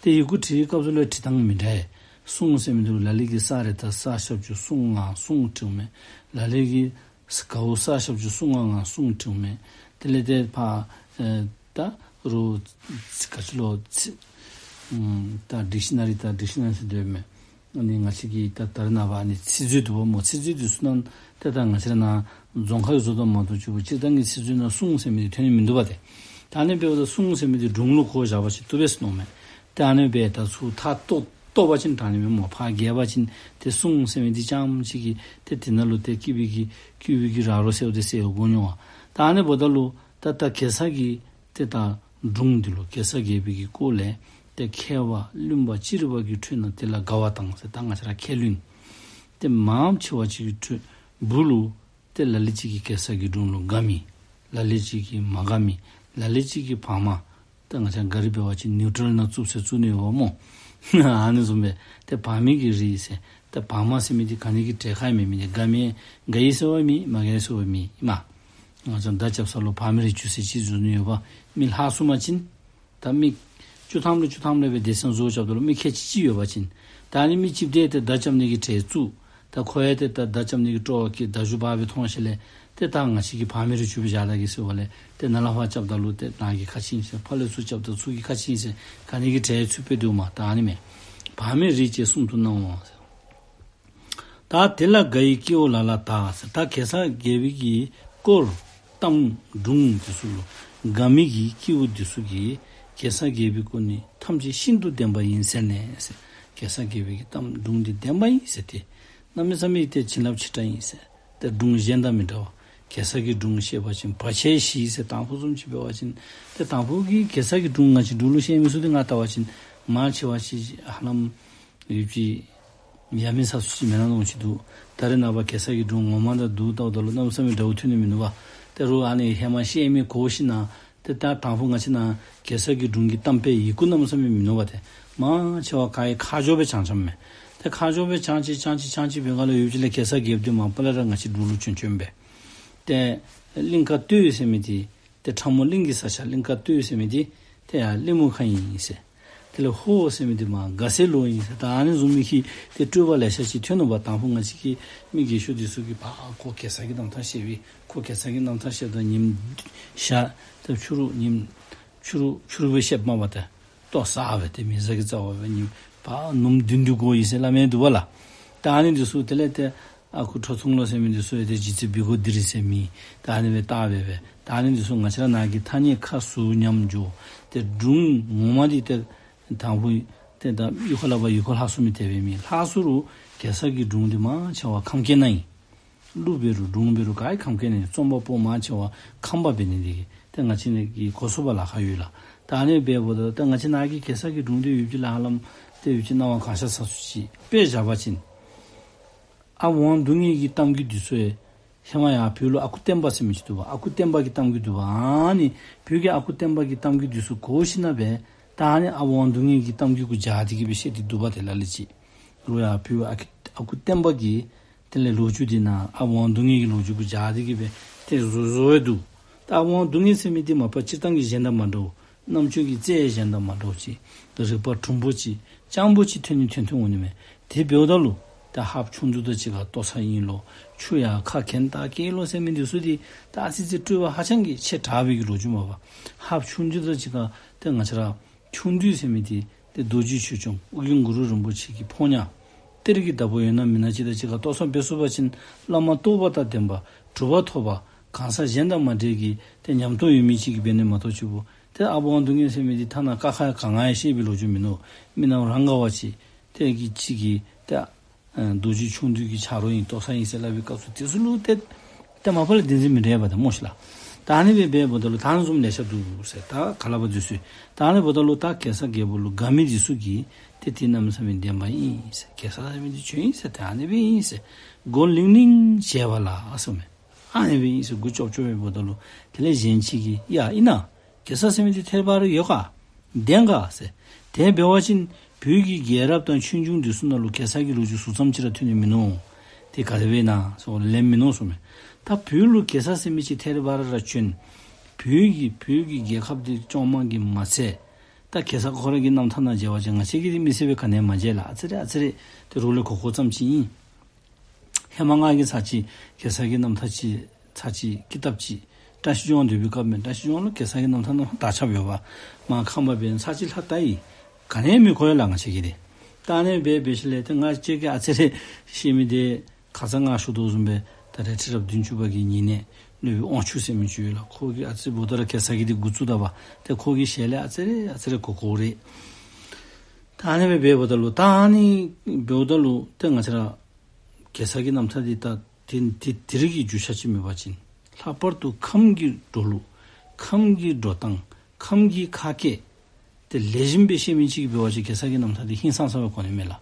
ཏེ་ཡི་གུ་བྲིས་སྐབས་སུ་ལུ་བྲིས་ཐངས་མི་འདྲ་བས། སྲུང་ཟེར་མི་འདི་ལུ་ལ་ལུ་གིས་ས་ར་བཏགས་ས་ཞབས་ཀྱུ་སྲུ་ང་སྲུང་བྲིཝ་མས། ལ་ལུ་གིས་གའོ་ས་ཞབས་ཀྱུ་སྲུ་ང་ང་སྲུང་བྲིཝ་མས། དེ་ལས་ཏེ་ཕར་ཨེ་ད་རུང་ག་ཅི་ལོ་ཚིག་ཨམ་ད་ཌིག་ཤ་ན་རི་ད་ཌིག་ཤ་ན་རི་ཟེར་སྡོདཔ་མས། ཨ་ནི་ང་བཅས་ཀྱི་ད་ད་རེས་ནངས་པ་ཨ་ནི་ཚིག་མཛོད་འདུག་པ་སྨོ། ཚིག་མཛོད་འདི་ཚུ་ནང་ཏེ་ད་ང་བཅས་ར་ནཱ་རྫོང་ཁ་ཡོད་ཟེརཝ་ད་མ་གཏོགས་ཅིག་སྤྱིར་བཏང་གི་ཚིག་མཛོད་ནང་སྲུང་ཟེར་མི་འདི་ཐོན་ནི་མིན་འདུག་པ་ཏེ། ད་ཨ་ནི་འབདཝ་ད་སྲུང་ཟེར་མི་འདི་སྒྲུང་ལུ་གོ་བཞག་པ་ཅིན་བཏུབ་པས་ཟེར་མནོཝ་མས། ཏེ་ཨ་ནི་སྦེ་ད་ཚུར་མཐའ་བཏོག་བཏོག་པ་ཅིན་དྲག་ནི་མས་སྨོ། ཕར་རྒལ་བ་ཅིན་ཏེ་སྲུང་ཟེར་མི་འདི་རྐྱངམ་ཅིག་གིས་ཏེ་དེ་ནང་ལུ་ཏེ་སྐྱིད་པའི་གི་སྐྱིད་པའི་གི་ར་རོ་ཟེརཝ་ཏེ་ཟེར་དགོ་མནོ་བ། ད་ཨ་ནི་འབདཝ་ད་ལུ་ད་ད་གེ་སར་གྱི་ཏེ་ད་སྒྲུང་འདི་ལུ་གེ་སར་རྒྱལ་པོའི་གི་སྐོར་ལས་ཏེ་མཁས་པ་བླུན་པ་ཅི་རིགས་པ་གི་ཁྲོད་ནང་དེ་ལ་དགའ་བ་དང་ཟེར། ད་ང་བཅས་ར་མཁས་བླུན་ཏེ་མང་ཆེ་བ་ཅིག་གི་ཁྲོད་བུ་ལུ་ཏེ་ལ་ལུ་ཅིག་གིས་གེ་སར་གྱི་སྒྲུང་ལུ་དགའ་མི། ལ་ལུ་ཅིག་གིས་མ་དགའ་མི། ལ་ལུ་ཅིག་གིས་བག་མ། ད་ང་བཅས་ག་ར་འབད་བ་ཅིན་ནིའུ་ཊལ་ནང་བཙུགས་ཟེར་བཙུགས་ནི་ཡོདཔ་སྨོ། ཨ་ནི་བཟུམ་སྦེ་ཏེ་བག་མའི་གི་རིགས་ཟེར། ཏེ་བག་མ་ཟེར་མི་འདི་ག་ནི་གི་གྲས་ཁར་མེད་མི་འདི། དགའ་མི་དགའ་ཡི་ཟེར་བ་མེད། མ་དགའ་ཡི་ཟེར་བ་མེད་ཨིན་མས། ང་བཅས་མདའ་རྐྱབ་ས་ལུ་བག་མའི་རིགས་བཅུ་ཟེར་ཅིག་བཙུགས་ནི་ཡོདཔ། མི་ལྷག་སོང་པ་ཅིན་ད་མི་བཅུ་ཐམ་ལུ་བཅུ་ཐམ་ལུ་སྦེ་སྡེ་ཚན་བཟོ་རྐྱབ་ད་ལུ་མི་ཁལ་གཅིག་གཅིག་ཡོད་པ་ཅིན་ད་ཨ་ནི་མི་གཅིག་དེ་ཏེ་མདའ་རྐྱབ་ནི་གི་གྲས་བཙུགས། ད་ཁོ་ཡང་ཏེ་ད་མདའ་རྐྱབ་ནི་གི་སྤྲོ་བ་གིས་མདའ་གཞུ་འབག་སྦེ་མཐོང་ཞིནམ་ལས་ཏེ་ད་ང་བཅས་ཀྱིས་བག་མའི་རིགས་བཅུ་སྦེ་བཞག་ད་གེ་ཟེར་བ་ལས་ཏེ་ནཱ་ལས་ཕར་རྐྱབ་ད་ལུ་ཏེ་ནཱ་གི་ཁ་ཕྱེ་ཨིན་ཟེར། ཕར་ལས་ཚུར་རྐྱབ་ད་ཚུར་གྱི་ཁ་ཕྱེ་ཨིན་ཟེར། ག་ནི་གི་གྲས་ཚུད་པས་འདུག་མས། ད་ཨ་ནི་མས། བག་མའི་རིགས་ཅེས་གསུམ་དུ་སྣང་བ་ཟེར། ད་དེ་ལ་དགའ་ཡི་སྐྱེ་བོ་ལ་ལ་དག་ཟེར། ད་གེ་སར་རྒྱལ་པོའི་གི་སྐོར་གཏམ་སྒྲུང་འདི་ཚུ་ལུ་དགའ་མི་གི་སྐྱེ་བོ་འདི་ཚུ་གིས་གེ་སར་རྒྱལ་པོའི་སྐོར་ནི་ཐམས་ཅད་ཤིན་ཏུ་བདེན་པ་ཡིན་ཟེར་ནས་ཟེར། གེ་སར་རྒྱལ་པོའི་གི་གཏམ་སྒྲུང་འདི་བདེན་པ་ཡིན་ཟེར་ཏེ་གནམ་མེད་ས་མེད་ཏེ་བྱིན་རླབས་ཆེ་དྲགས་ཡིན་ཟེར། ཏེ་སྒྲུང་གཞན་དང་མི་འདྲ་བ། གེ་སར་གྱི་སྒྲུང་བཤད་པ་ཅིན་བར་ཆད་ཞི་ཟེར། དང་ཕུ་བཟུམ་ཅིག་འབད་བ་ཅིན་ཏེ་དང་ཕུ་གི་གེ་སར་གྱི་སྒྲུང་ང་བཅས་འབྲུག་ལུ་བཤད་མི་ཚུ་འདི་ང་བལྟ་བ་ཅིན་མང་ཆེ་བ་ཅིག་ཧ་ལམ་ཡུལ་གྱི་ཡ་མེད་ས་སུ་ཅིག་མེན་ན་མནོཝ་ཅིག་འདུག། ད་རེས་ནངས་པ་གེ་སར་གྱི་སྒྲུང་ངོ་མ་དང་བསྡུར་བལྟཝ་ད་ལུ་གནམ་མེད་ས་མེད་འདྲཝ་ཐོན་ནི་མིན་འདུག་པ། ཏེ་རུང་ཨ་ནི་ཧེ་མ་བཤད་མི་གོ་ཞིནམ་ལས་ཏེ་ད་དང་ཕུ་ང་བཅས་ནཱ་གེ་སར་གྱི་སྒྲུང་གི་གཏམ་དཔེ་ཡི་གུ་གནམ་མེད་ས་མེད་མིན་འདུག་པ། ཏེ་མང་ཆེ་བ་ག་ར་ཁ་བྱོག་སྦེ་བྱང་བྱངམ་མས། ཏེ་ཁ་བྱོག་སྦེ་བྱང་ཅི་བྱང་ཅི་བྱང་ཅི་འབད་ག་ལུ་ཡུལ་གྱི་ལས་གེ་སར་རྒྱལཔོ་འདི་མ་པ་ལས་ར་ང་བཅས་འབྲུག་ལུ་བྱོན་བྱོནམ་མས། ཏེ་གླིང་དཀར་སྟོད་ཟེར་མི་འདི་ཏེ་ཁྲ་མོ་གླིང་གི་ས་ཆ། གླིང་དཀར་སྟོད་ཟེར་མི་འདི་ཏེ་ཡར་གླིང་མུ་ཁ་ཨིན་ཟེར། དེ་ལས་ཧོ་ཟེར་མི་འདི་མར་དགའ་སེང་ལུ་ཨིན་ཟེར། ད་ཨ་ནི་བཟུམ་མའི་གི་ཏེ་སྤྲོས་པ་ལེ་ཤ་ཅིག་ཐོན་ནུག་པ། དང་ཕུ་ང་བཅས་ཀྱི་མི་རྒས་ཤོས་འདི་ཚུ་གིས་པ་ཁོ་གེ་སར་གྱི་རྣམ་ཐར་བཤད་པས། ཁོ་གེ་སར་གྱི་རྣམ་ཐར་བཤདཔ་ད་ཉིམ་ཤར་ཏེ་ཕྱི་རུ་ཉིམ་ཕྱི་རུ་ཕྱི་རུ་སྦེ་བཤདཔ་མས་པ། ཏེ་ལྟོ་ཟ་སྦེ་ཏེ་མི་ཟ་གི་རྩ་བ་སྦེ་ཉིམ་པ་ནུབ་བདུན་དུས་འགོ་ཡི་ཟེར་སླབ་མི་འདུག་པ་ལགས། ད་ཨ་ནི་འདི་ཚུ་དེ་ལས་ཏེ་ཨ་ཁུ་ཁྲོ་ཐུང་ལོ་ཟེར་མི་འདི་ཚུ་ཡང་ཏེ་རྗེ་བཙུན་བི་གོ་དི་རི་ཟེར་མི་ད་ཨ་ནི་སྦེ་བཏགས་སྦེ་སྦེ། ད་ཨ་ནི་འདི་ཚུ་ང་བཅས་ར་ནཱ་གི་ཐ་སྙད་ཁ་ཟུར་ཉམས་འགྱོ། ཏེ་སྒྲུང་ངོ་མ་འདི་ཏེ་དང་ཕུ་ཏེ་ད་ཡུལ་འཁོར་ལས་ཕར་ཡུལ་འཁོར་ལྷག་སོང་མི་དེ་སྦེ་མེན། ལྷག་སོང་རུང་གེ་སར་གྱི་སྒྲུང་འདི་མང་ཆེ་བ་ཁམས་སྐད་ནང་ཨིན། གླུ་འབད་རུང་སྒྲུང་འབད་རུང་ག་ར་ཁམས་སྐད་ནང་ཨིན། རྩོམ་པ་པོ་མང་ཆེ་བ་ཁམས་པ་འབད་ནི་དེ་གིས་ཏེ་ང་བཅས་ནཱ་གི་གོ་ཚོར་བ་ལཱ་ཁག་ཡོད་ལགས། ད་ཨ་ནི་འབདཝ་ད་ད་ང་བཅས་ནཱ་གི་གེ་སར་གྱི་སྒྲུང་འདི་ཡུལ་གྱི་ལས་ཧ་ལམ་ཏེ་ཡུལ་གྱི་སྣང་བ་གང་ཤར་ས་སུ་ཅིག་དཔེ་བཞག་པ་ཅིན་ཨཔ་ཝང་རྡུང་ངེ་གི་གཏམ་རྒྱུད་འདི་ཚུ་ཡང་ཧེ་མ་ཡར་བོད་ལུ་ཨ་ཁུ་སྟོན་པ་ཟེར་མི་ཅིག་འདུག་པ། ཨ་ཁུ་སྟོན་པ་གི་གཏམ་རྒྱུད་འདུག་པ། ཨ་ནི་བོད་ཀྱི་ཨ་ཁུ་སྟོན་པ་གི་གཏམ་རྒྱུད་འདི་ཚུ་གོ་ཞིནམ་ལས་ད་ཨ་ནི་ཨཔ་ཝང་རྡུང་ངེ་གི་གཏམ་རྒྱུད་གུ་སྦྱར་ཏེ་གིས་སྦེ་བཤད་དེ་འདུག་པ། ཏེ་ལ་ལུ་ཅིག་རུང་ཡར་བོད་ཨ་ཁུ་ཨ་ཁུ་སྟོན་པ་གི་དེ་ལས་ལོ་རྒྱུས་འདི་ནང་ཨཔ་ཝང་རྡུང་ངེ་གི་ལོ་རྒྱུས་གུ་སྦྱར་ཏེ་གིས་སྦེ་ཏེ་བཟོ་བཟོཝ་འདུག། ད་ཨཔ་ཝང་རྡུང་ངེ་ཟེར་མི་འདི་མ་པ་སྤྱིར་བཏང་གི་གཞན་དང་མ་འདྲཝ། རྣམ་དཔྱོད་ཀྱི་རྩལ་གཞན་དང་མ་འདྲཝ་ཅིག། རིག་པ་གྲུང་པོ་ཅིག། སྤྱང་པོ་ཅིག་ཐོན་ནི་ཐོན་ཐོན་འོང་ནི་མས། དེ་འབདཝ་ད་ལུ་ད་ཧཱཔ་ཆུང་དུས་དང་གཅིག་ཁར་ལྟོ་ཚང་ཨིན་ལོ། ཆུ་ཡར་ཁ་གྱེན་བལྟ་སྐྱེལ་ལོ་ཟེར་མི་འདི་ཚུ་འདི་ད་ཨ་ཙི་ཙི་སྤྲོས་པ་ཧ་ཅང་གི་ཆེ་དྲགས་པའི་གི་ལོ་རྒྱུས་མས་པ། ཧཱཔ་ཆུང་དུས་དང་གཅིག་ཁར་ཏེ་ང་བཅས་ར་ཆུང་དུས་ཟེར་མི་འདི་ཏེ་རྡོ་རྗེ་ཆོས་སྐྱོང་ཨོ་རྒྱན་གུ་རུ་རིན་པོ་ཆེ་གི་ཕོ་ཉ་གཏེར་གྱི་བདག་པོ་ཡོད་ན་མེད་ན་ཅིག་དང་གཅིག་ཁར་ལྟོ་ཚང་འབད་ཚུགས་པ་ཅིན་བླ་མ་རྟོགས་པ་དང་ལྡན་པ་གྲུབ་པ་ཐོབ་པ་གང་ཟག་གཞན་དང་མ་འདྲ་གི་ཏེ་ཉམས་རྟོགས་ཡོད་མི་ཅིག་གིས་འབད་ནི་མ་གཏོགས་ཅིག་པོ་ཏེ་ཨཔ་ཝང་རྡུང་ངེ་ཟེར་མི་འདི་ཐ་ན་ཀ་ཁ་ག་ང་ཡང་ཤེས་པའི་ལོ་རྒྱུས་མིན་ནུག། མི་ནམ་རང་ག་བ་ཅིག་ཏེ་གི་ཅིག་གིས་ཏེ་ཨ་རྡོ་རྗེ་ཆུང་དུས་ཀྱི་ཆ་རོགས་ཨིན་ལྟོ་ཚང་ཨིན་ཟེར་སླབ་པའི་སྐབས་སུ་དེ་ཚུ་ལུ་ཏེ་ཏེ་མ་པ་ལས་བདེན་འཛིན་མི་འདྲ་བས་པ་ཏེ་སྨོ་ཤིག་ལགས། ད་ཨ་ནི་སྦེ་འབདཝ་ད་ལུ་ད་ཨ་ནི་བཟུམ་ལེ་ཤ་འདུག་ཟེར། ད་ག་ལ་བ་འདི་ཚུ་ད་ཨ་ནི་འབདཝ་ད་ལུ་ད་གེ་སར་རྒྱལ་པོ་ལུ་དགའ་མི་འདི་ཚུ་གིས་ཏེ་དེ་གནམ་མེད་ས་མེད་བདེན་པ་ཨིན་ཟེར། གེ་སར་ཟེར་མི་འདི་བྱོན་ཡི་ཟེར། ཏེ་ཨ་ནི་སྦེ་ཨིན་ཟེར། མགོ་ལིང་ལིང་བྱས་པ་ལ་ཨ་ཟེརཝ་མས། ཨ་ནི་སྦེ་ཨིན་ཟེར་མགུ་ཅོབ་ཅོབ་སྦེ་འབདཝ་ད་ལུ་དེ་ལས་གཞན་ཅིག་གིས་ཡ་ཨིན་ན། གེ་སར་ཟེར་མི་འདི་ཐད་རི་བ་རི་ཡོད་ག། བདེན་ག་ཟེར། དེ་འབད་བ་ཅིན་བོད་ཀྱི་རྒྱལ་རབས་དང་ཆོས་འབྱུང་འདི་ཚུ་ནང་ལུ་གེ་སར་གྱི་ལོ་རྒྱུས་ཟུར་ཙམ་ཅིག་ར་ཐོན་ནི་མིན་ནུག། དེ་ག་དེ་སྦེ་ཨིན་ན་ཟེར་ལན་མིན་ནུག་ཟེརཝ་མས། ད་བོད་ལུ་གེ་སར་ཟེར་མི་ཅིག་ཐད་རི་བ་རི་ར་བྱོན། བོད་ཀྱི་བོད་ཀྱི་རྒྱལ་ཁབ་འདི་སྐྱོང་མི་གིས་མ་ཚད། ད་གེ་སར་ཁོ་ར་གི་རྣམ་ཐར་ནང་མཇལ་བ་ཅིན་ང་བཅས་ཀྱིས་འདི་མི་ཚེ་སྦེ་ག་ནི་ཡང་མ་མཇལ་ལགས། ཨ་ཙི་རེ་ཨ་ཙི་རེ་ཏེ་རོགས་ལས་གོ་གོཝ་ཙམ་ཅིག་ཨིན། ཧེ་མ་ང་གིས་ཚར་གཅིག་གེ་སར་གྱི་རྣམ་ཐར་ཅིག་ཚར་གཅིག་ཀི་ཏབ་ཅིག་བཀྲ་ཤིས་ལྗོངས་སྡོད་པའི་སྐབས་མས། བཀྲ་ཤིས་ལྗོངས་ལུ་གེ་སར་གྱི་རྣམ་ཐར་རྣམ་དག་ཆགས་ཡོདཔ། མར་ཁམས་པ་འབད་ཚར་གཅིག་ལྷག་བལྟ་ཡི། ག་ནི་ཡང་མི་གོ་ཡོད་ལགས་ང་བཅས་ཀྱིས་འདི། ད་ཨ་ནི་སྦེ་འབད་ཞིནམ་ལས་ཏེ་ང་བཅས་ཀྱིས་ཨ་ཙི་རེ་ཤེས་མི་འདི་ཁ་ཙ་ང་ཞུ་དོ་བཟུམ་སྦེ་ད་རེས་ཁྲི་རབས་བདུན་ཅུ་པ་གི་ཉེ་གནས་སློབ་དཔོན་དབང་ཕྱུག་ཟེར་མི་ཅིག་ཡོད་ལགས། ཁོ་གིས་ཨ་ཙི་འབདཝ་ད་ར་གེ་སར་གྱི་འདི་འགོ་བཙུགས་ད་པ། ཏེ་ཁོ་གི་ཞལ་ལས་ཨ་ཙི་རེ་ཨ་ཙི་རེ་གོ་གོཝ་རེ། ད་ཨ་ནི་སྦེ་འབདཝ་ད་ལུ་ད་ཨ་ནི་འབདཝ་ད་ལུ་ཏེ་ང་བཅས་ར་གེ་སར་གྱི་རྣམ་ཐར་འདི་ད་དེ་དེ་དེ་རིགས་ཀྱི་རྒྱུས་ཆ་ཅིག་མེད་པ་ཅིན་ལྷག་པར་དུ་ཁམས་ཀྱི་འགྲོ་ལུགས་ཁམས་ཀྱི་འགྲོ་སྟངས་ཁམས་ཀྱི་ཁ་སྐད་དེ་ལེགས་ཤོམ་སྦེ་ཤེས་མི་ཅིག་འབད་བ་ཅིན་གེ་སར་གྱི་རྣམ་ཐར་འདི་ཧིང་སངས་ས་སྦེ་གོ་ནི་མས་ལགས།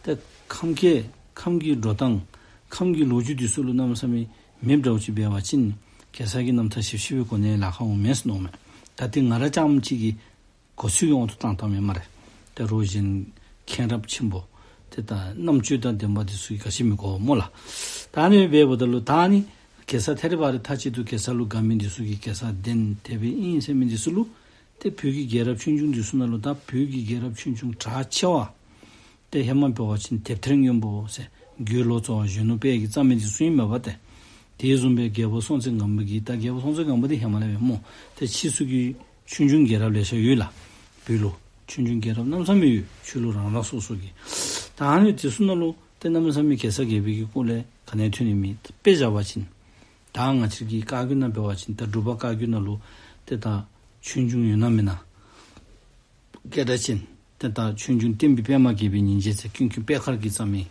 ཏེ་ཁམས་སྐད་ཁམས་ཀྱི་འགྲོ་སྟངས་ཁམས་ཀྱི་ལོ་རྒྱུས་འདི་ཚུ་ལུ་གནམ་མེད་ས་མེད་མེདཔ་འདྲཝ་ཅིག་འབད་བ་ཅིན་གེ་སར་གྱི་རྣམ་ཐར་ཞིབ་ཞིབ་སྦེ་གོ་ནི་ལཱ་ཁག་འོང་མས་ཟེར་མནོཝ་མས། ད་དེ་ང་ར་རྐྱངམ་གཅིག་གིས་གོ་ཚུལ་གྱི་དབང་དུ་བཏང་བཏངམ་ཨིན་སྨ་རེ། ཏེ་རོགས་གཞན་མཁྱེན་རབ་ཆེན་པོ་ཏེ་ད་རྣམ་དཔྱོད་དང་ལྡན་པ་འདི་ཚུ་གིས་ག་ཅི་མི་གོ་སྨོ་ལགས། ད་ཨ་ནི་འབདཝ་ད་ལུ་ད་ཨ་ནི་གེ་སར་ཐད་རི་བ་རི་མཐའ་གཅིག་ཏུ་གེ་སར་ལུ་དགའ་མི་འདི་ཚུ་གིས་གེ་སར་བདེན་དེ་སྦེ་ཨིན་ཟེར་མི་འདི་ཚུ་ལུ་ཏེ་བོད་ཀྱི་རྒྱལ་རབས་ཆོས་འབྱུང་འདི་ཚུ་ནང་ལུ་ད་བོད་ཀྱི་རྒྱལ་རབས་ཆོས་འབྱུང་གྲགས་ཆེ་བ་ཏེ་ཧེ་མ་འབད་བ་ཅིན་དེབ་ཐེར་སྔོན་པོ་ཟེར་དགེ་སློང་རྩ་བ་གཞོན་ནུ་དཔལ་གྱིས་བརྩམས་མི་འདི་ཚུ་ཨིན་མས་པ་ཏེ། དེ་བཟུམ་སྦེ་རྒྱལ་པོ་སྲོང་བཙན་སྒམ་པོ་གིས་ད་རྒྱལ་པོ་སྲོང་བཙན་སྒམ་པོ་འདི་ཧེ་མ་ལས་སྦེ་སྨོ། ཏེ་ཕྱིས་སུ་གི་ཆོས་འབྱུང་རྒྱལ་རབས་ལེ་ཤ་ཡོད་ལགས། བོད་ལུ་ཆོས་འབྱུང་རྒྱལ་རབས་གནམ་མེད་ས་མེད་ཡོད། ཆོས་ལུགས་རང་རང་སོ་སོ་གི། ད་ཨ་ནི་འདི་ཚུ་ནང་ལུ་ཏེ་གནམ་མེད་ས་མེད་གེ་སར་རྒྱལ་པོ་གི་སྐོར་ལས་ག་ནི་ཡང་ཐོན་ནི་མེད། དཔེ་བཞག་པ་ཅིན་ད་ང་བཅས་ཀྱི་བཀའ་བརྒྱུད་ནང་འབད་བ་ཅིན་ད་འབྲུག་པ་བཀའ་བརྒྱུད་ནང་ལུ་ཏེ་ད་ཆོས་འབྱུང་ཡོད་ན་མེད་ན་སྐད་གྲགས་ཅན། ཏེ་ད་ཆོས་འབྱུང་བསྟན་པའི་པདྨ་རྒྱས་པའི་ཉིན་བྱེད་ཟེར་ཀུན་མཁྱེན་པད་དཀར་གྱིས་བརྩམས་མི་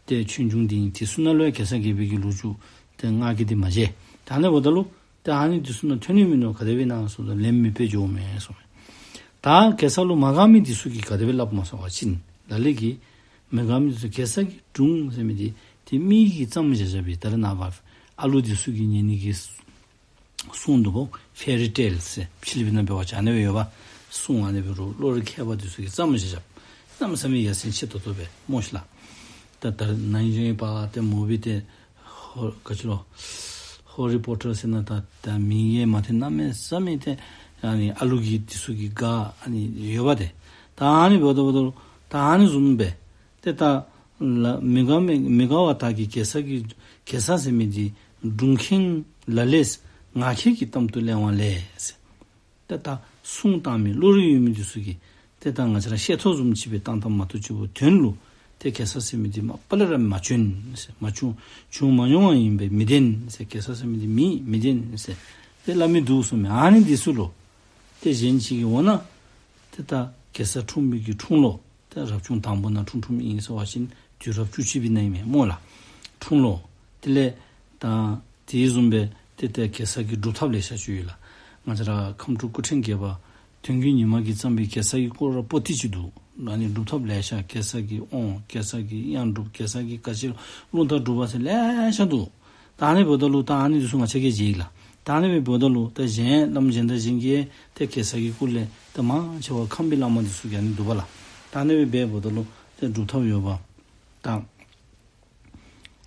ཏེ་ཆོས་འབྱུང་འདི་ཨིན། དེ་ཚུ་ནང་ལུ་ཡང་གེ་སར་རྒྱལ་པོའི་གི་ལོ་རྒྱུས་ཏེ་ང་གིས་འདི་མ་མཇལ། ད་ཨ་ནི་འབདཝ་ད་ལུ་ཏེ་ཨ་ནི་འདི་ཚུ་ནང་ཐོན་ནི་མིན་ནུག། ག་དེ་སྦེ་ཨིན་ན་ཟེརཝ་ད་ལན་མེདཔ་སྦེ་འགྱོཝ་མས་ཟེརཝ་མས། ད་གེ་སར་ལུ་མ་དགའ་མི་འདི་ཚུ་གིས་ག་དེ་སྦེ་སླབ་སྨོ་ཟེར་བ་ཅིན་ལ་ལུ་གིས་མི་དགའ་མི་འདི་ཚུ་གེ་སར་གྱི་སྒྲུང་ཟེར་མི་འདི་ཏེ་མི་གིས་བརྩམས་བཞག་བཞགཔ་སྦེ་ད་རེས་ནངས་པ་ཨ་ལུ་འདི་ཚུ་གིས་ཉན་ནི་གི་སྲུང་འདུག་གོ། ཕེ་རི་ཊེལ་ཟེར་ཕྱི་གླིང་པའི་ནང་འབད་བ་ཅིན་ཨ་ནི་སྦེ་ཡོདཔ། སྲུང་ཨ་ནི་སྦེ་རོགས་བློ་རིག་མཁས་པ་འདི་ཚུ་གིས་བརྩམས་བཞག་བཞགཔ། གནམ་མེད་ས་མེད་ཡ་མཚན་ཆེ་ཏོག་ཏོ་སྦེ་སྨོ་ཤི་ལགས། ད་ད་ནང་བཞིན་པ་ཏེ་མུ་བི་ཏེ་ཧོ་ག་ཅི་ལོ་ཧེ་རི་པོ་ཊར་ཟེར་ན་ད་ད་མིང་ཡང་མ་ཐོན། གནམ་མེད་ས་མེད་ཏེ་ཨ་ནི་ཨ་ལུ་གིས་འདི་ཚུ་གིས་དགའ་ཨ་ནི་ཡོདཔ་ཏེ། ད་ཨ་ནི་འབདཝ་ད་འབདཝ་ད་ད་ཨ་ནི་བཟུམ་སྦེ་ཏེ་ད་ལ་མི་དགའ་མི་མི་དགའ་བ་དག་གིས་གེ་སར་གྱི་གེ་སར་ཟེར་མི་འདི་སྒྲུང་མཁན་ལ་ལས་ངག་འཁྱལ་གྱི་གཏམ་དུ་གླེང་བ་ལས་ཟེར། ཏེ་ད་སྲུང་བཏང་མི་བློ་རིག་ཡོད་མི་འདི་ཚུ་གིས་ཏེ་ད་ང་བཅས་ར་ཤེས་ཐོག་བཟུམ་ཅིག་སྦེ་བཏང་བཏངམ་མ་གཏོགས་ཅིག་པོ་དོན་ལུ་ཏེ་གེ་སར་ཟེར་མི་འདི་མ་པ་ལས་ར་མ་བྱོན་ཟེར། མ་བྱུང་བྱུང་མ་མྱོང་བ་ཨིན་པས། མི་བདེན་ཟེར། གེ་སར་ཟེར་མི་འདི་མི་མི་བདེན་ཟེར་ཏེ་སླབ་མི་འདུག་ཟེརཝ་མས། ཨ་ནི་འདི་ཚུ་ལུ་ཏེ་གཞན་ཅིག་གིས་འོ་ན་ཏེ་ད་གེ་སར་འཁྲུངས་མི་གི་འཁྲུངས་ལོ་ཏེ་རབ་བྱུང་དང་པོ་ནང་འཁྲུངས་འཁྲུངསམ་ཨིན་ཟེར་བ་ཅིན་དུས་རབས་བཅུ་གཅིག་པའི་ནང་ཨིན་མས་སྨོ་ལགས། འཁྲུངས་ལོ། དེ་ལས་ད་དེ་བཟུམ་སྦེ་ཏེ་ཏེ་གེ་སར་གྱི་སྒྲུབ་ཐབས་ལེ་ཤ་ཅིག་ཡོད་ལགས། ང་བཅས་ར་ཁམས་སྤྲུལ་སྐུ་ཕྲེང་བརྒྱད་པ་དོན་བརྒྱུད་ཉི་མ་གིས་བརྩམས་པའི་གེ་སར་གྱི་སྐོར་ར་པོ་ཏི་ཅིག་འདུག། ཨ་ནི་སྒྲུབ་ཐབས་ལེ་ཤ་གེ་སར་གྱི་དབང་གེ་སར་གྱི་གཡང་སྒྲུབ་གེ་སར་གྱི་ག་ཅི་རླུང་རྟ་སྒྲུབ་པ་ཟེར་ལེ་ཤ་འདུག། ད་ཨ་ནི་འབདཝ་ད་ལུ་ད་ཨ་ནི་འདི་ཚུ་ང་བཅས་ཀྱིས་མཇལ་ཡི་ལགས། ད་ཨ་ནི་སྦེ་འབདཝ་ད་ལུ་ད་གཞན་བླམ་གཞན་དང་གཞན་གྱིས་ཏེ་གེ་སར་གྱི་སྐོར་ལས་ཏེ་མང་ཆེ་བ་ཁམས་པའི་བླ་མ་འདི་ཚུ་གིས་ཨ་ནི་འདུག་པ་ལགས། ད་ཨ་ནི་སྦེ་འབདཝ་ད་ལུ་ཏེ་སྒྲུབ་ཐབས་ཡོདཔ་ད་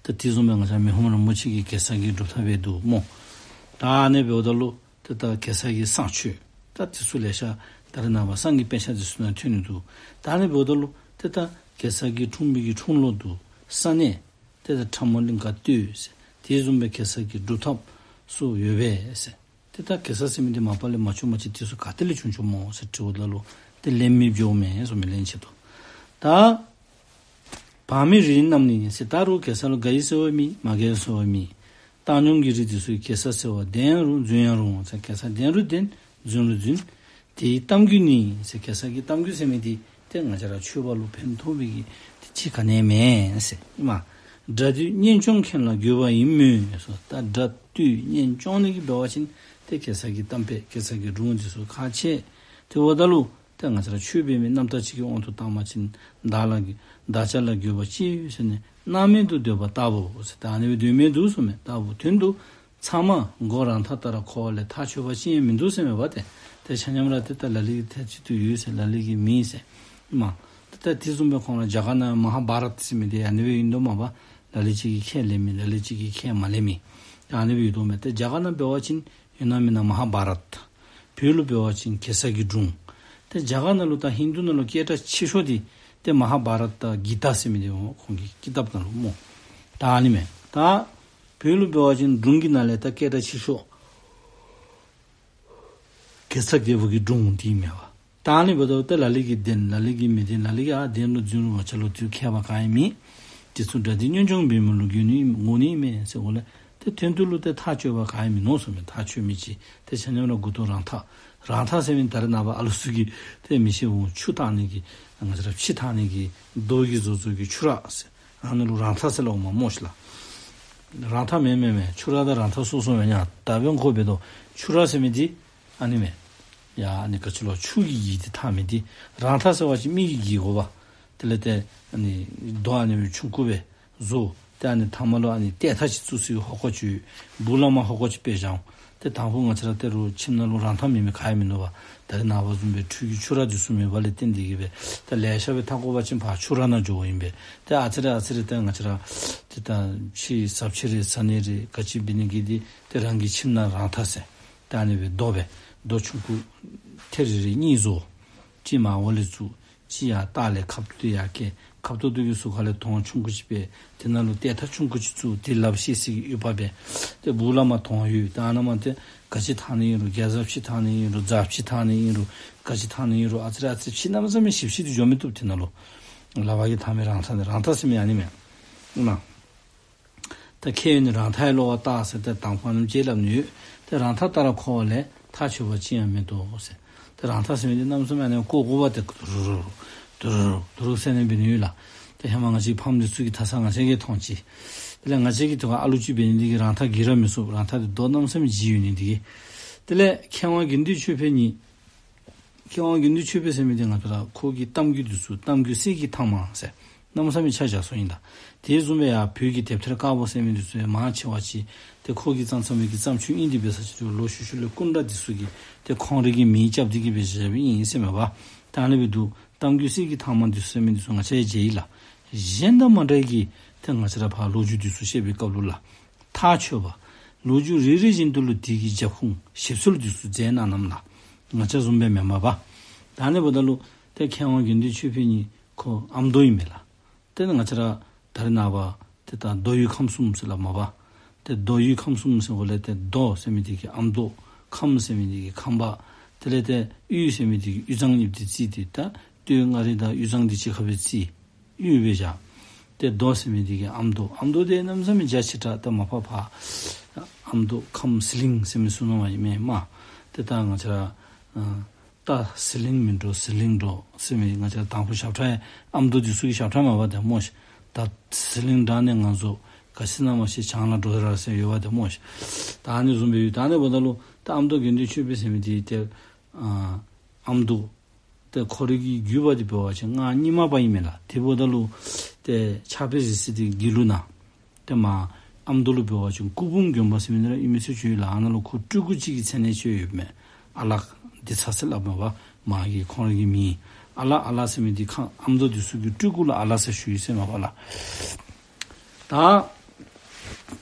ཏེ་དེ་བཟུམ་སྦེ་ང་བཅས་མི་ཕམ་རིན་པོ་ཆེ་གིས་གེ་སར་གྱི་སྒྲུབ་ཐབས་འབད་འདུག་སྨོ། ད་ཨ་ནི་འབདཝ་ད་ལུ་ཏེ་ད་གེ་སར་གྱི་བསང་མཆོད་ད་འདི་ཚུ་ལེ་ཤ་ད་རེས་ནངས་པ་བསང་གི་དཔེ་ཆ་འདི་ཚུ་ནང་ཐོན་ནི་འདུག། ད་ཨ་ནི་འབདཝ་ད་ལུ་ཏེ་ད་གེ་སར་གྱི་འཁྲུངས་མི་གི་འཁྲུངས་ལོ་འདུག། བསང་གནས་ཏེ་ད་ཁྲ་མོ་གླིང་དཀར་སྟོད་ཟེར། དེ་བཟུམ་སྦེ་གེ་སར་གྱི་སྒྲུབ་ཐབས་སུ་ཡོད་པས་ཟེར། ཏེ་ད་གེ་སར་ཟེར་མི་འདི་མ་པ་ལས་མ་བྱུང་མ་ཅིག་དེ་ཚུ་ག་ཏེ་ལས་བྱུང་བྱུངམ་སྨོ་ཟེར་དྲིཝ་ད་ལུ་ཏེ་ལན་མེདཔ་འགྱོཝ་མས་ཟེརཝ་མས། ལན་ཆད་དོ། ད་བར་མའི་རིགས་རྣམས་ནི་ཟེར། ད་རུང་གེ་སར་ལུ་དགའ་ཡི་ཟེར་བ་མེད། མ་དགའ་ཡི་ཟེར་བ་མེད། བཏང་སྙོམས་ཀྱི་རིགས་འདི་ཚུ་གེ་སར་ཟེར་བ་བདེན་རུང་རྫུན་ཡང་རུང་ཟེར། གེ་སར་བདེན་རུང་བདེན་རྫུན་རུང་རྫུན། དེའི་གཏམ་རྒྱུད་ནི་ཟེར། གེ་སར་གྱི་གཏམ་རྒྱུད་ཟེར་མི་འདི་ཏེ་ང་བཅས་ར་ཆོས་པ་ལུ་ཕན་ཐོགས་པའི་གི་ཏེ་ཅིག་ག་ནི་ཡང་མེན་ཟེར། ཨིན་མས། དགྲ་འདུལ་གཉེན་སྐྱོང་མཁན་ལ་དགོས་པ་ཡིན་མོད་ཟེར། ད་དགྲ་འདུལ་གཉེན་སྐྱོང་ནི་གི་འབད་བ་ཅིན་ ཏེ་གེ་སར་གྱི་གཏམ་དཔེ་གེ་སར་གྱི་སྒྲུང་འདི་ཚུ་ཁག་ཆེ། དེ་འབདཝ་ད་ལུ་ཏེ་ང་བཅས་ར་ཆོས་འབད་མི་རྣམ་དག་ཅིག་གི་དབང་དུ་བཏང་བ་ཅིན་བདག་ལ་བདག་ཅག་ལ་དགོས་པ་ཅི་ཡོད་ཟེར་ནས་སྣང་མེད་དུ་སྡོད་པ་ལྟ་བུ་ཟེར། ད་ཨ་ནི་སྦེ་སྡོད་མི་འདུག་ཟེར་མས། ལྟ་བུ་དོན་དུ་ཚང་མ་མགོ་རང་འཐག་ལྟར་འཁོར་བ་ལས་ཐག་ཆོད་པ་ཅི་ཡང་མིན་འདུག་ཟེར་མས་པ། ཏེ་ཏེ་ཆ་མཉམ་ར་ཏེ་ད་ལ་ལུ་གིས་ཐེ་ཚིག་ཏུ་ཡོད་ཟེར། ལ་ལུ་གིས་མེད་ཟེར་མས། ཏེ་ད་དེ་བཟུམ་སྦེ་ཁོང་ར་རྒྱ་གར་ནང་མ་ཧཱ་བྷ་རཏ་ཟེར་མི་འདི་ཨ་ནི་སྦེ་ཨིན་དོ་མས་པ། ལ་ལུ་ཅིག་གིས་ཁས་ལེན་མི་ལ་ལུ་ཅིག་གིས་ཁས་མ་ལེན་མི་ཨ་ནི་སྦེ་ཡོད་དོ་མས། ཏེ་རྒྱ་གར་ནང་འབད་བ་ཅིན་ཡོད་ན་མེད་ན་མ་ཧཱ་བྷ་རཏ། བོད་ལུ་འབད་བ་ཅིན་གེ་སར་གྱི་སྒྲུང་། ཏེ་རྒྱ་གར་ནང་ལུ་དང་ཧིན་དུ་ནང་ལུ་སྐད་གྲགས་ཆེ་ཤོས་འདི་ཏེ་མ་ཧཱ་བྷ་རཏ་གི་ཏཱ་ཟེར་མི་འདི་ཁོང་གི་ཀི་ཏབ་ནང་ལུ་སྨོ། ད་ཨ་ནི་མས། ད་བོད་ལུ་འབད་བ་ཅིན་སྒྲུང་གི་ནང་ལས་ད་སྐད་གྲགས་ཆེ་ཤོས་གེ་སར་རྒྱལ་པོ་གི་སྒྲུང་འདི་ཨིན་མས་པ། ད་ཨ་ནི་འབདཝ་ད་ལ་ལུ་གིས་བདེན་ལ་ལུ་གིས་མི་བདེན། ལ་ལུ་གིས་ཨ་བདེན་ལུ་རྫུན་ལུ་ང་བཅས་ལུ་དུས་ཁྱད་པར་གང་ཡང་མེད། དེ་ཚུ་དགྲ་འདིས་གཉེན་སྐྱོང་འབད་མི་ལུ་དགོས་ནི་དགོ་ནི་མེད་ཟེར་གོ་ལས། ཏེ་དོན་དུ་ལུ་ཏེ་ཐག་ཆོད་པ་གང་ཡང་མིན་ནོ་ཟེར་མས། ཐག་ཆོད་མི་ཅིག་ཏེ་ཆ་མཉམ་ར་མགུ་ཏོ་རང་འཐག། རང་འཐག་ཟེར་མི་ད་རེས་ནངས་པ་ཨ་ལུ་ཚུ་གིས་ཏེ་མི་ཤེས་འོང་། ཆུ་འཐག་ནི་གི་ང་བཅས་ར་ཕྱེ་འཐག་ནི་གི་རྡོ་གིས་བཟོ་བཟོཝ་གི་ཆུ་རག་ཟེར། ཨ་ནི་ལུ་རང་འཐག་ཟེར་སླབ་འོང་མས་སྨོ་ཤིག་ལགས། རང་འཐག་མེན་མེན་མེན། ཆུ་རག་དང་རང་འཐག་སོ་སོ་མེན་ན། ད་འབདན་ཁོ་འབད་དོ་ཆུ་རག་ཟེར་མི་འདི་ཨ་ནི་མས། ཡ་ཨ་ནི་ག་ཅི་ལོ་ཆུ་གིས་བསྒྱིར་ཏེ་འཐག་མི་འདི་རང་འཐག་ཟེར་བ་ཅིན་མི་གིས་བསྒྱིར་དགོ་པས། དེ་ལས་ཏེ་ཨ་ནི་རྡོ་ཨ་ནི་སྦེ་ཆུང་ཀུ་སྦེ་བཟོ། ཏེ་ཨ་ནི་མཐའ་མ་ལུ་ཨ་ནི་ཏེ་ཐག་ཅིག་བཙུགས་སའི་ཧོ་ཀ་ཅིག་ཡོད། སྦུག་ལས་མར་ཧོ་ཀ་ཅིག་སྦེ་བཞག་འོང་། ཏེ་དང་ཕུ་ང་བཅས་ར་ཏེ་རུ་ཁྱིམ་ནང་ལུ་རང་འཐག་མེད་མི་ག་ཡང་མིན་འདུག་པ། ད་རེས་ནངས་པ་བཟུམ་སྦེ་འཕྲུལ་གྱི་ཆུ་རག་འདི་ཚུ་མེད་པ་ལས་བརྟེན་ཏེ་གིས་སྦེ་ད་ལེ་ཤ་སྦེ་འཐག་དགོ་པ་ཅིན་ཕར་ཆུ་རག་ནང་འགྱོཝ་ཨིན་པས། ཏེ་ཨ་ཙི་རེ་ཨ་ཙི་རེ་ཏེ་ང་བཅས་ར་ཏེ་ད་ཕྱེ་ཟབ་ཕྱེ་རེ་ཟ་ནི་རེ་ག་ཅི་འབད་ནི་གི་འདི་ཏེ་རང་གི་ཁྱིམ་ནང་རང་འཐག་ཟེར། ད་ཨ་ནི་སྦེ་རྡོ་སྦེ་རྡོ་ཆུང་ཀུ་ཐེར་རེ་རེ་གཉིས་བཟོ། གཅིག་མར་འོག་ལས་བཙུགས། གཅིག་ཡར་ལྟག་ལས་ཁབ་ཏོ་འདི་ཡར་བཀལ། ཁབ་ཏོ་འདི་གི་ཟུར་ཁ་ལས་དོང་ཆུང་ཀུ་ཅིག་སྦེ་དེ་ནང་ལུ་ཏེ་ཐག་ཆུང་ཀུ་ཅིག་བཙུགས། དེ་ལགཔ་བཤེད་སའི་གི་ཡོདཔ་སྦེ། ཏེ་སྦུག་ལས་མར་དོང་ཡོད། ད་ཨ་ནཱ་མར་ཏེ་ག་ཅི་འཐག་ནི་ཨིན་རུང་གེ་སར་ཕྱེ་འཐག་ནི་ཨིན་རུང་རྫ་ཕྱེ་འཐག་ནི་ཨིན་རུང་ག་ཅི་འཐག་ནི་ཨིན་རུང་ཨ་ཙི་རེ་ཨ་ཙི་རེ་ཕྱེ་གནམ་མེད་ས་མེད་ཞིབ་ཞིབ་ཏུ་འགྱོ་མི་བཏུབ། དེ་ནང་ལུ་ལག་པ་གིས་འཐག་མི་རང་འཐག་ནི་རང་འཐག་ཟེར་མི་ཨ་ནི་མས། ཨིན་ན། ད་ཁྱེད་ནི་རང་འཐག་ལུ་བལྟ་ཟེར་ཏེ་དང་ཕུ་ཨ་ནེམ་ཅིག་སླབ་ནི་ཡོད། ཏེ་རང་འཐག་ལྟར་འཁོར་བ་ལས་ཐག་ཆོད་པ་ཅི་ཡང་མེད་དོ་ཟེར། ཏེ་རང་འཐག་ཟེར་མི་འདི་གནམ་མེད་ས་མེད་ཨ་ནི་བཀོག་བཀོག་པ་ཏེ་དུ་རུ་རུ་དུ་རུ་རུ་དུ་རུ་ཟེར་ནི་འབད་ནི་ཡོད་ལགས། ཏེ་ཧེ་མ་ང་བཅས་ཕམ་འདི་ཚུ་གིས་འཐག་ས་ང་བཅས་ཀྱིས་མཐོང་ཅི། དེ་ལས་ང་བཅས་ཀྱིས་ཐོག་ཁར་ཨ་ལུ་ཅིག་འབད་ནི་འདི་གིས་རང་འཐག་གིས་ར་མི་ཚུགས། རང་འཐག་འདི་རྡོ་གནམ་མེད་ས་མེད་ལྗིད་ཡོད་ནི་འདི་གིས། དེ་ལས་མཁས་དབང་དགེ་འདུན་ཆོས་འཕེལ་གཉིས། མཁས་དབང་དགེ་འདུན་ཆོས་འཕེལ་ཟེར་མི་འདི་ང་བཅས་ར་ཁོ་གི་གཏམ་རྒྱུད་འདི་ཚུ་གཏམ་རྒྱུད་གསེར་གྱི་ཐང་མ་ཟེར་གནམ་མེད་ས་མེད་ཆ་བཞག་སོ་ཨིན་ད། དེ་བཟུམ་སྦེ་ཡང་བོད་ཀྱི་དེབ་ཐེར་དཀར་པོ་ཟེར་མི་འདི་ཚུ་ཡང་མང་ཆེ་བ་ཅིག་ཏེ་ཁོ་གིས་བརྩམས་བརྩམས་མི་གི་བརྩམས་ཆོས་ཨིན། དེ་འབད་ས་ཅིག་རུང་ལོ་ཤུལ་ཤུལ་ལས་སྐུ་འདྲ་འདི་ཚུ་གིས་ཏེ་ཁོང་རའི་གི་མིང་རྐྱབ་སྟེ་གིས་སྦེ་བཞགཔ་ཨིན་ཟེར་མས་པ། ད་ཨ་ནི་སྦེ་འདུག། གཏམ་རྒྱུད་གསེར་གྱི་ཐང་མ་འདི་ཚུ་ཟེར་མི་འདི་ཚུ་ང་བཅས་ཡང་མཇལ་ཡི་ལགས། གཞན་དང་མ་འདྲ་བའི་གི་ཏེ་ང་བཅས་ར་ཕར་ལོ་རྒྱུས་འདི་ཚུ་བཤད་པའི་སྐབས་ལུ་ལགས། ཐག་ཆོད་པ། ལོ་རྒྱུས་རེ་རེ་བཞིན་དུ་ལུ་དེ་གི་རྒྱབ་ཁུངས་ཞིབ་འཚོལ་འདི་ཚུ་མཛད་གནང་གནངམ་ལགས། ང་བཅས་བཟུམ་སྦེ་མེན་མས་པ། ད་ཨ་ནི་འབདཝ་ད་ལུ་ཏེ་མཁས་དབང་དགེ་འདུན་ཆོས་འཕེལ་གཉིས་ཁོ་ཨ་མདོ་ཨིན་མས་ལགས། ཏེ་ང་བཅས་ར་ད་རེས་ནངས་པ་ཏེ་ད་མདོ་དབུས་ཁམས་གསུམ་ཟེར་སླབ་མས་པ། ཏེ་མདོ་དབུས་ཁམས་གསུམ་ཟེར་གོ་ལས་ཏེ་མདོ་ཟེར་མི་འདི་གིས་ཨ་མདོ། ཁམས་ཟེར་མི་འདི་གིས་ཁམས་པ། དེ་ལས་ཏེ་དབུས་ཟེར་མི་འདི་གིས་དབུས་གཙང་གཉིས་འདི་རྩིས་ཏེ་ད་སྟོད་མངའ་རིས་དང་དབུས་གཙང་འདི་གཅིག་ཁར་སྦེ་རྩིས། དབུས་སྦེ་བཞག། ཏེ་མདོ་ཟེར་མི་འདི་གིས་ཨ་མདོ། ཨ་མདོ་འདི་གནམ་མེད་ས་མེད་རྒྱ་ཆེ་དྲགས། ད་མ་པ་ཕར་ཨ་མདོ་ཁམས་ཟི་ལིང་ཟེར་མི་ཚུ་ནང་མ་ཡོད་མས་སྨོ། ཏེ་ད་ང་བཅས་ར་ཨ་ད་ཟི་ལིང་མི་འགྲོ་ཟི་ལིང་འགྲོ་ཟེར་མི་ང་བཅས་ར་དང་ཕུ་ཞབས་ཁྲ་ཡང་ཨ་མདོ་འདི་ཚུ་གི་ཞབས་ཁྲ་མས་པ་ཏེ་སྨོ་ཤིག། ད་ཟི་ལིང་འདྲ་ནི་ང་ཚོ་ག་ཅི་ཨིན་ན་མ་ཤེས། བྱང་ལ་འགྲོ་ར་ཟེར་ཡོད་པ་ཏེ་སྨོ་ཤིག། ད་ཨ་ནི་བཟུམ་སྦེ་ཡོད། ད་ཨ་ནི་འབདཝ་ད་ལུ་ད་ཨ་མདོ་དགེ་འདུན་ཆོས་འཕེལ་ཟེར་མི་འདི་ཏེ་ཨ་ཨ་མདོ་ཏེ་ཁོ་རའི་གི་བརྒྱུད་པ་འདི་འབད་བ་ཅིན་སྔགས་རྙིང་མ་པ་ཨིན་མས་ལགས། དེ་འབདཝ་ད་ལུ་ཏེ་ཕྱག་དཔེ་གཟིགས་ས་འདི་དགེ་ལུགས་ནང་ཏེ་མར་ཨ་མདོ་ལུ་འབད་བ་ཅིན་སྐུ་འབུམ་དགོན་པ་ཟེར་མི་འདི་ར་ཨིན་མི་ཚུ་ཅིག་ཡོད་ལགས། ཨ་ནཱ་ལུ་ཁོ་སྤྲུལ་སྐུ་ཅིག་གི་མཚན་གནས་ཅིག་ཡོད་མས། ཨ་ལགས་འདི་ཚ་ཟེར་སླབ་མས་པ། མ་གི་ཁོང་རའི་གི་མིང་ཨ་ལགས་ཨ་ལགས་ཟེར་མི་འདི་ཁམས་ཨ་མདོ་འདི་ཚུ་གི་སྤྲུལ་སྐུ་ལུ་ཨ་ལགས་ཟེར་ཞུ་ཡི་ཟེར་མས་པ་ལགས། ད་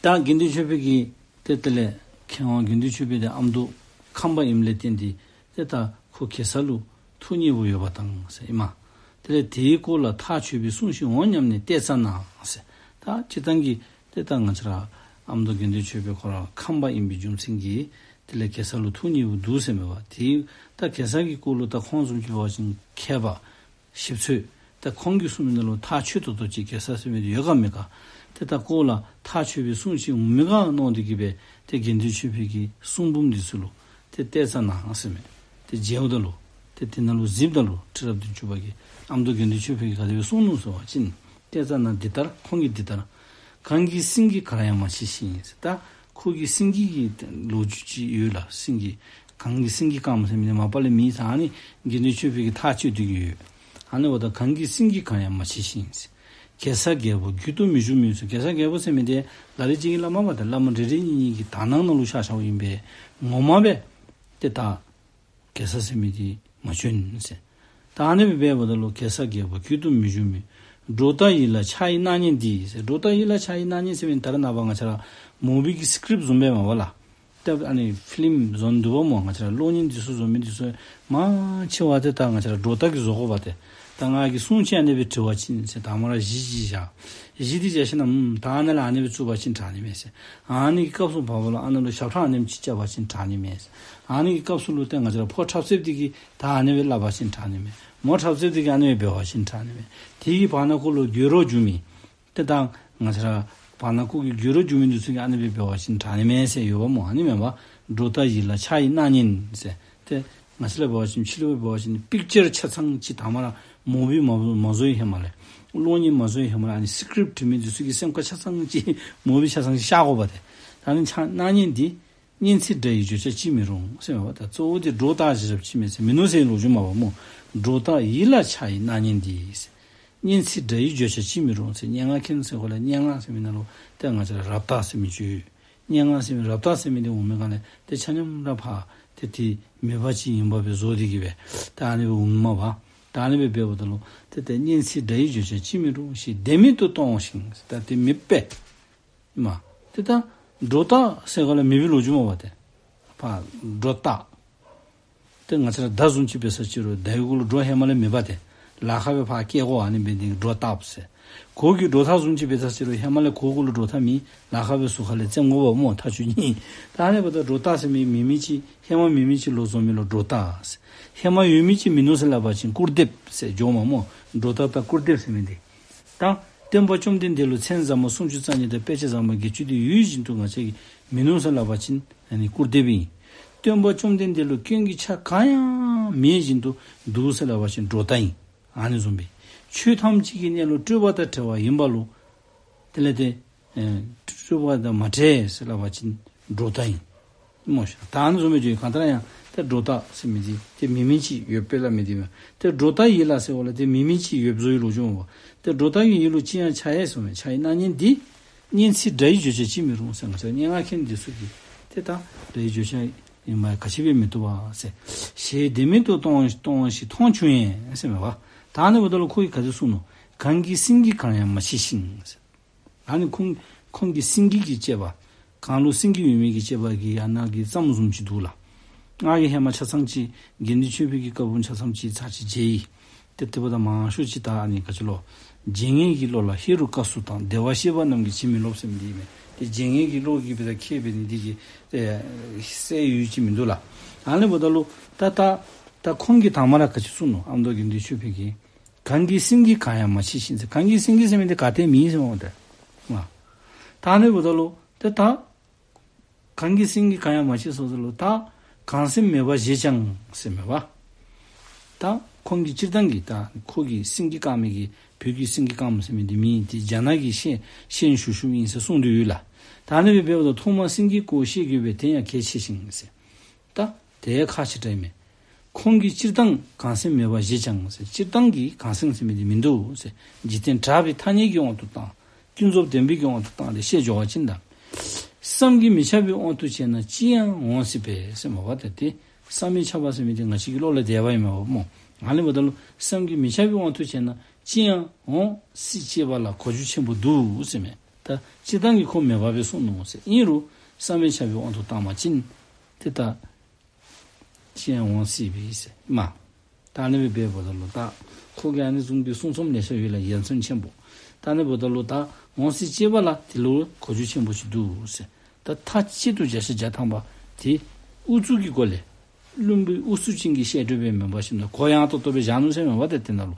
ད་དགེ་འདུན་ཆོས་འཕེལ་གྱི་ཏེ་དེ་ལས་མཁས་དབང་དགེ་འདུན་ཆོས་འཕེལ་འདི་ཨ་མདོ་ཁམས་པ་ཨིནམ་ལས་བརྟེན་ཏེ་ཏེ་ད་ཁོ་གེ་སར་ལུ་ཐུགས་མཉེས་པོ་ཡོད་པ་དང་ཟེར་ཨིན་མས། དེ་ལས་དེའི་སྐོར་ལ་ཐག་ཆོད་པའི་གསུང་ཞིག་འོང་སྙམ་ནས་བལྟས་ཙ་ན་ཟེར། ད་སྤྱིར་བཏང་གི་ཏེ་ད་ང་བཅས་ར་ཨ་མདོ་དགེ་འདུན་ཆོས་འཕེལ་ཁོ་ར་ཁམས་པ་ཨིན་པའི་རྒྱུ་མཚན་གྱིས་དེ་ལས་གེ་སར་ལུ་ཐུགས་མཉེས་པོ་འདུག་ཟེར་མས་པ། དེ་ད་གེ་སར་གྱི་སྐོར་ལུ་ད་ཁོང་བཟུམ་ཅིག་འབད་བ་ཅིན་མཁས་པ་ཞིབ་འཚོལ་ད་ཁོང་གིས་གསུངས་མི་ནང་ལུ་ཐག་ཆོད་ཏོག་ཏོ་ཅིག་གེ་སར་ཟེར་མི་འདི་ཡོད་ག་མེད་ག། ཏེ་ད་སྐོར་ལ་ཐག་ཆོད་པའི་གསུང་ཅིག་འོང་མི་ག་མནོ་སྟེ་གིས་སྦེ་ཏེ་དགེ་འདུན་ཆོས་འཕེལ་གྱི་གསུང་འབུམ་འདི་ཚུ་ལུ་ཏེ་བལྟས་ཙ་ན་ཟེར་མས། ཏེ་མཇལཝ་ད་ལུ་ཏེ་དེ་ནང་ལུ་གཟིགསཔ་ད་ལུ་ཁྲི་རབས་བདུན་ཅུ་པ་གིས་ཨ་མདོ་དགེ་འདུན་ཆོས་འཕེལ་གྱིས་ག་དེ་སྦེ་གསུངས་ནུག་ཟེར་བ་ཅིན་བལྟས་ཙ་ན་འདི་ལྟར་ཁོང་གིས་འདི་ལྟར། གངས་ཀྱི་སེང་གེ་གར་ཡང་མ་མཆིས་ཤིང་ཟེར། ད་ ཁོ་གི་སེང་གེ་གི་ལོ་རྒྱུས་ཅིག་ཡོད་ལགས། སེང་གེ་གངས་ཀྱི་སེང་གེ་དཀརམོ་ཟེར་མི་འདི་མ་པ་ལས་མེད་ཟེར། ཨ་ནི་དགེ་འདུན་ཆོས་འཕེལ་གྱིས་ཐག་བཅད་དེ་གི་ཡོད། ཨ་ནི་འབདཝ་ད་གངས་ཀྱི་སེང་གེ་གང་ཡང་མ་མཆིས་ཤིང་། གེ་སར་རྒྱལ་པོ་རྒྱུད་དུ་མི་འབྱུང་མིན་ཟེར། གེ་སར་རྒྱལ་པོ་ཟེར་མི་འདི་ལ་ལུ་ཅིག་གི་བླ་མ་མ་ཏེ་བླ་མ་རེ་རེ་གཉིས་གཉིས་ཀྱི་དག་སྣང་ནང་ལུ་ཤར་ཤརཝ་ཨིན་པས། ངོ་མ་སྦེ་ཏེ་ད་གེ་སར་ཟེར་མི་འདི་མ་བྱོན་ཟེར། ད་ཨ་ནི་སྦེ་འབདཝ་ད་ལུ་གེ་སར་རྒྱལ་པོ་རྒྱུད་དུ་མི་འབྱུང་མིན། སྒྲོ་བཏགས་ཡིད་ལ་འཆར་བའི་སྣང་བརྙན་འདི་ཟེར། སྒྲོ་བཏགས་ཡིད་ལ་འཆར་བའི་སྣང་བརྙན་ཟེར་མི་ད་རེས་ནངས་པ་ང་བཅས་ར་མུ་བི་གི་སི་ཀྲིཔ་བཟུམ་སྦེ་མས་པ་ལགས། ཏེ་ཨ་ནི་ཕི་ལིམ་བཟོ་ནི་འདུག་པ་སྨོ། ང་བཅས་ར་གློག་བརྙན་འདི་ཚུ་བཟོ་མི་འདི་ཚུ་མང་ཆེ་བ་ཏེ་ད་ང་བཅས་ར་སྒྲོ་བཏགས་ཀྱིས་བཟོ་དགོ་པ་ཏེ། ད་ང་གིས་སྲུང་ཅིག་ཨ་ནི་སྦེ་བྲི་བ་ཅིན་ཟེར། དང་པ་ར་གཞི་ཅིག་བཞག། གཞི་འདི་བཞག་ཞིནམ་ད་ཨ་ནཱ་ལས་ཨ་ནི་སྦེ་བཙུགས་པ་ཅིན་དྲག་ནི་མས་ཟེར། ཨ་ནི་གི་སྐབས་སུ་བབ་པ་ལུ་ཨ་ནཱ་ལུ་ཞབས་ཁྲ་ཨ་ནེམ་ཅིག་རྐྱབ་པ་ཅིན་དྲག་ནི་མས་ཟེར། ཨ་ནི་གི་སྐབས་སུ་ལུ་ཏེ་ང་བཅས་ར་ཕོ་འཁྲབ་རྩེདཔ་འདི་གིས་ད་ཨ་ནི་སྦེ་སླབ་པ་ཅིན་དྲག་ནི་མས། མོ་འཁྲབ་རྩེདཔ་འདི་གིས་ཨ་ནི་སྦེ་འབད་བ་ཅིན་དྲག་ནི་མས། དེ་གི་བར་ན་ཁོ་ལུ་དགོད་བྲོ་འགྱུར་མི་ཏེ་ད་ང་བཅས་ར་བར་ན་ཁོ་གི་དགོད་བྲོ་འགྱུར་མི་འདི་ཚུ་གིས་ཨ་ནི་སྦེ་འབད་བ་ཅིན་དྲག་ནི་མས་ཟེར་ཡོདཔ་སྨོ། ཨ་ནི་མེན་པ། སྒྲོ་བཏགས་ཡིད་ལ་འཆར་བའི་སྣང་བརྙན་ཟེར། ཏེ་ང་བཅས་ར་འབད་བ་ཅིན་ཕྱི་ལུ་འབད་བ་ཅིན་པིག་ཅར་ཆ་ཚང་ཅིག་དང་པ་ར་མུ་བི་མ་མ་བཟོ་བའི་ཧེ་མ་ལས། གློག་བརྙན་མ་བཟོ་བའི་ཧེ་མ་ལས་ཨ་ནི་སི་ཀྲིཔ་བྲི་མི་འདི་ཚུ་གི་སེམས་ཁར་ཆ་ཚང་ཅིག་མུ་བི་ཆ་ཚང་ཅིག་ཤར་དགོ་པ་ཏེ། ད་ཨ་ནི་འཆར་སྣང་བརྙན་འདི་སྙན་ཚིག་སྒྲ་ཡི་བརྗོད་བྱར་ཅིས་མི་རུང་ཟེར་མས་པ། ད་གཙོ་བོ་འདི་སྒྲོ་བཏགས་ཞིནམ་ཅིག་མེད་ཟེར་མིན་ནུག་ཟེར་ལོ་རྒྱུས་མས་པ་སྨོ། སྒྲོ་བཏགས་ཡིད་ལ་འཆར་བའི་སྣང་བརྙན་འདི་ཟེར། སྙན་ཚིག་སྒྲ་ཡི་བརྗོད་བྱར་ཅིས་མི་རུང་ཟེར། སྙན་ངག་མཁན་ཟེར་གོ་ལས་སྙན་ངག་ཟེར་མི་ནང་ལུ་ཏེ་ང་བཅས་ར་རབ་བཏགས་ཟེར་མི་ཅིག་ཡོད། སྙན་ངག་ཟེར་མི་རབ་བཏགས་ཟེར་མི་འདི་འོང་མི་ག་ལས་ཏེ་ཆ་མཉམ་ར་ཕར་ཏེ་ཏེ་མེད་པ་ཅིག་ཨིན་པ་སྦེ་བཟོ་སྟེ་གི་སྦེ་ད་ཨ་ནི་སྦེ་འོངམ་མས་པ། ད་ཨ་ནི་སྦེ་འབདཝ་ད་ལུ་ཏེ་ཏེ་སྙན་ཚིག་སྒྲ་ཡི་བརྗོད་བྱར་ཅིས་མི་རུང་ཞེས་ལྡེ་མིག་ཏུ་མཐོང་ཞིང་། ད་ཏེ་མེདཔ་སྦེ་མ་ཏེ་ད་སྒྲོ་བཏགས་ཟེར་གོ་ལས་མེད་པའི་ལོ་རྒྱུས་མས་པ་ཏེ། ཕར་སྒྲོ་བཏགས། ཏེ་ང་བཅས་ར་མདའ་བཟུམ་ཅིག་འབད་ས་ཅིག་རུང་མདའ་གི་གུ་ལུ་སྒྲོ་ཧེ་མ་ལས་མེད་པ་ཏེ། ལ་ཁ་སྦེ་ཕར་བཀལ་དགོ། ཨ་ནི་འབད་ནི་འདི་སྒྲོ་བཏགསཔ་ཟེར། གོ་གི་སྒྲོ་ཐག་བཟུམ་ཅིག་འབད་ས་ཅིག་རུང་ཧེ་མ་ལས་གོ་གུ་ལུ་སྒྲོ་ཐག་མེད། ལ་ཁ་སྦེ་ཟུར་ཁ་ལས་བཙེམ་དགོཔ་སྨོ་ཐག་ཆོད་ནི། ད་ཨ་ནི་འབདཝ་ད་སྒྲོ་བཏགས་ཟེར་མི་མེད་མི་ཅིག་ཧེ་མ་མེད་མི་ཅིག་ལོག་བཟོ་མི་ལུ་སྒྲོ་བཏགས་ཟེར། ཧེ་མ་ཡོད་མི་ཅིག་མིན་ནུག་ཟེར་སླབ་པ་ཅིན་སྐུར་འདེབས་ཟེར་འགྱོཝ་མས་སྨོ། སྒྲོ་བཏགས་དང་སྐུར་འདེབས་ཟེར་མི་འདི། ད་སྟོན་པ་བཅོམ་ལྡན་འདས་ལུ་མཚན་བཟང་པོ་སུམ་ཅུ་རྩ་གཉིས་དང་དཔེ་བྱད་བཟང་པོ་བརྒྱད་ཅུ་དེ་ཡོད་བཞིན་དུ་ང་བཅས་ཀྱིས་མིན་ནུག་ཟེར་སླབ་པ་ཅིན་ཨ་ནི་སྐུར་འདེབས་ཨིན། སྟོན་པ་བཅོམ་ལྡན་འདས་ལུ་སྐྱོན་གྱི་ཆ་གང་ཡང་མེད་བཞིན་དུ་འདུག་ཟེར་སླབ་པ་ཅིན་སྒྲོ་བཏགས་ཨིན། ཨ་ནི་བཟུམ་སྦེ་ཆོས་ཐམས་ཅད་ཀྱི་གནས་ལུགས་སྤྲོས་པ་དང་བྲལ་བ་ཡིན་པ་ལུ་དེ་ལས་ཏེ་ཨེ་སྤྲོས་པ་དང་མ་བྲལ་ཟེར་སླབ་པ་ཅིན་སྒྲོ་བཏགས་ཨིན། སྨོ་ཤ། ད་ཨ་ནི་བཟུམ་སྦེ་འགྱོ་ཡི། གང་ལྟར་ཡང་ཏེ་སྒྲོ་བཏགས་ཟེར་མི་འདི་ཏེ་མེད་མི་ཅིག་ཡོདཔ་སྦེ་སླབ་མི་འདི་མས། ཏེ་སྒྲོ་བཏགས་ཡིད་ལ་ཟེར་བ་ལས་ཏེ་མེད་མི་ཅིག་ཡོདཔ་བཟོ་བའི་ལོ་རྒྱུས་མས་པ། ཏེ་སྒྲོ་བཏགས་ཀྱི་ཡིད་ལུ་ཅི་ཡང་འཆར་ཡང་ཟེར་མས། འཆར་བའི་སྣང་བརྙན་འདི་སྙན་ཚིག་སྒྲ་ཡི་བརྗོད་བྱར་ཅིས་མི་རུང་ཟེར། ང་བཅས་སྙན་ངག་མཁན་འདི་ཚུ་གིས་ཏེ་ད་སྒྲ་ཡི་བརྗོད་བྱ་ཨིན་པ་ག་ཅི་སྦེ་མི་བཏུབ་པ་ཟེར། ཞེས་ལྡེ་མིག་ཏུ་མཐོང་མཐོང་ཞིང་མཐོང་བྱུང་ཡང་ཟེར་མས་པ། ད་ཨ་ནི་འབདཝ་ད་ལུ་ཁོ་གིས་ག་ཅི་གསུངས་ནུག། གངས་ཀྱི་སེང་གེ་གང་ཡང་མ་མཆིས་ཤིང་ཟེར། ཨ་ནི་ཁོང་ཁོང་གི་སེང་གེ་གི་སྐྱེས་པ། གངས་ལུ་སེང་གེ་ཡོད་མི་གི་སྐྱེས་པ་གི་ཨ་ནཱ་གི་རྩོམ་བཟུམ་ཅིག་འདུག་ལགས། ང་གིས་ཧེ་མ་ཆ་ཚང་ཅིག་དགེ་འདུན་ཆོས་འཕེལ་གྱི་བཀའ་འབུམ་ཆ་ཚང་ཅིག་ཚར་ཅིག་མཇལ་ཡི། ཏེ་དེ་འབདཝ་ད་མང་ཤོས་ཅིག་ད་ཨ་ནི་ག་ཅི་ལོ། བརྗེད་ངས་ཀྱི་བློ་ལ་ཧེ་རུ་ཀ་སུ་དང་། བདེ་བར་གཤེགས་པ་རྣམས་ཀྱིས་བྱིན་མི་རློབ་ཟེར་མི་འདི་མས། ཏེ་བརྗེད་ངས་ཀྱི་བློ་གིས་འབད་ད་ཁྱད་འབད་ནི་འདི་གིས་ཨེ་སེལ་ཡུལ་ཅིག་མིན་འདུག་ལགས། ཨ་ནི་འབདཝ་ད་ལུ་ད་ད་ད་ཁོང་གིས་དང་པ་ར་ག་ཅི་གསུངས་ནུག། ཨ་མདོ་དགེ་འདུན་ཆོས་འཕེལ་གྱིས། གངས་ཀྱི་སེང་གེ་གང་ཡང་མ་མཆིས་ཤིང་ཟེར། གངས་ཀྱི་སེང་གེ་ཟེར་མི་འདི་ག་ཏེ་མེད་ཟེར་མས་པ་ཏེ། ང་། ད་ཨ་ནི་འབདཝ་ད་ལུ་ཏེ་ད་གངས་ཀྱི་སེང་གེ་གང་ཡང་མ་མཆིས་ཟེརཝ་ད་ལུ་ད་གངས་སེང་མེད་པར་བཞེད་ཀྱང་ཟེར་མས་པ། ད་ཁོང་གིས་སྤྱིར་བཏང་གི་ད་ཁོ་གི་སེང་གེ་དཀར་མོ་གི་བོད་ཀྱི་སེང་གེ་དཀར་མོ་ཟེར་མི་འདི་མེད། ཏེ་རྒྱ་ནག་གི་ཤན་ཤན་ཞུགས་ཞུགསཔ་ཨིན་ཟེར་གསུངས་ཏེ་ཡོད་ལགས། ད་ཨ་ནི་སྦེ་འབདཝ་ད་ཐོག་མར་སེང་གེའི་སྐོར་བཤད་དགོས་པས་དེ་ཡང་གལ་ཆེ་ཞིང་ཟེར། ད་དེ་ཁག་ཆེ་དྲགས་མས། ཁོང་གིས་སྤྱིར་བཏང་གངས་སེང་མེད་པར་བཞེད་ཀྱང་ཟེར། སྤྱིར་བཏང་གི་གངས་སེང་ཟེར་མི་འདི་མིན་འདུག་ཟེར། འཇིག་རྟེན་གྲགས་པའི་ཐ་སྙད་ཀྱི་དབང་དུ་བཏང་། ཀུན་རྫོབ་བདེན་པའི་གི་དབང་དུ་བཏང་སྟེ་བཤད་འགྱོ་བ་ཅིན་ད་བསམ་གྱིས་མི་ཁྱབ་པའི་དབང་དུ་བྱས་ན་ཅི་ཡང་འོང་སྲིད་པས་ཟེར་མས་པ། ད་ཏེ་བསམ་མི་ཁྱབ་པ་ཟེར་མི་འདི་ང་བཅས་ཀྱི་བློ་ལས་འདས་པ་ཨིན་མས་པ་སྨོ། ཨ་ནི་འབདཝ་ད་ལུ་བསམ་གྱིས་མི་ཁྱབ་པའི་དབང་དུ་བྱས་ན་ཅི་ཡང་འོང་སྲིད་ཅེས་པ་ལ་གོ་རྒྱུ་ཆེན་པོ་འདུག་ཟེར་མས། ད་སྤྱིར་བཏང་གི་ཁོ་མེད་པ་སྦེ་གསུངས་ནུག་ཟེར། ཨིན་རུང་བསམ་མི་ཁྱབ་པའི་དབང་དུ་བཏང་བ་ཅིན་ཏེ་ད་ཅི་ཡང་འོང་སྲིད་པས་ཟེར་མས། ད་ཨ་ནི་སྦེ་འབདཝ་ད་ལུ་ད་ཁོ་གིས་ཨ་ནི་བཟུམ་གྱི་གསུང་རྩོམ་ལེ་ཤ་ཡོད་ལགས། ཡ་མཚན་ཆེན་པོ། ད་ཨ་ནི་འབདཝ་ད་ལུ་ད་འོང་སྲིད་ཅེས་པ་ལ་དེ་ལུ་གོ་རྒྱུ་ཆེན་པོ་ཅིག་འདུག་ཟེར། ད་མཐའ་གཅིག་ཏུ་བརྒྱ་ཆ་བརྒྱ་ཐམ་པ་དེ་ཨུ་ཚུགས་ཀྱི་སྒོ་ལས་བླུན་པོའི་ཨུ་ཚུགས་ཅན་གྱི་བཤད་སྒྲོས་སྦེ་མེན་པར་ཞིནམ་ལས་གོ་ཡངས་ཏོག་ཏོ་སྦེ་བཞག་ནུག་ཟེར་མས་པ། ཏེ་དེ་ནང་ལུ་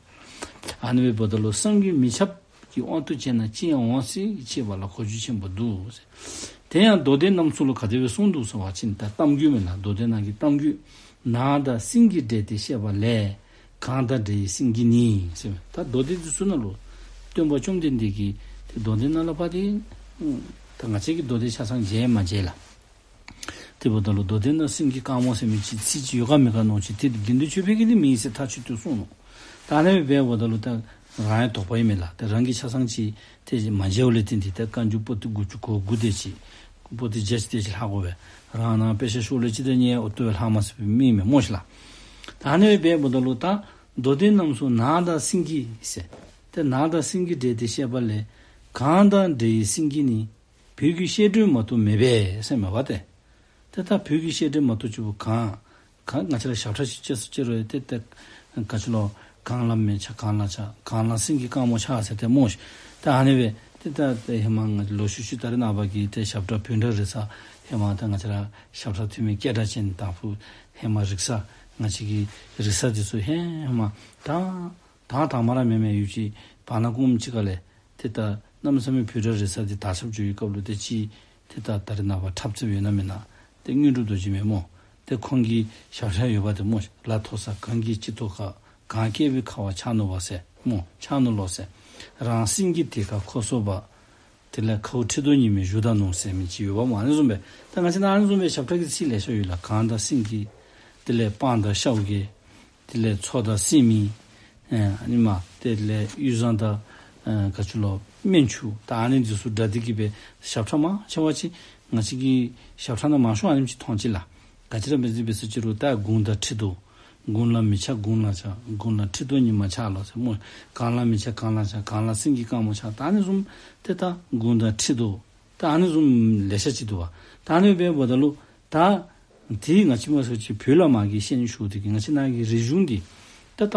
ཨ་ནི་སྦེ་འབདཝ་ད་ལུ་བསམ་གྱིས་མི་ཁྱབ་ཀྱི་དབང་དུ་བྱས་ན་ཅི་ཡང་འོང་སྲིད་ཅེས་པ་ལ་གོ་རྒྱུ་ཆེན་པོ་འདུག་ཟེར། དེ་ཡང་མདོ་སྡེ་རྣམས་སུ་ལུ་ག་དེ་སྦེ་གསུངས་འདུག་ཟེར་བ་ཅིན་ད་གཏམ་རྒྱུད་མས་ལགས། མདོ་སྡེ་ནང་གི་གཏམ་རྒྱུད། ནགས་དང་སེང་གེ་འབྲེལ་ཏེ་བཤད་པ་ལས། གངས་དང་འབྲེལ་བའི་སེང་གེ་ནི་ཟེར་མས། ད་མདོ་སྡེ་འདི་ཚུ་ནང་ལུ་སྟོན་པ་བཅོམ་ལྡན་འདས་ཀྱིས་ཏེ་མདོ་སྡེ་ནང་ལུ་ཕར་ཏེ་ད་ ང་བཅས་ཀྱིས་མདོ་སྡེ་ཆ་ཚང་མཇལ་མ་མཇལ་ལགས། དེ་འབདཝ་ད་ལུ་མདོ་སྡེ་ནང་སེང་གེ་དཀར་མོ་ཟེར་མི་ཅིག་ཚིག་ཅིག་ཡོད་ག་མེད་ག་མནོ་ཅི། དེ་དགེ་འདུན་ཆོས་འཕེལ་གྱིས་དེ་མེད་ཟེར་ཐག་ཆོད་དེ་གསུངས་ནུག། ད་ཨ་ནི་སྦེ་འབདཝ་ད་ལུ་ད་རང་ཡང་དོགས་པ་ཨིན་མས་ལགས། ད་རང་གིས་ཆ་ཚང་ཅིག་ཏེ་མ་མཇལཝ་ལས་བརྟེན་ཏེ་ད་བཀའ་འགྱུར་པོ་ཏི་དགུ་བཅུ་གོ་དགུ་དེ་ཅིག་པོ་ཏི་བརྒྱ་ཅིག་དེ་ཅིག་ལྷག་དགོ་པས། རང་ནཱ་དཔེ་ཆ་ཤོག་ལེབ་ཅིག་དང་གཉིས་ཨོ་ཏོ་སྦེ་ལྷག་མ་ཚུགས་པའི་མི་ཨིན་མས་སྨོ་ཤིག་ལགས། ད་ཨ་ནི་སྦེ་འབདཝ་ད་ལུ་ད་མདོ་སྡེ་རྣམས་སུ་ནགས་དང་སེང་གེ་ཟེར། ཏེ་ནགས་དང་སེང་གེ་འབྲེལ་ཏེ་བཤད་པ་ལས། གངས་དང་འབྲེལ་བའི་སེང་གེ་ནི། བོད་ཀྱི་བཤད་སྒྲོས་མ་གཏོགས་མེད་པས་ཟེར་མས་པ་ཏེ། ཏེ་ད་བོད་ཀྱི་བཤད་སྒྲོས་མ་གཏོགས་ཅིག་པོ་གངས། གངས་ང་བཅས་ར་ཞབས་ཁྲ་ཅིག་བཅད་སུ་བཅད་རུང་ཡང་ཏེ་ཏེ་ག་ཅི་ལོ། གངས་ལ་མེ་ཆགས་གངས་ལ་ཆགས། གངས་ལ་སེང་གེ་དཀར་མོ་ཆགས་ཟེར་ཏེ་སྨོ་ཤིག། ད་ཨ་ནི་སྦེ་ཏེ་ད་ཏེ་ཧེ་མ་ང་ལོག་ཤུལ་ཤུལ་ད་རེས་ནངས་པ་གི་ཏེ་ཞབས་ཁྲ་བོད་སྒྲ་རིག་གསར་ཧེ་མ་ད་ང་བཅས་ར་ཞབས་ཁྲ་འཐུས་མི་སྐད་གྲགས་ཅན་དང་ཕུ་ཧེ་མ་རིག་གསར་ང་བཅས་ཀྱི་རིག་གསར་དེ་ཚུ་ཧེ་མ་ད་ད་དང་མ་ར་མེན་མས། ཡུལ་གྱི་བར་ན་ཀུམ་ཅིག་ཁ་ལས་ཏེ་ད་གནམ་མེད་ས་མེད་བོད་སྒྲ་རིག་གསར་དེ་དར་ཁྱབ་འགྱོ་བའི་སྐབས་ལུ་ཏེ་ཅིག་ཏེ་ད་ད་རེས་ནངས་པ་འཁྲབ་རྩེདཔ་ཡོད་ན་མེན་ན། ཏེ་དངོས་གྲུབ་རྡོ་རྗེ་མས་སྨོ། ཏེ་ཁོང་གི་ཞབས་ཁྲ་ཡོད་པ་ཏེ་སྨོ། ལ་མཐོ་ས་གངས་ཀྱི་དཀྱིལ་ཐོག་ཁ། གངས་སྐྱེས་པའི་ཁ་བ་ཆགས་ནུག་པ་ཟེར་སྨོ། ཆགས་ནུག་ལོ་ཟེར། རང་སེང་གེ་དེ་ཁར་ཁོ་སོགས་པ། དེ་ལས་ཁཝ་ཁྲི་གདུགས་ཉི་མའི་གཞུ་དང་ནུ་ཟེར་མི་ཅིག་ཡོདཔ་སྨོ། ཨ་ནི་བཟུམ་སྦེ་ད་ང་བཅས་ནཱ་ཨ་ནི་བཟུམ་སྦེ་ཞབས་ཁྲ་གི་ཚིག་ལེ་ཤ་ཡོད་ལགས། གངས་དང་སེང་གེ། དེ་ལས་སྤང་དང་ཤཝ་གི། དེ་ལས་མཚོ་དང་སེང་མི། ཨ་ནི་མ་དེ་ལས་ཡུལ་བཟང་དང་ག་ཅི་ལོ་སྨན་ཆུ། ད་ཨ་ནི་འདི་ཚུ་སྒྲ་དེ་གིས་སྦེ་ཞབས་ཁྲ་མང་ཆེ་བ་ཅིག་ང་བཅས་ཀྱི་ཞབས་ཁྲ་ནང་མང་ཤོས་ཨ་ནེམ་ཅིག་མཐོང་ཅི་ལགས། ག་ཅི་ར་འབད་ཟེར་འབད་ས་ཅིག་རུང་ད་དགུང་དང་ཁྲི་གདུགས། དགུང་ལ་མེ་ཆགས་དགུང་ལ་ཆགས། དགུང་ལ་ཁྲི་གདུགས་ཉི་མ་ཆགས་ལོ་ཟེར་སྨོ། གངས་ལ་མེ་ཆགས་གངས་ལ་ཆགས། གངས་ལ་སེང་གེ་དཀར་མོ་ཆགས། ད་ཨ་ནི་བཟུམ་ཏེ་ད་དགུང་དང་ཁྲི་གདུགས། ད་ཨ་ནི་བཟུམ་ལེ་ཤ་ཅིག་འདུག་པ། ད་ཨ་ནི་སྦེ་འབདཝ་ད་ལུ་ད་དེ་ང་བཅས་མ་སོ་ཅིག་བོད་ལས་མར་གྱི་བཤད་ནི་ཞུ་སྟེ་གི་ང་བཅས་ནཱ་གི་རིག་གཞུང་འདི་ད་ད་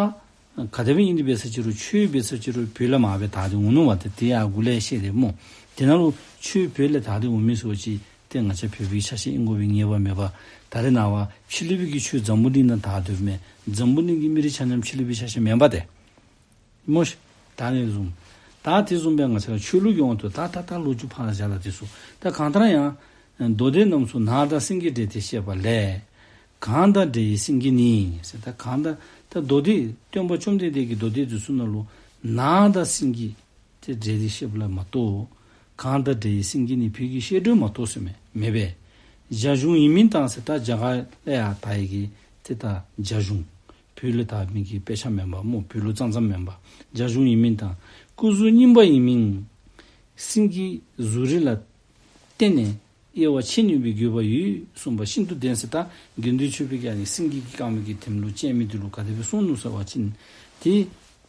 ག་དེ་སྦེ་ཨིན་ཏེ་འབད་ས་ཅིག་རུང་ཆོས་འབད་ས་ཅིག་རུང་བོད་ལས་མར་སྦེ་དར་ཏེ་འོང་ནུག་པ། ཏེ་དེ་ཡང་འགོ་ལས་བཤད་དེ་སྨོ། དེ་ནང་ལུ་ཆོས་བོད་ལས་དར་ཏེ་འོང་མི་ཚུ་ཅིག་ཏེ་ང་བཅས་བོད་པའི་ཆ་ཤས་ཨིན་དགོ་པའི་ངེས་པ་མེད་པ། ད་རེས་ནངས་པ་ཕྱི་གླིང་པའི་གི་ཆོས་འཛམ་བུ་གླིང་ནང་དར་དོ་མས། འཛམ་བུ་གླིང་གི་མི་རིགས་ཆ་མཉམ་ཕྱི་གླིང་པའི་ཆ་ཤས་མེན་པ་ཏེ་སྨོ་ཤིག། ད་ཨ་ནི་བཟུམ་ད་དེ་བཟུམ་སྦེ་ང་བཅས་ར་ཆོས་ལུགས་ཀྱི་དབང་དུ་ད་ད་ད་ལོ་རྒྱུས་ཕར་བཞག་ལགས། དེ་ཚུ་ད་གང་ལྟར་ཡང་མདོ་སྡེ་རྣམས་སུ་ནགས་དང་སེང་གེ་འབྲེལ་ཏེ་བཤད་པ་ལས། གངས་དང་འབྲེལ་བའི་སེང་གེ་ནི་ཟེར། ད་གངས་དང་ད་མདོ་སྡེ་སྟོན་པ་བཅོམ་ལྡན་འདས་ཀྱི་མདོ་སྡེ་འདི་ཚུ་ནང་ལུ་ནགས་དང་སེང་གེ་ཏེ་འབྲེལ་ཏེ་བཤད་པ་ལས་མ་གཏོགས། གངས་དང་འབྲེལ་བའི་སེང་གེ་ནི་བོད་ཀྱི་བཤད་སྒྲོས་མ་གཏོགས་ཟེར་མས། མེད་པས། རྒྱ་གཞུང་ཡིན་མིན་དང་ཟེར། ད་རྒྱ་གར་ལས་ཡར་དར་ཡི་གི་ཏེ་ད་རྒྱ་གཞུང་བོད་ལུ་དར་མི་གི་དཔེ་ཆ་མེན་པ་སྨོ། བོད་ལུ་ཙང་ཙང་མེན་པ། རྒྱ་གཞུང་ཡིན་མིན་དང་། སྐུ་གཟུགས་རྙིང་པ་ཡིན་མིན། སེང་གེའི་གཟུགས་རིས་ལ་བརྟེན་ནས་དབྱེ་བ་ཕྱེ་ནུས་པའི་དགོས་པ་ཡོད་གསུངས་པ་ཤིན་ཏུ་བདེན་ཟེར། ད་དགེ་འདུན་ཆོས་འཕེལ་གྱིས་ཨ་ནི་སེང་གེ་གི་དཀར་མོ་གི་དེམ་ལུ་དཔྱད་མི་འདི་ལུ་ག་དེ་སྦེ་གསུངས་ནུག་ཟེར་བ་ཅིན་ཏེ་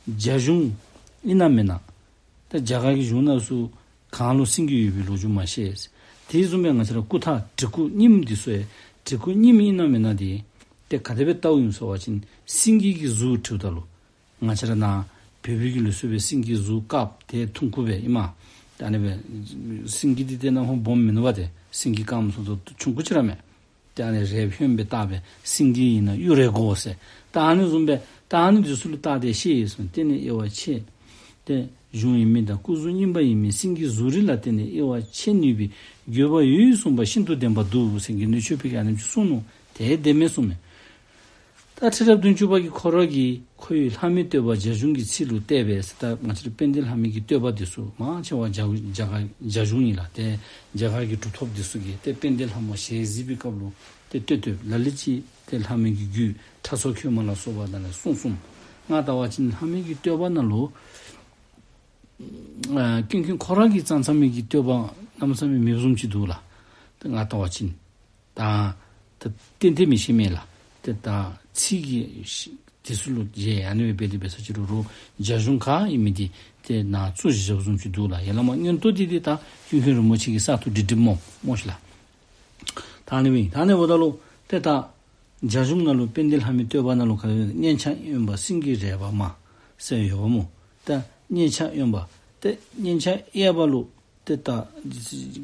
རྒྱ་གཞུང་ཨིན་ན་མེན་ན། ད་རྒྱ་གར་གྱི་གཞུང་ནང་ཚུ་གངས་ལུ་སེང་གེ་ཡོད་པའི་ལོ་རྒྱུས་མ་བཤད། དེ་བཟུམ་སྦེ་ང་བཅས་ར་སྐུ་ཐང་བྲིས་སྐུ་རྙིངམ་འདི་ཚུ་ཡང་བྲིས་སྐུ་རྙིངམ་ཨིན་ན་མེན་ན་འདི་ཏེ་ག་དེ་སྦེ་བལྟཝ་ཨིན་ཟེར་བ་ཅིན་སེང་གེ་གི་གཟུགས་བྲིཝ་ད་ལུ་ང་བཅས་ར་ནཱ་བོད་པའི་གི་ལུགས་སྲོལ་སྦེ་སེང་གེ་གཟུགས་དཀརཔོ་དེ་ཐུང་ཀུ་སྦེ་ཨིན་མས། ད་ཨ་ནི་སྦེ་སེང་གེ་འདི་ཏེ་ནམ་ཧོ་སྦོམ་མིན་ནུག་པ། ཏེ་སེང་གེ་དཀརམོ་ཚུ་ད་ཆུང་ཀུ་ཅིག་ར་མས། ཏེ་ཨ་ནི་རལཔ་ཧོནམོ་སྦེ་བཏགས་སྦེ་སེང་གེ་ཨིན་ན་གཡུ་རལ་གོ་ཟེར། ད་ཨ་ནི་བཟུམ་སྦེ་ད་ཨ་ནི་འདི་ཚུ་ལུ་བལྟ་སྟེ་ཤེས་ཡི་གསུངས། བརྟེན་ནས་དབྱེ་བ་ཕྱེ། ཏེ་གཞུང་ཡིན་མིན་དང་སྐུ་གཟུགས་རྙིང་པ་ཡིན་མིན་སེང་གེའི་གཟུགས་རིས་ལ་བརྟེན་ནས་དབྱེ་བ་ཕྱེ་ནུས་པའི་དགོས་པ་ཡོད་གསུངས་པ་ཤིན་ཏུ་བདེན་པར་འདུག་ཟེར་དགེ་འདུན་ཆོས་འཕེལ་གྱིས་ཨ་ནེམ་ཅིག་གསུངས་ནུག། དེ་བདེན་མས་གསུངས་མས། ད་ཁྲི་རབས་བདུན་ཅུ་པ་གིས་ཁོ་ར་གིས་ཁོ་ཡི་ལྷ་མོའི་བསྟོད་པ་རྒྱ་གཞུང་གི་ཚིག་ལུ་བལྟས་པས་ཟེར། ད་ང་བཅས་ར་དཔལ་ལྡན་ལྷ་མོའི་གི་བསྟོད་པ་འདི་ཚུ་མང་ཆེ་བ་རྒྱ་རྒྱ་གར་རྒྱ་གཞུང་ཨིན་ལགས། ཏེ་རྒྱ་གར་གྱི་གྲུབ་ཐོབ་འདི་ཚུ་གིས་ཏེ་དཔལ་ལྡན་ལྷ་མོ་ཞལ་གཟིགས་པའི་སྐབས་ལུ་ཏེ་བསྟོད་བསྟོདཔ་ལ་ལུ་ཅིག་ཏེ་ལྷ་མོའི་གི་རྒྱུད་ཁྲ་མཚོ་ཁོལ་མ་ལ་སོགས་པ་དང་ནི་གསུངས་གསུངསམ། ང་ལྟ་བ་ཅིན་ལྷ་མོའི་གི་བསྟོད་པ་ནང་ལུ་ཨ་ཀུན་མཁྱེན་ཁོ་ར་གིས་བརྩམས་བརྩམས་མི་གི་བསྟོད་པ་གནམ་མེད་ས་མེད་མེདཔ་བཟུམ་ཅིག་འདུག་ལགས། ཏེ་ང་ལྟ་བ་ཅིན། ད་ད་ཏན་ཏན་མི་ཤེས་མས་ལགས། ཏེ་ད་ཚིག་གི་དེ་ཚུ་ལུ་ཡང་ཨ་ནི་སྦེ་འབད་དེ་འབད་ས་ཅིག་རུང་རུང་རྒྱ་གཞུང་ཁ་ཨིན་མི་འདི་ཏེ་ནཱ་བཙུགས་བཞགཔ་བཟུམ་ཅིག་འདུག་ལགས། ཡར་ལས་མར་མངོན་རྟོགས་འདི་ཏེ་ད་ཀུན་མཁྱེན་རིན་པོ་ཆེ་གིས་གསར་དུ་སྒྲིག་སྒྲིགཔ་སྨོ་སྨོ་ཤིག་ལགས། ད་ཨ་ནི་སྦེ་ད་ཨ་ནི་འབདཝ་ད་ལུ་ཏེ་ད་རྒྱ་གཞུང་ནང་ལུ་དཔལ་ལྡན་ལྷ་མོའི་བསྟོད་པ་ནང་ལུ་ག་རེ་སྙན་ཆ་གཡོན་པ་སེང་གེའི་རལ་པ་དམར་ཟེར་ཡོདཔ་སྨོ། ད་སྙན་ཆ་གཡོན་པ་ཏེ་སྙན་ཆ་གཡས་པ་ལུ་ཏེ་ད་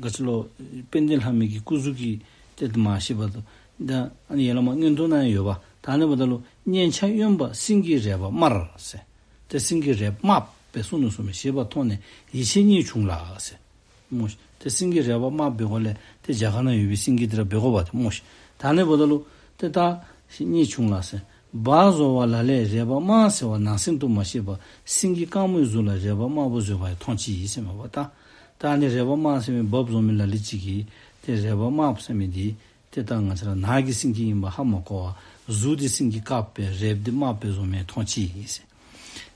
ག་ཅི་ལོ་དཔལ་ལྡན་ལྷ་མོའི་གི་སྐུ་གཟུགས་ཀྱི་ཏེ་མ་ཤེས་པ་དང་ད་ཨ་ནི་ཡར་ལས་མར་མངོན་རྟོགས་ནང་ཡང་ཡོདཔ། ད་ཨ་ནི་འབདཝ་ད་ལུ་སྙན་ཆ་གཡོན་པ་སེང་གེའི་རལ་པ་དམར་ཟེར། ཏེ་སེང་གེའི་རལ་པ་དམརཔོ་སྦེ་གསུངས་ནུག་གསུངས་མས། ཞེས་པ་མཐོང་ནས་ཡིད་ཆེས་རྙེད་བྱུང་ལགས་ཟེར། སྨོ་ཤིག། ཏེ་སེང་གེའི་རལ་པ་དམརཔོ་འབད་དགོཔ་ལས་ཏེ་རྒྱ་གར་ནང་ཡོད་པའི་སེང་གེ་འདི་ར་འབད་དགོ་པ་ཏེ་སྨོ་ཤིག། ད་ཨ་ནི་འབདཝ་ད་ལུ་ཏེ་ད་རྙེད་བྱུང་ལགས་ཟེར། བ་བཟོ་བ་ལ་ལས་རལ་པ་དམར་ཟེར་བ་ནང་གསེས་དུ་མ་བཤད་པར་སེང་གེ་དཀར་མོའི་གཟུགས་ལ་རལ་པ་དམར་པོ་བཟོས་པ་ཡང་མཐོང་ཅི་ཟེར་མས་པ། ད་ ད་ཨ་ནི་རལ་པ་དམར་ཟེར་མི་འབགཔ་བཟོ་མི་ལ་ལུ་ཅིག་གིས་ཏེ་རལ་པ་དམརཔོ་ཟེར་མི་འདི་ཏེ་ད་ང་བཅས་ར་ནགས་ཀྱི་སེང་གེ་ཨིནམ་ཧ་མ་གོ་བར་གཟུགས་འདི་སེང་གེ་དཀརཔོ་སྦེ་རལཔ་འདི་དམརཔོ་སྦེ་བཟོ་མི་མཐོང་ཅི་ཟེར།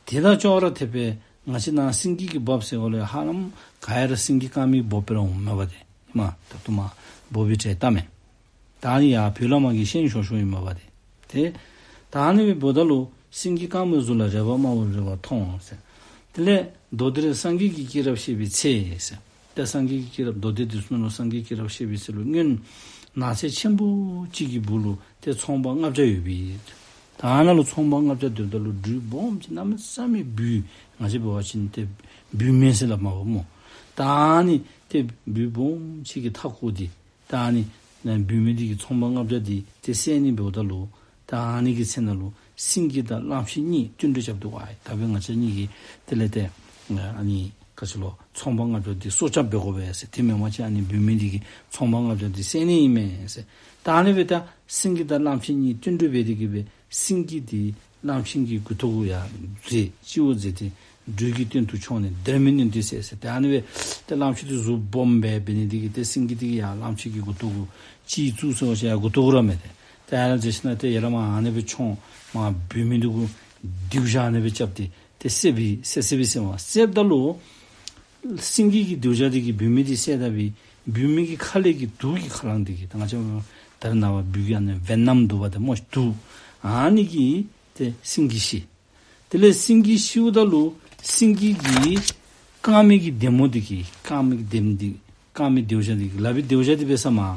དེ་དང་ཅོག་ར་འཐདཔ་སྦེ་ང་བཅས་ནཱ་སེང་གེ་གི་འབགཔ་ཟེར་གོ་ལས་ཧ་ལམ་ག་ཡ་ར་སེང་གེ་དཀར་མོའི་འབགཔ་སྦེ་ར་འོངམ་མས་པ་ཏེ། ཨིན་མས། ད་དུམ་གྲ་འབག་པའི་གྲས་བལྟ་མས། ད་ཨ་ནི་ཡར་བོད་ལས་མར་གྱི་ཤན་ཤོར་ཤོརཝ་ཨིན་མས་པ་ཏེ། ཏེ་ད་ཨ་ནི་སྦེ་འབདཝ་ད་ལུ་སེང་གེ་དཀར་མོའི་གཟུགས་ལ་རལ་པ་དམར་པོ་རེ་བ་མཐོང་ཟེར། དེ་ལས་མདོ་སྡེ་རུ་སངས་རྒྱས་ཀྱི་སྐྱེས་རབས་བཤད་པའི་ཚེ་ཟེར། ཏེ་སངས་རྒྱས་ཀྱི་སྐྱེས་རབས་མདོ་སྡེ་འདི་ཚུ་ནང་ལུ་སངས་རྒྱས་སྐྱེས་རབས་བཤད་པའི་ཚེ་ལུ་སྔོན་ནགས་ཚལ་ཆེན་པོ་ཅིག་གི་སྦུག་ལུ་ཏེ་ཚོང་པ་ལྔ་བརྒྱ་ཡོད་པས། ད་ཨ་ནཱ་ལུ་ཚོང་པ་ལྔ་བརྒྱ་སྡོདཔ་ད་ལུ་སྦྲུལ་སྦོམ་ཅིག་གནམ་མེད་ས་མེད་སྦུལ་ང་བཅས་འབད་བ་ཅིན་ཏེ་སྦུལ་མེ་ཟེར་སླབ་མས་པ་སྨོ། ད་ཨ་ནི་ཏེ་སྦུལ་སྦོམ་ཅིག་གིས་མཐའ་བསྐོར་ཏེ་ད་ཨ་ནི་ནཱ་སྦུལ་མེ་འདི་གིས་ཚོང་པ་ལྔ་བརྒྱ་འདི་ཏེ་བསད་ནི་འབདཝ་ད་ལུ་ད་ཨ་ནི་གི་ཚེ་ནང་ལུ་སེང་གེ་དང་གླང་ཆེན་གཉིས་བསྟུན་གྲོས་རྐྱབ་འདུག་པ། ད་འབདན་ང་བཅས་གཉིས་ཀྱིས་དེ་ལས་ཏེ་ཨ་ནི་ག་ཅི་ལོ་ཚོང་པ་ལྔ་བརྒྱ་འདི་སྲོག་སྐྱབས་འབད་དགོ་པས་ཟེར། དེ་མེན་པ་ཅིན་ཨ་ནི་སྦུལ་མེ་འདི་གིས་ཚོང་པ་ལྔ་བརྒྱ་འདི་བསད་ནི་ཨིན་མས་ཟེར། ད་ཨ་ནི་སྦེ་ད་སེང་གེ་དང་གླང་ཆེན་གཉིས་བསྟུན་གྲོས་འབད་དེ་གི་སྦེ་སེང་གེ་འདི་གླང་ཆེན་གྱི་མགུ་ཏོ་གུ་ཡར་འཛེགས་སྤྱི་བོར་འཛེགས་ཏེ་སྦྲུལ་གྱི་སྟེང་དུ་མཆོངས་ནས་སྡེར་མོས་ནི་འདི་བསད་ཟེར། ཏེ་ཨ་ནི་སྦེ་ཏེ་གླང་ཆེན་འདི་གཟུགས་སྦོམ་སྦེ་འབད་ནི་འདི་གིས་ཏེ་སེང་གེ་འདི་གིས་ཡར་གླང་ཆེན་གྱི་མགུ་ཏོ་གུ་གཅིག་བཙུགས་ཟེར་བ་ཅིན་ཡར་མགུ་ཏོ་གུ་ར་མས་ཏེ། ཏེ་ཨ་ནི་འཛེགས་ཞིནམ་ཏེ་ཡར་ལས་མར་ཨ་ནི་སྦེ་མཆོངས་མར་སྦུལ་མེ་འདི་གུ་སྡེར་ཞགས་ཨ་ནི་སྦེ་རྐྱབ་སྟེ་ཏེ་བསད་པས་བསད་བསད་པས་ཟེར་མས། བསདཔ་ད་ལུ་སེང་གེ་གི་སྡེར་ཞགས་འདི་གིས་སྦུལ་མེ་འདི་བསད་ད་སྦེ་སྦུལ་མེ་གི་ཁ་ལས་ཀྱི་དུག་གི་ཁ་རླངས་འདི་གིས་ད་ང་བཅས་ད་རེས་ནངས་པ་སྦུལ་གྱི་ཨ་ནི་ཝེ་ནམ་འདུག་པ་ཏེ་སྨོ་དུག། ཨ་ནི་གིས་ཏེ་སེང་གེ་ཤི། དེ་ལས་སེང་གེ་ཤིཝ་ད་ལུ་སེང་གེ་གི་རྐང་མའི་གི་སྡེར་མོ་འདི་གིས་རྐང་མའི་གི་སྡེརམ་འདི་རྐང་མའི་སྡེར་ཞགས་འདི་གིས་ལག་པའི་སྡེར་ཞགས་འདི་འབད་ས་མར་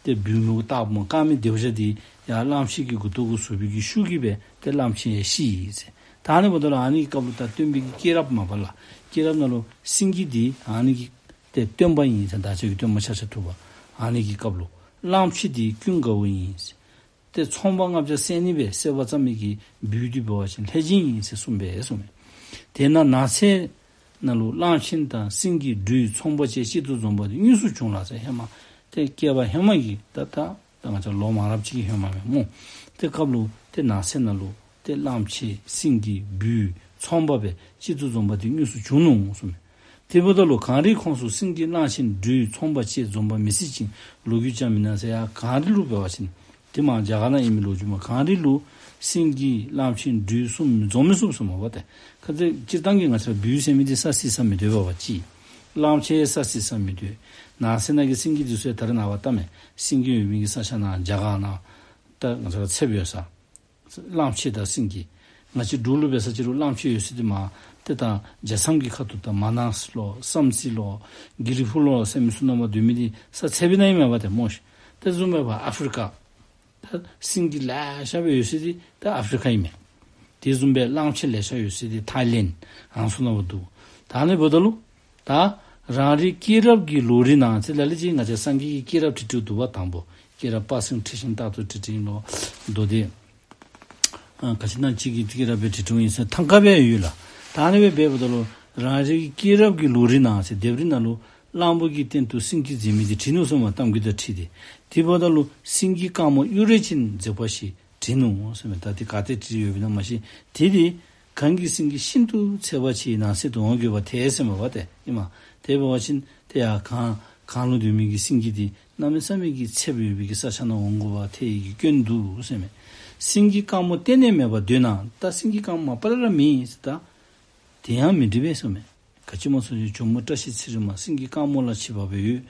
ཏེ་སྦུལ་མེ་གུ་བཏགས་སྨོ། རྐང་མའི་སྡེར་ཞགས་འདི་ཡར་གླང་ཆེན་གྱི་མགུ་ཏོ་གུ་ཟུག་པའི་གི་ཤུགས་ཀྱིས་སྦེ་ཏེ་གླང་ཆེན་ཡང་ཤི་ཡི་ཟེར། ད་ཨ་ནི་འབདཝ་ད་ལུ་ཨ་ནི་གི་སྐབས་ལུ་ད་སྟོན་པའི་གི་སྐྱེས་རབས་མ་པ་ལས་སྐྱེས་རབས་ནང་ལུ་སེང་གེ་འདི་ཨ་ནི་གི་ཏེ་སྟོན་པ་ཨིན་ཟེར། བདག་ཅག་གི་སྟོན་པ་ཤཱཀྱ་ཐུབ་པ། ཨ་ནི་གི་སྐབས་ལུ་གླང་ཆེན་འདི་ཀུན་དགའ་བོ་ཨིན་ཟེར། ཏེ་ཚོང་པ་ལྔ་བརྒྱ་བསད་ནི་སྦེ་བསད་པ་ཙམ་མི་གི་སྦུལ་འདི་འབད་བ་ཅིན་ལྷས་སྦྱིན་ཨིན་ཟེར་གསུངས་པས་གསུངས་མས། དེས་ན་ནགས་ཚལ་ནང་ལུ་གླང་ཆེན་དང་སེང་གེ་སྦྲུལ་ཚོང་པ་བཅས་གཅིག་ཏུ་འཛོམས་པ་དེ་དངོས་སུ་བྱུང་ལགས་ཟེར། ཧེ་མ་ཏེ་བསྐལ་པ་ཧེ་མ་གི་ད་ད་ད་ང་བཅས་ལོ་མང་རབས་ཅིག་གི་ཧེ་མ་མས་སྨོ། ཏེ་སྐབས་ལུ་ཏེ་ནགས་ཚལ་ནང་ལུ་ཏེ་གླང་ཆེན་སེང་གེ་སྦྲུལ་ཚོང་པ་སྦེ་གཅིག་ཏུ་འཛོམས་པ་དེ་དངོས་སུ་བྱུང་ནུག་གསུངས་མས། དེ་འབདཝ་ད་ལུ་གངས་རིའི་ཁོངས་སུ་སེང་གེ་གླང་ཆེན་སྦྲུལ་ཚོང་པ་བཅས་འཛོམས་པ་མི་སྲིད་ཅིང་ལོ་རྒྱུས་ཀྱང་མི་སྣང་ཟེར། ཡར་གངས་རི་ལུ་འབད་བ་ཅིན་དེ་མར་རྒྱ་གར་ནང་ཨིན་མི་ལོ་རྒྱུས་མས། གངས་རི་ལུ་སེང་གེ་གླང་ཆེན་སྦྲུལ་གསུམ་འཛོམས་མི་ཚུགས་ཟེར་མས་པ་ཏེ། ག་ཅི་སྤྱིར་བཏང་གི་ང་བཅས་ར་སྦུལ་ཟེར་མི་འདི་ས་བསིལ་ས་མི་སྡོད་པས་པ་ཅིག། གླང་ཆེན་ས་བསིལ་ས་མི་སྡོད། ནགས་ཚལ་ནང་གི་སེང་གེ་འདི་ཚུ་ད་རེས་ནངས་པ་ལྟ་མས། སེང་གེ་ཡོད་མི་གི་ས་ཆ་ནང་རྒྱ་གར་ནང་ད་ང་བཅས་ར་ཚདཔ་ཡོད་ས། གླང་ཆེན་དང་སེང་གེ། ང་བཅས་འབྲུག་ལུ་འབད་ས་ཅིག་རུང་གླང་ཆེན་ཡོད་ས་འདི་མར་ཏེ་ད་རྒྱ་མཚམས་ཀྱི་ཁ་ཐུག་ད་མ་ནཱ་ལུ་བསམ་རྩེ་ལུ་གི་རི་ཕུག་ལུ་ཟེར་མི་ཚུ་ནང་མར་སྡོད་མི་འདི་ས་ཚདཔ་ནང་ཨིན་མས་པ་ཏེ་སྨོ་ཤིག། དེ་བཟུམ་སྦེ་ཨ་ཕི་རི་ཀ་ད་སེང་གེ་ལེ་ཤ་སྦེ་ཡོད་ས་འདི་ད་ཨ་ཕི་རི་ཀ་ཨིན་མས། དེ་བཟུམ་སྦེ་གླང་ཆེན་ལེ་ཤ་ཡོད་ས་འདི་ཐའི་ལེནཌ་ཨ་ནི་ཚུ་ནང་མར་འདུག། ད་ཨ་ནི་འབདཝ་ད་ལུ་ད་རང་རེའི་སྐྱེས་རབས་ཀྱི་ལོ་རིམ་ནང་ཚེ་ལ་ལུ་ཅིག་ང་བཅས་སངས་རྒྱས་ཀྱི་སྐྱེས་རབས་བྲིས་བྲིསཝ་འདུག་པ། དང་པོ་སྐྱེས་རབས་དཔག་བསམ་འཁྲི་ཤིང་རྟག་ཏུ་བྲིས་བྲིསཝ་ཨིན་ལོ། མདོ་སྡེ་ཨ་ག་ཅི་ནང་ཅིག་གི་སྐྱེས་རབས་སྦེ་བྲིས་བྲིསཝ་ཨིན་ཟེར་ཐང་ཀ་སྦེ་ཡོད་ལགས། ད་ཨ་ནི་སྦེ་འབདཝ་ད་ལུ་རང་རེའི་སྐྱེས་རབས་ཀྱི་ལོ་རིམ་ནང་ཟེར་ལྡེབས་རིས་ནང་ལུ་གླང་པོ་གི་སྟེང་དུ་སེང་གེ་འཛེགས་མི་འདི་བྲིས་ནུག་ཟེར་མས། གཏམ་རྒྱུད་དང་འཁྲིལ་ཏེ། དེ་འབདཝ་ད་ལུ་སེང་གེ་དཀར་མོ་གཡུ་རལ་ཅན་འཛེགས་པ་ཞིག་བྲིས་ནུག་ཟེར་མས། ད་དེ་ག་ཏེ་བྲིས་ཡོདཔ་ཨིན་ན་མ་ཤེས། དེ་དེ་གངས་ཀྱི་སེང་གེ་ཤིན་ཏུ་འཚེར་བ་ཆེའི་ནགས་ཚལ་དུ་འོང་དགོས་པར་ཐལ་ཟེར་མས་པ་ཏེ་ཨིན་མས། དེ་འབད་བ་ཅིན་ཏེ་ཡར་གངས་གངས་ལུ་སྡོད་མི་གི་སེང་གེ་འདི་གནམ་མེད་ས་མེད་ཀྱི་ཚདཔ་ཡོད་པའི་གི་ས་ཆ་ནང་འོང་དགོ་པར་ཐལ་བའི་གི་སྐྱོན་འདུག་ཟེར་མས། སེང་གེ་དཀར་མོ་གཏན་ནས་མེད་པར་འདོད་ན། ད་སེང་གེ་དཀར་མོ་མ་པ་ལས་ར་མེད་ཟེར་ད། དེ་ཡང་མི་འགྲིག་པས་ཟེར་མས། ག་ཅི་སྨོ་ཟེར་བ་ཅིན་ཇོ་མོ་བཀྲ་ཤིས་ཚེ་རིང་མ་སེང་གེ་དཀར་མོ་ལ་ཆིབས་པ་སྦེ་ཡོད།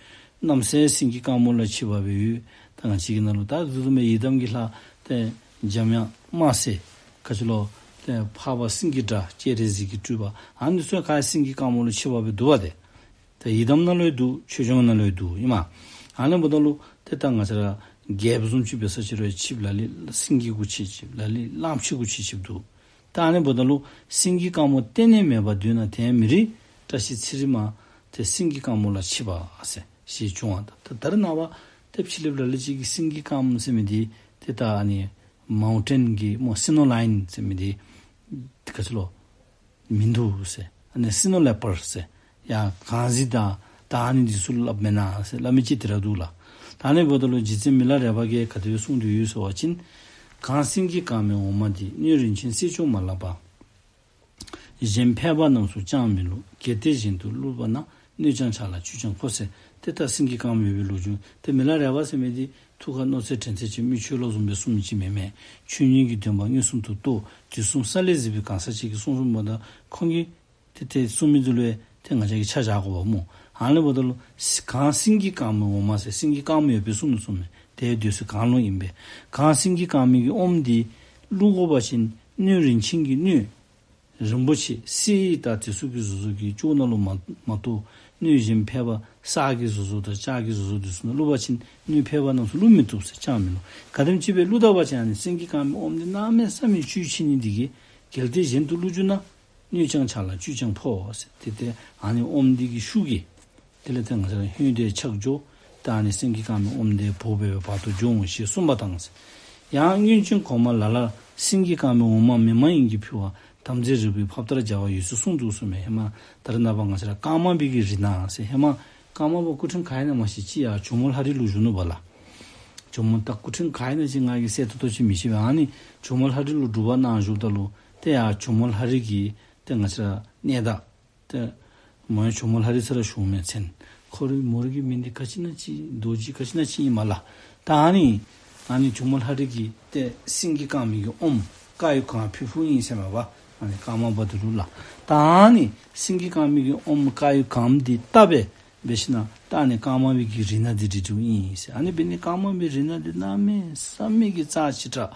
རྣམ་སྲས་སེང་གེ་དཀར་མོ་ལ་ཆིབས་པ་སྦེ་ཡོད། ད་ང་བཅས་ཀྱི་ནང་ལུ་ད་རྫུ་འཕྲུལ་མའི་ཡི་དམ་གྱི་ལྷ་ཏེ་འཇམ་དབྱངས་དམར་སེར་ག་ཅི་ལོ་ཏེ་འཕགས་པ་སེང་གེ་སྒྲ་སྤྱན་རས་གཟིགས་ཀྱི་སྤྲུལ་པ་ཨ་ནི་ཚུ་ག་སེང་གེ་དཀར་མོ་ལ་ཆིབས་པ་སྦེ་འདུག་པ་ཏེ། ད་ཡི་དམ་ནང་ལུ་ཡང་འདུག། ཆོས་འབྱུང་ནང་ལུ་ཡང་འདུག་ཨིན་མས། ཨ་ནི་འབདཝ་ད་ལུ་ཏེ་ད་ང་བཅས་ར་རྒྱལཔོ་བཟུམ་ཅིག་འབད་ས་ཅིག་རུང་ཆིབས་ལ་ལུ་སེང་གེ་གུ་ཆིབས་ཆིབས་ལ་ལུ་གླང་ཆེན་གུ་ཆིབས་ཆིབས་འདུག། ད་ཨ་ནི་འབདཝ་ད་ལུ་སེང་གེ་དཀར་མོ་གཏན་ནས་མེད་པར་འདོད་ན་དེ་ཡང་མི་རིགས། བཀྲ་ཤིས་ཚེ་རིང་མ་དེ་སེང་གེ་དཀར་མོ་ལ་ཆིབས་པ་ཟེར་ཞེས་བྱུང་བ་དང་། ད་ད་རེས་ནངས་པ་ཏེ་ཕྱི་གླིངཔ་ལ་ལུ་ཅིག་གིས་སེང་གེ་དཀར་མོ་ཟེར་མི་འདི་ཏེ་ད་ཨ་ནི་མའུན་ཊེན་གྱི་སྨོ་སི་ནོ་ལའིན་ཟེར་མི་འདི་ག་ཅི་ལོ་མིན་འདུག་ཟེར། ཨ་ནི་སི་ནོ་ལེ་པརཌ་ཟེར་ཡར་གངས་གཟིག་དང་ད་ཨ་ནི་འདི་ཚུ་སླབ་མེན་ན་ཟེར་སླབ་མི་ཅིག་དེ་ར་འདུག་ལགས། ད་ཨ་ནི་འབདཝ་ད་ལུ་རྗེ་བཙུན་མི་ལ་རས་པ་གིས་ག་དེ་སྦེ་གསུངས་ཏེ་ཡོད་ཟེར་བ་ཅིན། གངས་སེང་གེ་དཀར་མོའི་འོ་མ་འདི། སྣོད་རིན་ཆེན་གསེར་མཆོག་མ་ལགས་པ། གཞན་ཕལ་པ་རྣམས་སུ་ཅང་མི་བླུགས། གལ་ཏེ་གཞན་དུ་བླུགས་པ་ན། སྣོད་ཀྱང་ཆག་ལ་བཅུད་ཀྱང་ཕོ་ཟེར། ཏེ་ད་སེང་གེ་དཀརམོ་ཡོད་པའི་ལོ་རྒྱུས། ཏེ་མི་ལ་རས་པ་ཟེར་མི་འདི་ཐུགས་ཁར་མནོ་ཚད་དྲན་ཚད་ཅིག་མི་ཆོས་ལུགས་བཟུམ་སྦེ་གསུང་མི་ཅིག་མེན་མས། ཆོས་ཉིད་ཀྱི་བདེན་པ་མངོན་སུམ་དུ་རྟོགས། དུས་གསུམ་ས་ལེར་གཟིགས་པའི་གང་ཟག་ཅིག་གིས་གསུངས་གསུངསམ་ད་ཁོང་གིས་ཏེ་ཏེ་གསུང་མི་འདི་ལུ་ཡང་ཏེ་ང་བཅས་ཀྱིས་ཆ་བཞག་དགོ་པས་སྨོ། ཨ་ནི་འབདཝ་ད་ལུ་གངས་སེང་གེ་དཀརམོའི་འོ་མ་ཟེར་སེང་གེ་དཀརམོ་ཡོད་པའི་གསུངས་ནུག་གསུངམ་མས། དེ་སྡོད་ས་གངས་ལུ་ཨིན་པས། གངས་སེང་གེ་དཀར་མོའི་གི་ཨོམ་འདི་བླུག་དགོ་པ་ཅིན་སྣོད་རིན་ཆེན་གྱི་སྣོད་རིན་པོ་ཆེ་གསེར་དང་དེ་ཚུ་གི་བཟོ་བཟོཝ་གི་ཅོག་ནང་ལུ་མ་མ་གཏོགས་སྣོད་གཞན་ཕལ་པ་གསེར་གྱི་བཟོ་བཟོཝ་དང་ལྕགས་ཀྱི་བཟོ་བཟོཝ་དེ་ཚུ་ནང་བླུག་པ་ཅིན་སྣོད་ཕལ་པ་རྣམས་སུ་བླུག་མི་བཏུབ་ཟེར། ཆག་མི་ལོ། ག་དེམ་ཅིག་སྦེ་བླུག་ད་པ་ཅིན་ཨ་ནི་སེང་གེ་དཀར་མོའི་ཨོམ་འདི་གནམ་མེད་ས་མེད་བཅུད་ཆེ་ནི་འདི་གིས་གལ་ཏེ་གཞན་དུ་བླུག་བཅུག་ན་སྣོད་ཀྱང་ཆག་ལ་བཅུད་ཀྱང་ཕོ་ཟེར། ཏེ་ཏེ་ཨ་ནི་ཨོམ་འདི་གི་ཤུགས་ཀྱིས་དེ་ལས་ཏེ་ང་བཅས་ར་ཧོད་དེ་ཆག་འགྱོ། ད་ཨ་ནི་སེང་གེ་དཀར་མོའི་ཨོམ་དེ་ཕོ་སྦེ་བར་དུ་འགྱོ་འོང་ཞེས་གསུངས་པ་དང་། ཡང་སྔོན་བྱོན་གོང་མ་ལ་ལར་སེང་གེ་དཀར་མོའི་འོ་མ་མི་མ་ཡིན་གྱིས་ཕུལ་བ་དམ་རྫས་རིལ་བུའི་ཕབ་རྟར་སྦྱར་བ་ཡོད་ཚུལ་གསུངས་འདུག་གསུངམ་མས། ཧེ་མ་ད་རེས་ནངས་པ་ང་བཅས་ར་རྐང་མ་པའི་གི་རིལ་ནག་ཟེར། ཧེ་མ་རྐང་མ་པ་སྐུ་ཕྲེང་ག་ཨིན་ན་མ་ཤེས་ཅི་ཡང་ཇོ་མོ་ལྷ་རི་ལུ་བཞུགས་ནུག་པ་ལགས། ཇོ་མོ་ད་སྐུ་ཕྲེང་ག་ཨིན་ན་ཅིག་ང་གིས་གསལ་ཏོག་ཏོ་ཅིག་མི་ཤེས་པས། ཨ་ནི་ཇོ་མོ་ལྷ་རི་ལུ་སྒྲུབ་པ་གནང་བཞུགསཔ་ད་ལུ་ཏེ་ཡང་ཇོ་མོ་ལྷ་རི་གི་ཏེ་ང་བཅས་ར་གནས་བདག་ཏེ་མོ་ཡང་ཇོ་མོ་ལྷ་རི་ཟེར་ར་ཞུཝ་མས་མཚན། ཁོ་རའི་མོ་རའི་གི་མིང་འདི་ག་ཅི་ཨིན་ན་ཅིག་རྡོ་རྗེ་ག་ཅི་ཨིན་ན་ཅིག་ཨིན་མས་ལགས། ད་ཨ་ནི་ཨ་ནི་ཇོ་མོ་ལྷ་རི་གིས་ཏེ་སེང་གེ་དཀར་མོའི་གི་ཨོམ་དཀར་ཡོལ་གང་ཕུལ་ཕུལཝ་ཨིན་ཟེར་མས་པ། ཨ་ནི་རྐང་མ་པ་འདི་ལུ་ལགས། ད་ཨ་ནི་སེང་གེ་དཀར་མོའི་གི་ཨོམ་དཀར་ཡོལ་གང་འདི་བཏབ་སྦེ་འབད་ཞིནམ་ད་ཨ་ནི་རྐང་མ་པའི་གི་རིལ་ནག་འདི་རིལ་བཅུགཔ་ཨིན་ཟེར། ཨ་ནི་འབད་ནི་རྐང་མ་པའི་རིལ་ནག་འདི་གནམ་མེད་ས་མེད་ཀྱི་རྩ་ཆེ་དྲགས་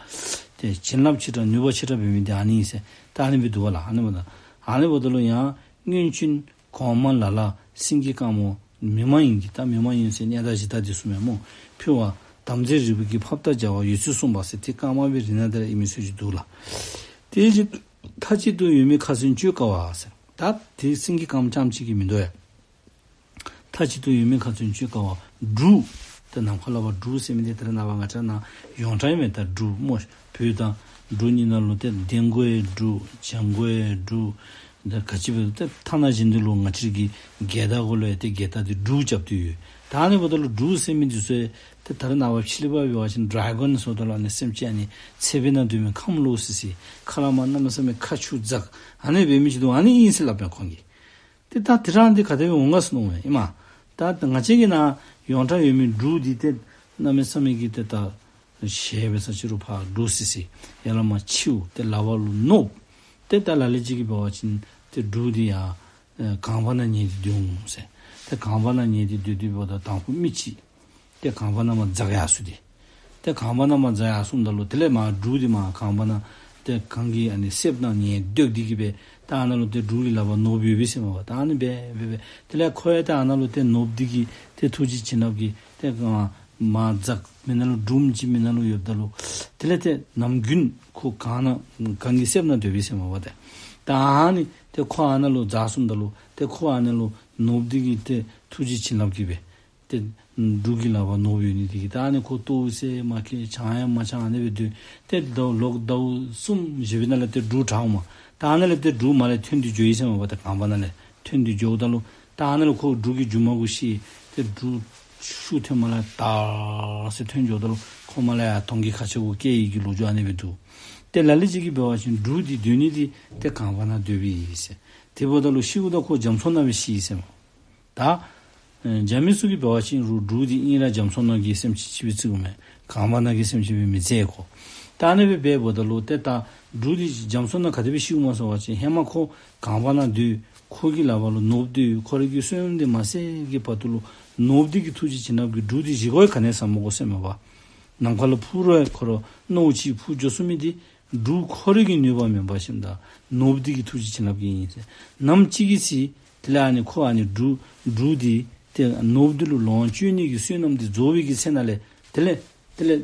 ཏེ་བྱིན་རླབས་ཆེ་དྲགས་ནུས་པ་ཆེ་དྲགས་འབད་མི་འདི་ཨ་ནི་ཨིན་ཟེར། ད་ཨ་ནི་སྦེ་འདུག་པ་ལགས། ཨ་ནི་འབདཝ་ད་ཨ་ནི་འབདཝ་ད་ལུ་ཡང་སྔོན་བྱོན་གོང་མ་ལ་ལར་སེང་གེ་དཀར་མོ་མི་མ་ཡིན་གྱིས། ད་མི་མ་ཡིན་ཟེར་གནས་བདག་གཞི་བདག་འདི་ཚུ་མས་སྨོ། ཕུལ་བ་དམ་རྫས་རིལ་བུ་གི་ཕབ་རྟར་སྦྱར་བ་ཡོད་ཚུལ་གསུངས་པ་ཟེར། ཏེ་རྐང་མ་པའི་རིལ་ནག་འདི་ར་ཨིན་མི་ཚུལ་ཅིག་འདུག་ལགས། དེ་བཞིན་མཐའ་གཅིག་ཏུ་ཡོད་མེད་ཁ་ཚོན་གཅོད་དཀའ་བ་ཟེར། ད་དེ་སེང་གེ་དཀར་མོ་རྐྱངམ་གཅིག་གིས་མིན་འདུག་ཡ། མཐའ་གཅིག་ཏུ་ཡོད་མེད་ཁ་ཚོན་གཅོད་དཀའ་བ་འབྲུག། ཏེ་ནམ་མཁའ་ལུ་འབྲུག་ཟེར་མི་འདི་ད་རེས་ནངས་པ་ང་བཅས་ནང་ཡོངས་གྲགས་ཨིན་མས། ད་འབྲུག་སྨོ། བོད་དང་འབྲུག་གཉིས་ནང་ལུ་ཏེ་འདན་མགོ་ཡང་འབྲུག། བྱང་མགོ་ཡང་འབྲུག། ད་ག་ཅི་འབད་ཏེ་ཐ་ན་གཞན་འདི་ལུ་ང་བཅས་ཀྱི་རྒྱལ་དར་གུ་ལུ་ཡང་ཏེ་རྒྱལ་དར་འདི་འབྲུག་རྐྱབ་སྟེ་ཡོད། ད་ཨ་ནི་འབདཝ་ད་ལུ་འབྲུག་ཟེར་མི་འདི་ཚུ་ཏེ་ད་རེས་ནངས་པ་ཕྱི་གླིང་པ་འབད་བ་ཅིན་ཌེ་གཱོན་ཟེརཝ་ད་ལུ་ཨ་ནི་སེམས་ཅན་ཨ་ནི་ཚད་པའི་ནང་སྡོད་མི་ཁམས་ལོག་སི་སི་ཁ་ལས་མར་གནམ་མེད་ས་མེད་ཁ་ཆུ་འཛག་ཨ་ནི་འབད་མི་ཅིག་འདུག། ཨ་ནི་ཨིན་ཟེར་སླབ་པས་ཁོང་གིས། ཏེ་ད་དེ་རང་འདི་ག་དེ་སྦེ་འོང་ག་ཟེར་མནོཝ་མས། ཨིན་མས། ད་ང་བཅས་ཀྱི་ནང་ཡོངས་གྲགས་ཡོད་མི་འབྲུག་འདི་ཏེ་གནམ་མེད་ས་མེད་ཀྱི་ཏེ་ད་ཞལ་འབད་ས་ཅིག་རུང་ཕར་འབྲུག་སི་སི། ཡར་ལས་མར་མཆེཝ། ཏེ་ལག་པ་ལུ་ནོར་བུ། ཏེ་ད་ལ་ལུ་ཅིག་གིས་འབད་བ་ཅིན་ཏེ་འབྲུག་འདི་ཡར་ཨེ་གངས་བར་ན་ཉལ་ཏེ་སྡོད་འོང་ཟེར། ཏེ་གངས་བར་ན་ཉལ་ཏེ་སྡོད་སྡོདཔ་ད་དང་ཕུ་མི་ཅིག་ཏེ་གངས་བར་ན་མར་འཛག་ཡར་སོང་སྟེ། ཏེ་གངས་བར་ན་མར་འཛག་ཡར་སོངམ་ད་ལུ་དེ་ལས་མར་འབྲུག་འདི་མར་གངས་བར་ན་ཏེ་གངས་ཀྱི་ཨ་ནི་གསེབ་ནང་ཉལ་སྡོད་དེ་གིས་སྦེ་ད་ཨ་ནཱ་ལུ་ཏེ་འབྲུག་གི་ལག་པར་ནོར་བུ་ཡོད་པས་ཟེར་མས་པ། ད་ཨ་ནི་སྦེ་སྦེ་སྦེ་དེ་ལས་ཁོ་ཡང་ཏེ་ཨ་ནཱ་ལུ་ཏེ་ནོར་བུ་འདི་གི་ཏེ་ཐུགས་རྗེ་བྱིན་རླབས་ཀྱིས་ཏེ་གངས་མར་འཛག་མི་ནང་ལུ་འབྲུག་མི་ཅིག་མི་ནང་ལུ་ཡོདཔ་ད་ལུ་དེ་ལས་ཏེ་ནམ་རྒྱུན་ཁོ་གངས་ནང་གངས་ཀྱི་གསེབ་ནང་སྡོད་པས་ཟེར་མས་པ། ཏེ་ད་ཨ་ནི་ཏེ་ཁོ་ཨ་ནཱ་ལུ་འཛག་སོངམ་ད་ལུ་ཏེ་ཁོ་ཨ་ནཱ་ལུ་ནོར་བུ་འདི་གི་ཏེ་ཐུགས་རྗེ་བྱིན་རླབས་ཀྱིས་སྦེ་ཏེ་འབྲུག་གི་ལག་པར་ནོར་བུ་ཡོད་ནི་འདི་གིས་ད་ཨ་ནི་ཁོ་ལྟོཝ་བསལ་མ་བསྐྱལ་ཆང་ཡང་མ་ཆང་ཨ་ནི་སྦེ་སྡོད། ཏེ་ཟླཝ་ལོག་ཟླཝ་གསུམ་བཞི་པའི་ནང་ལས་ཏེ་འབྲུག་དྲག་འོང་མས། ད་ཨ་ནི་ལས་ཏེ་འབྲུག་མར་ལས་ཐོན་ཏེ་འགྱོ་ཡི་ཟེར་མས་པ། ཏེ་གངས་བར་ན་ལས་ཐོན་ཏེ་འགྱོཝ་ད་ལུ་ད་ཨ་ནི་ལུ་ཁོ་འབྲུག་གི་མཇུག་མ་གུ་ཤི་ཏེ་འབྲུག་ཤུགས་ཐོན་མར་ལས་ཏག་ཟེར་ཐོན་འགྱོཝ་ད་ལུ་ཁོ་མར་ལས་ཡར་དོང་གི་ཁ་ཕྱེ་གུ་བཀལ་ཡི་གི་ལོ་རྒྱུས་ཨ་ནི་སྦེ་འདུག། ཏེ་ལ་ལུ་ཅིག་གིས་འབད་བ་ཅིན་འབྲུག་འདི་སྡོད་ནི་འདི་ཏེ་གངས་བར་ན་སྡོདཔ་ཨིན་ཟེར། དེ་འབདཝ་ད་ལུ་ཤིཝ་ད་ཁོ་རྒྱ་མཚོ་ནང་སྦེ་ཤི་ཡི་ཟེར་མས། ད་ཨེ་རྒྱ་མི་ཚུ་གིས་འབད་བ་ཅིན་རུང་འབྲུག་འདི་ཨིན་ར་རྒྱ་མཚོ་ནང་གི་སེམས་ཅན་ཅིག་སྦེ་བརྩིཝ་མས། གངས་བར་ན་གི་སེམས་ཅན་སྦེ་མི་བརྩི་ཁོ། ད་ཨ་ནི་སྦེ་འབདཝ་ད་ལུ་ཏེ་ད་འབྲུག་འདི་རྒྱ་མཚོ་ནང་ག་དེ་སྦེ་ཤིཝ་སྨོ་ཟེར་བ་ཅིན་ཧེ་མ་ཁོ་གངས་བར་ན་སྡོད་ཁོ་གི་ལག་པར་ལུ་ནོར་བུ་སྡོད་ཁོ་རའི་གི་བསོད་ནམས་འདི་མ་ཟད་ཀྱི་བར་དུ་ལུ་ནོར་བུ་འདི་གི་ཐུགས་རྗེ་བྱིན་རླབས་ཀྱིས་འབྲུག་འདི་བཞེས་སྒོ་ཡང་ག་ནི་ཟ་མ་དགོ་ཟེར་མས་པ། ནམ་མཁའ་ལུ་འཕུར་རུང་ཁོ་ར་རྣོ་ཅིག་འཕུར་འགྱོ་ཚུགས་མི་འདི་འབྲུག་ཁོ་རའི་གི་ནུས་པ་མེན་པར་ཞིནམ་ད་ནོར་བུ་འདི་གི་ཐུགས་རྗེ་བྱིན་རླབས་ཀྱིས་ཨིན་ཟེར། ནམ་ཅིག་གི་ཚེ་དེ་ལས་ཨ་ནི་ཁོ་ཨ་ནི་འབྲུག་འབྲུག་འདི་ཏེ་ནོར་བུ་འདི་ལུ་ལོངས་སྤྱོད་ནི་གི་བསོད་ནམས་འདི་རྫོགས་པའི་གི་ཚེ་ན་ལས་དེ་ལས་དེ་ལས་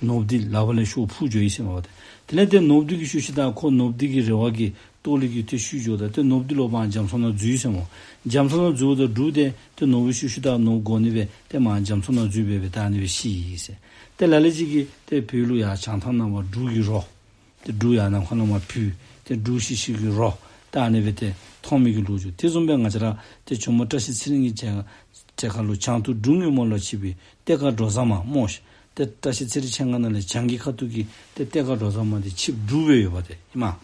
ནོར་བུ་འདི་ལག་པ་ལས་ཤོར་འཕུར་འགྱོ་ཡི་ཟེར་མས་པ། དེ་ལས་ཏེ་ནོར་བུ་འདི་གི་ཤུལ་ཤུལ་ད་ཁོ་ནོར་བུ་འདི་གི་རེ་བ་གིས་ལྟོ་ལི་གི་ཏེ་ཤུལ་འགྱོཝ་ད་ཏེ་ནོར་བུ་འདི་ལོག་པར་རྒྱ་མཚོ་ནང་འཛུལ་ཡི་ཟེར་མས། རྒྱ་མཚོ་ནང་འཛུལཝ་ད་འབྲུག་འདི་ཏེ་ནོར་བུའི་ཤུལ་ཤུལ་ད་ནོར་བུ་དགོ་ནི་སྦེ་ཏེ་མར་རྒྱ་མཚོ་ནང་འཛུལ་སྦེ་སྦེ་ད་ཨ་ནི་སྦེ་ཤི་ཡི་ཟེར། ཏེ་ལ་ལུ་ཅིག་གིས་ཏེ་བོད་ལུ་ཡར་བྱང་ཐང་ནང་མར་འབྲུག་གི་རོ་ཏེ་འབྲུག་ཡར་ནམ་མཁའ་ལས་མར་བུད་ཏེ་འབྲུག་ཤི་ཤི་གི་རོ་ད་ཨ་ནི་སྦེ་ཏེ་མཐོང་མི་གི་ལོ་རྒྱུས། དེ་བཟུམ་སྦེ་ང་བཅས་ར་ཏེ་ཇོ་མོ་བཀྲ་ཤིས་ཚེ་རིང་གི་མཇལ་མཇལ་ཁ་ལུ་བྱང་དུ་འབྲུག་སྔོན་མོ་ལ་ཆིབས་པའི་གཏེར་ཁ་འགྲོ་བཟང་མ་སྨོ་ཤིག། ཏེ་བཀྲ་ཤིས་ཚེ་རིང་མཆེད་ལྔ་ནང་ལས་བྱང་གི་ཁ་ཐུག་གི་ཏེ་གཏེར་ཁ་འགྲོ་བཟང་མ་འདི་ཆིབས་འབྲུག་སྦེ་ཡོདཔ་དེ་ཨིན་མས།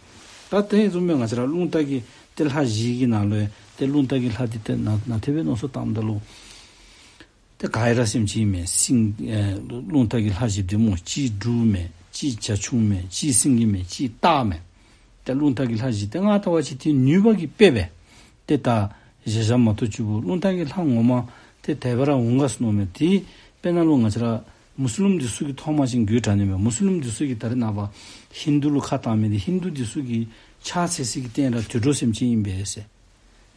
ད་དེ་བཟུམ་སྦེ་ང་བཅས་ར་རླུང་རྟ་གི་ཏེ་ལྷ་བཞི་གི་ནང་ལུ་ ཏེ་རླུང་རྟ་གི་ལྷ་འདི་ཏེ་ན་ན་ཐེ་བའི་མནོ་བསམ་བཏངམ་ད་ལུ་ཏེ་ག་ར་སེམས་ཅན་ཨིན་མས། སེང་ཨེ་རླུང་རྟ་གི་ལྷ་བཞི་འདི་སྨོ། གཅིག་འབྲུག་མས། གཅིག་བྱ་ཁྱུང་མས། གཅིག་སེང་གེ་མས། གཅིག་སྟག་མས། ཏེ་རླུང་རྟ་གི་ལྷ་བཞི་འདི་ང་བལྟ་བ་ཅིན་ཏེ་ནུས་པ་གི་དཔེ་སྦེ་ཏེ་ད་བཞག་བཞགཔ་མ་གཏོགས་ཅིག་པོ་རླུང་རྟ་གི་ལྷ་ངོ་མ་ཏེ་དེ་སྦེ་ར་འོང་ག་ཟེར་མནོཝ་མས། ཏེ་དཔེར་ན་ལུ་ང་བཅས་ར་མུ་སི་ལིམ་འདི་ཚུ་གིས་ཐོག་མ་ཅིག་འགོ་དྲངས་ནི་མས། མུ་སི་ལིམ་འདི་ཚུ་གིས་ད་རེས་ནངས་པ་ཧིན་དུ་ལུ་ཁ་བཏང་མི་འདི་ཧིན་དུ་འདི་ཚུ་གིས་ཕྱག་འཚལ་ས་གི་རྟེན་ར་དུད་འགྲོ་སེམས་ཅན་ཨིན་པས་ཟེར།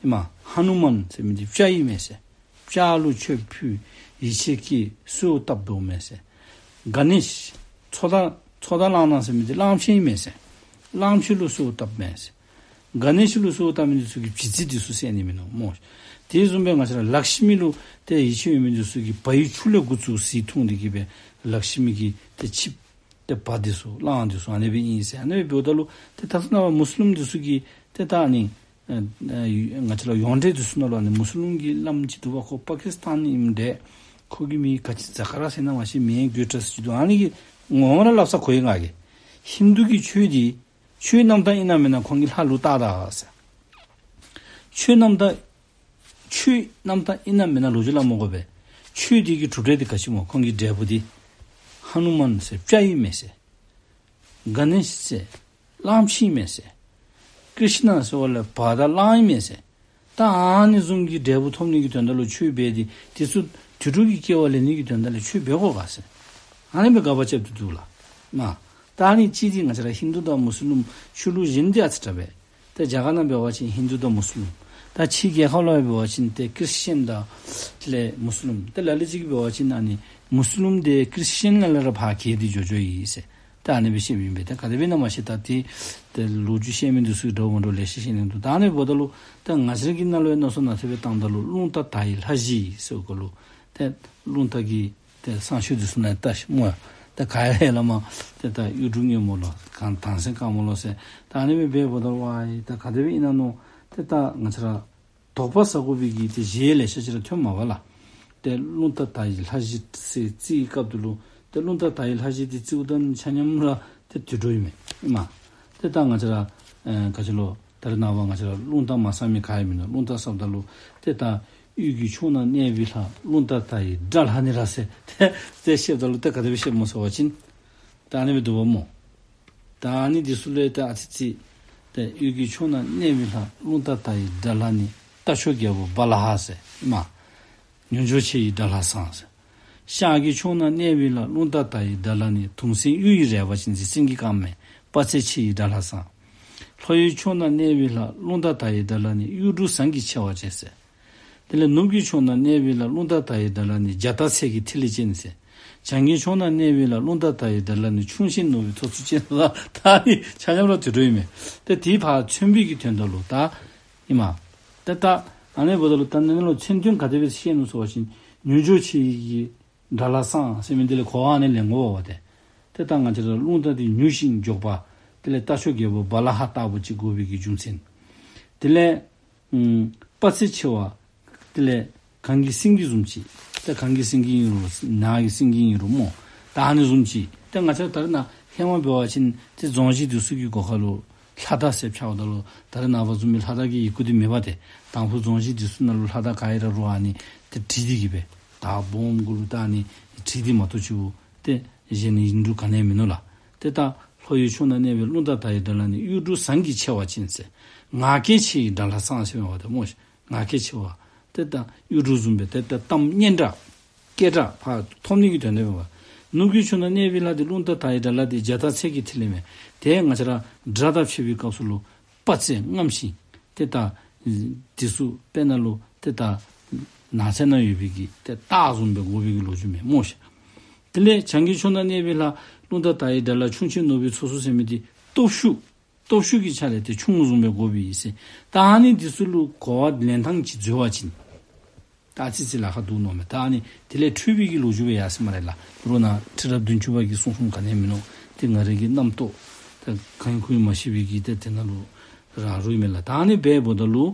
ཨེ་མ་ཧ་ནུ་མཱན་ཟེར་མི་འདི་སྤྱ་ཨིན་མས་ཟེར། སྤྱ་ལུ་མཆོད་ཕུལ་ཡིད་ཆེས་བསྐྱེད་གསོལཝ་བཏབ་དོ་མས་ཟེར། ག་ནེཤ་མཚོ་རྟ་མཚོ་རྟ་གླང་ནག་ཟེར་མི་འདི་གླང་ཆེན་ཨིན་མས་ཟེར། གླང་ཆེན་ལུ་གསོལཝ་བཏབ་མས་ཟེར། ག་ནེཤ་ལུ་གསོལཝ་བཏབ་མི་འདི་ཚུ་གིས་བྱི་ཙི་འདི་ཚུ་བསད་ནི་མིན་ནུག་སྨོ། དེ་བཟུམ་སྦེ་ང་བཅས་ར་ལཀ་ཤི་མི་ལུ་ཏེ་ཡིད་ཆེས་ཡོད་མི་འདི་ཚུ་གིས་བ་ཡི་ཆུ་ལས་འགོ་བཙུགས་ཟིལ་འཐུང་སྟེ་གི་སྦེ་ལཀ་ཤི་མི་གི་ཏེ་ཆིབས་ཏེ་བ་འདི་ཚུ་གླང་འདི་ཚུ་ཨ་ནི་སྦེ་ཨིན་ཟེར། ཨ་ནི་སྦེ་འབདཝ་ད་ལུ་ཏེ་ད་ལྟོ་ནངས་པ་མུ་སི་ལིམ་འདི་ཚུ་གིས་ཏེ་ད་ཨ་ནི་ཨ་ཨ་ང་བཅས་ར་ཡོངས་འབྲེལ་འདི་ཚུ་ནང་ལུ་ཨ་ནི་མུ་སི་ལིམ་གྱི་བླམ་ཅིག་འདུག་པ། ཁོ་པ་ཀི་སི་ཐན་ཨིནམ་འདྲས། ཁོ་གི་མིང་ག་ཅི་ཛ་ཀ་ར་ཟེར་ན་མ་ཤེས། མིང་དགོད་བྲ་ཅིག་འདུག། ཨ་ནི་གིས་ངོ་མ་ར་སླབ་ས་གོ་ཡི་ང་གིས། ཧིན་དུ་གི་ཆོས་འདི་ཆོས་རྣམ་དག་ཨིན་ན་མེན་ན་ཁོང་གི་ལྷ་ལུ་བཏགས་ད་ཟེར། ཆོས་རྣམ་དག་ཆོས་རྣམ་དག་ཨིན་ན་མེན་ན་ལོ་རྒྱུས་སླབ་མི་དགོ་པས། ཆོས་འདི་གི་གྲུབ་འབྲས་འདི་ག་ཅི་སྨོ། ཁོང་གི་འབྲས་བུ་འདི་ཧ་ནུ་མཱན་ཟེར་སྤྱ་ཨིན་མས་ཟེར། ག་ནེཤ་ཟེར་གླང་ཆེན་ཨིན་མས་ཟེར། ཀྲིཤ་ན་ཟེར་བ་ལས་བ་དང་གླང་ཨིན་མས་ཟེར། ད་ཨ་ནི་བཟུམ་གྱི་འབྲས་བུ་ཐོབ་ནི་གི་དོན་དག་ལུ་ཆོས་འབད་དེ་དེ་ཚུ་དུད་འགྲོ་གི་སྐྱེ་བ་ལེན་ནི་གི་དོན་དག་ལུ་ཆོས་འབད་དགོ་ག་ཟེར། ཨ་ནི་སྦེ་དགག་པ་རྐྱབ་སྟེ་འདུག་ལགས། མ་ད་ཨ་ནི་གཅིག་འདི་ང་བཅས་ར་ཧིན་དུ་དང་མུ་སི་ལིམ་ཆོས་ལུགས་གཞན་འདི་ཨ་ཙི་དྲག་པས། ཏེ་རྒྱ་གར་ནང་འབད་བ་ཅིན་ཧིན་དུ་དང་མུ་སི་ལིམ། ད་ཕྱི་རྒྱལ་ཁབ་ལུ་འབད་བ་ཅིན་ཏེ་ཀྲིསི་ཅན་དང་དེ་ལས་མུ་སི་ལིམ། ཏེ་ལ་ལུ་ཅིག་འབད་བ་ཅིན་ཨ་ནི་མུ་སི་ལིམ་འདི་ཀྲིསི་ཅན་ལས་ར་ཕར་གྱེས་ཏེ་འགྱོ་འགྱོཝ་ཨིན་ཟེར། ད་ཨ་ནི་སྦེ་བཤདཔ་ཨིན་པས། ད་ག་དེ་སྦེ་ཨིན་ན་མ་ཤེས། ད་ཏེ་ཏེ་ལོ་རྒྱུས་བཤད་མི་འདི་ཚུ་འདྲཝ་མ་འདྲཝ་ལེ་ཤ་བཤད་ནི་འདུག། ད་ཨ་ནི་འབདཝ་ད་ལུ་ད་ང་བཅས་ར་གི་ནང་ལུ་ཡང་མནོ་བསམ་ནང་ཐེབས་སྦེ་བཏངམ་ད་ལུ་རླུང་རྟ་དར་ཡི་ལྷ་བཞི་ཟེར་གོ་ལུ་ཏེ་རླུང་རྟ་གི་ཏེ་བསང་མཆོད་འདི་ཚུ་ནང་ལྟ་ཤིག་སྨོ། ཏེ་ག་ཡ་ཡ་ལ་མ་ཏེ་ད་གཡུ་འབྲུག་སྔོན་མོ་ལོ་གང་དང་སེང་དཀར་མོ་ལོ་ཟེར། ད་ཨ་ནི་སྦེ་འབདཝ་ད་ཝའི་ད་ག་དེ་སྦེ་ཨིན་ན་མནོ། ཏེ་ད་ང་བཅས་ར་དོགས་པ་ཟ་དགོ་པའི་གི་ཏེ་གཞི་ལེ་ཤ་ཅིག་ར་ཐོནམ་མས་པ་ལགས། ཏེ་རླུང་རྟ་དར་ཡི་ལྷ་བཞི་ཟེར་བརྩི་བའི་སྐབས་དེ་ལུ་ཏེ་རླུང་རྟ་དར་ཡི་ལྷ་བཞི་འདི་བརྩིཝ་ད་ཆ་མཉམ་ར་ཏེ་དུད་འགྲོ་ཨིན་མས། ཨིན་མས། ཏེ་ད་ང་བཅས་ར་ཨེ་ག་ཅི་ལོ། ད་རེས་ནངས་པ་ང་བཅས་ར་རླུང་རྟ་མ་བསང་མི་ག་ཡང་མིན་ནུག། རླུང་རྟ་བསངམ་ད་ལུ་ཏེ་ད་དབུས་ཀྱི་ཕྱོགས་ན་གནས་པའི་ལྷ། རླུང་རྟ་དར་ཡི་དགྲ་ལྷ་ནི་ར་ཟེར། ཏེ་ཏེ་བཤདཔ་ད་ལུ་ཏེ་ག་དེ་སྦེ་བཤདཔ་སྨོ་ཟེར་བ་ཅིན་ད་ཨ་ནི་སྦེ་འདུག་པ་སྨོ། ད་ཨ་ནི་འདི་ཚུ་ལས་ཏེ་ཨ་ཙི་ཙི་ཏེ་དབུས་ཀྱི་ཕྱོགས་ན་གནས་པའི་ལྷ། རླུང་རྟ་དར་ཡི་དགྲ་ལྷ་ནི། རྟ་མཆོག་རྒྱལ་པོ་བ་ལ་ཧ་ཟེར། ཨིན་མས། མྱུར་མགྱོགས་ཆེ་ཡི་དགྲ་ལྷ་བསང་ཟེར། ཤར་གྱི་ཕྱོགས་ན་གནས་པའི་ལྷ། རླུང་རྟ་དར་ཡི་དགྲ་ལྷ་ནི། དུང་སེང་གཡུ་ཡི་རལ་པ་ཅན་ཟེར། སེང་གེ་དཀརམ་མས། དཔའ་རྩལ་ཆེ་ཡི་དགྲ་ལྷ་བསང་། ལྷོ་ཡི་ཕྱོགས་ན་གནས་པའི་ལྷ། རླུང་རྟ་དར་ཡི་དགྲ་ལྷ་ནི། གཡུ་འབྲུག་ཟངས་ཀྱི་མཆེ་བ་ཅན་ཟེར། དེ་ལས་ནུབ་ཀྱི་ཕྱོགས་ན་གནས་པའི་ལྷ། རླུང་རྟ་དར་ཡི་དགྲ་ལྷ་ནི། རྒྱ་སྟག་མཚལ་གྱི་ཐིག་ལེ་ཅན་ཟེར། བྱང་གི་ཕྱོགས་ན་གནས་པའི་ལྷ། རླུང་རྟ་དར་ཡི་དགྲ་ལྷ་ནི། ཁྱུང་ཆེན་ནོར་བུའི་ཐོར་ཚུགས་ཅན་ཟེར། ད་ཨ་ནི་ཆ་མཉམ་ར་དུད་འགྲོ་ཨིན་མས། ཏེ་དེ་ཕར་མཚོན་པའི་གི་དོན་དག་ལུ་ད་ཨིན་མས། ཏེ་ད་ཨ་ནི་འབདཝ་ད་ལུ་ད་ཨ་ནི་ལུ་མཚོན་དོན་ག་དེ་སྦེ་བཤད་ནུག་ཟེར་བ་ཅིན་མྱུར་མགྱོགས་ཆེ་ཡི་གི་དགྲ་ལྷ་བསང་ཟེར་མི་འདི་ལས་གོ་བ་ཨ་ནི་ལེན་དགོ་པས་ཏེ། ཏེ་ད་ང་བཅས་ར་རླུང་རྟ་འདི་མྱུར་ཞིང་མགྱོགས་པ། དེ་ལས་རྟ་མཆོག་རྒྱལ་པོ་བ་ལ་ཧ་ལྟ་བུ་ཅིག་དགོ་པའི་གི་རྒྱུ་མཚན། དེ་ལས་ཨུམ་དཔའ་རྩལ་ཆེ་བ། དེ་ལས་གངས་ཀྱི་སེང་གེ་བཟུམ་ཅིག། ཏེ་གངས་ཀྱི་སེང་གེ་ཨིན་རུང་ནགས་ཀྱི་སེང་གེ་ཨིན་རུང་སྨོ། ད་ཨ་ནི་བཟུམ་ཅིག། ཏེ་ང་བཅས་ད་རེས་ནངས་ཧེ་མ་འབད་བ་ཅིན་ཏེ་རྫོང་གཞི་འདི་ཚུ་གི་སྒོ་ཁར་ལུ་ལྷ་རྟ་ཟེར་ཕྱརཝ་ད་ལུ་ད་རེས་ནངས་པ་བཟུམ་མའི་ལྷ་རྟ་གི་ཡི་གུ་འདི་མེད་པས་ཏེ། དང་ཕུ་རྫོང་གཞི་འདི་ཚུ་ནང་ལུ་ལྷ་རྟ་ག་ཨིན་ར་རུང་ཨ་ནི་ཏེ་བྲིས་ཏེ་གི་སྦེ་ད་སྦོམ་གུ་ལུ་ད་ཨ་ནི་བྲིས་ཏེ་མ་གཏོགས་ཅིག་པོ་ཏེ་གཞན་ནི་ཡིག་འབྲུ་ག་ནི་ཡང་མིན་ནུག་ལགས། ཏེ་ད་ལྷོ་ཡི་ཕྱོགས་ན་གནས་པའི་རླུང་རྟ་དར་ཡི་དགྲ་ལྷ་ནི། གཡུ་འབྲུག་ཟངས་ཀྱི་མཆེ་བ་ཅན་ཟེར། ངར་སྐད་ཆེ་ཡི་དགྲ་ལྷ་བསང་ཟེར་མས་པ་ཏེ་སྨོ་ཤིག། ངར་སྐད་ཆེ་བ། ཏེ་ད་གཡུ་འབྲུག་བཟུམ་སྦེ་ཏེ་ད་གཏམ་སྙན་གྲགས་སྐད་གྲགས་ཕར་ཐོབ་ནི་གི་དོན་དེ་མས་པ། ནུབ་ཀྱི་ཕྱོགས་ན་གནས་པའི་ལྷ་འདི་རླུང་རྟ་དར་ཡི་དགྲ་ལྷ་འདི་རྒྱ་སྟག་མཚལ་གྱི་ཐིག་ལེ་མས། ཏེ་ང་བཅས་ར་དགྲ་དང་ཕྱད་པའི་སྐབས་སུ་ལུ་དཔའ་རྩལ་རྔམ་ཞིང་ཏེ་ད་འདི་ཚུ་དཔེར་ན་ལུ་ཏེ་ད་ནགས་ཚལ་ནང་ཡོད་པའི་གི་ཏེ་སྟག་བཟུམ་སྦེ་དགོ་པའི་གི་ལོ་རྒྱུས་མས་སྨོ་ཤིག། དེ་ལས་བྱང་གི་ཕྱོགས་ན་གནས་པའི་ལྷ། རླུང་རྟ་དར་ཡི་དགྲ་ལྷ། ཁྱུང་ཆེན་ནོར་བུའི་ཐོར་ཚུགས་ཟེར་མི་འདི་སྟོབས་ཤུགས་སྟོབས་ཤུགས་ཀྱི་ཆ་ལས་ཏེ་ཁྱུང་བཟུམ་སྦེ་དགོ་པའི་ཨིན་ཟེར། ད་ཨ་ནི་འདི་ཚུ་ལུ་གོ་བ་ལེན་ཐངས་ཅིག་འཛོལ་བ་ཅིན་ད་ཨ་ཙི་ཙི་ལཱ་ཁག་འདུག་མནོཝ་མས། ད་ཨ་ནི་དེ་ལས་འཕྲོས་པའི་གི་ལོ་རྒྱུས་སྦེ་ཡར་སོང་སྨ་རེ་ལགས། ད་རུང་ནཱ་ཁྲི་རབས་བདུན་ཅུ་པ་གིས་གསུངས་གསུངསམ་ག་ནི་ཡང་མིན་ནུག། ཏེ་ང་རའི་གི་རྣམ་རྟོག་ད་གང་ཡིན་ཁུངས་ཡིན་མ་ཤེས་པའི་གི་ཏེ་དེ་ནང་ལུ་རང་རུལ་མས་ལགས། ད་ཨ་ནི་སྦེ་འབདཝ་ད་ལུ་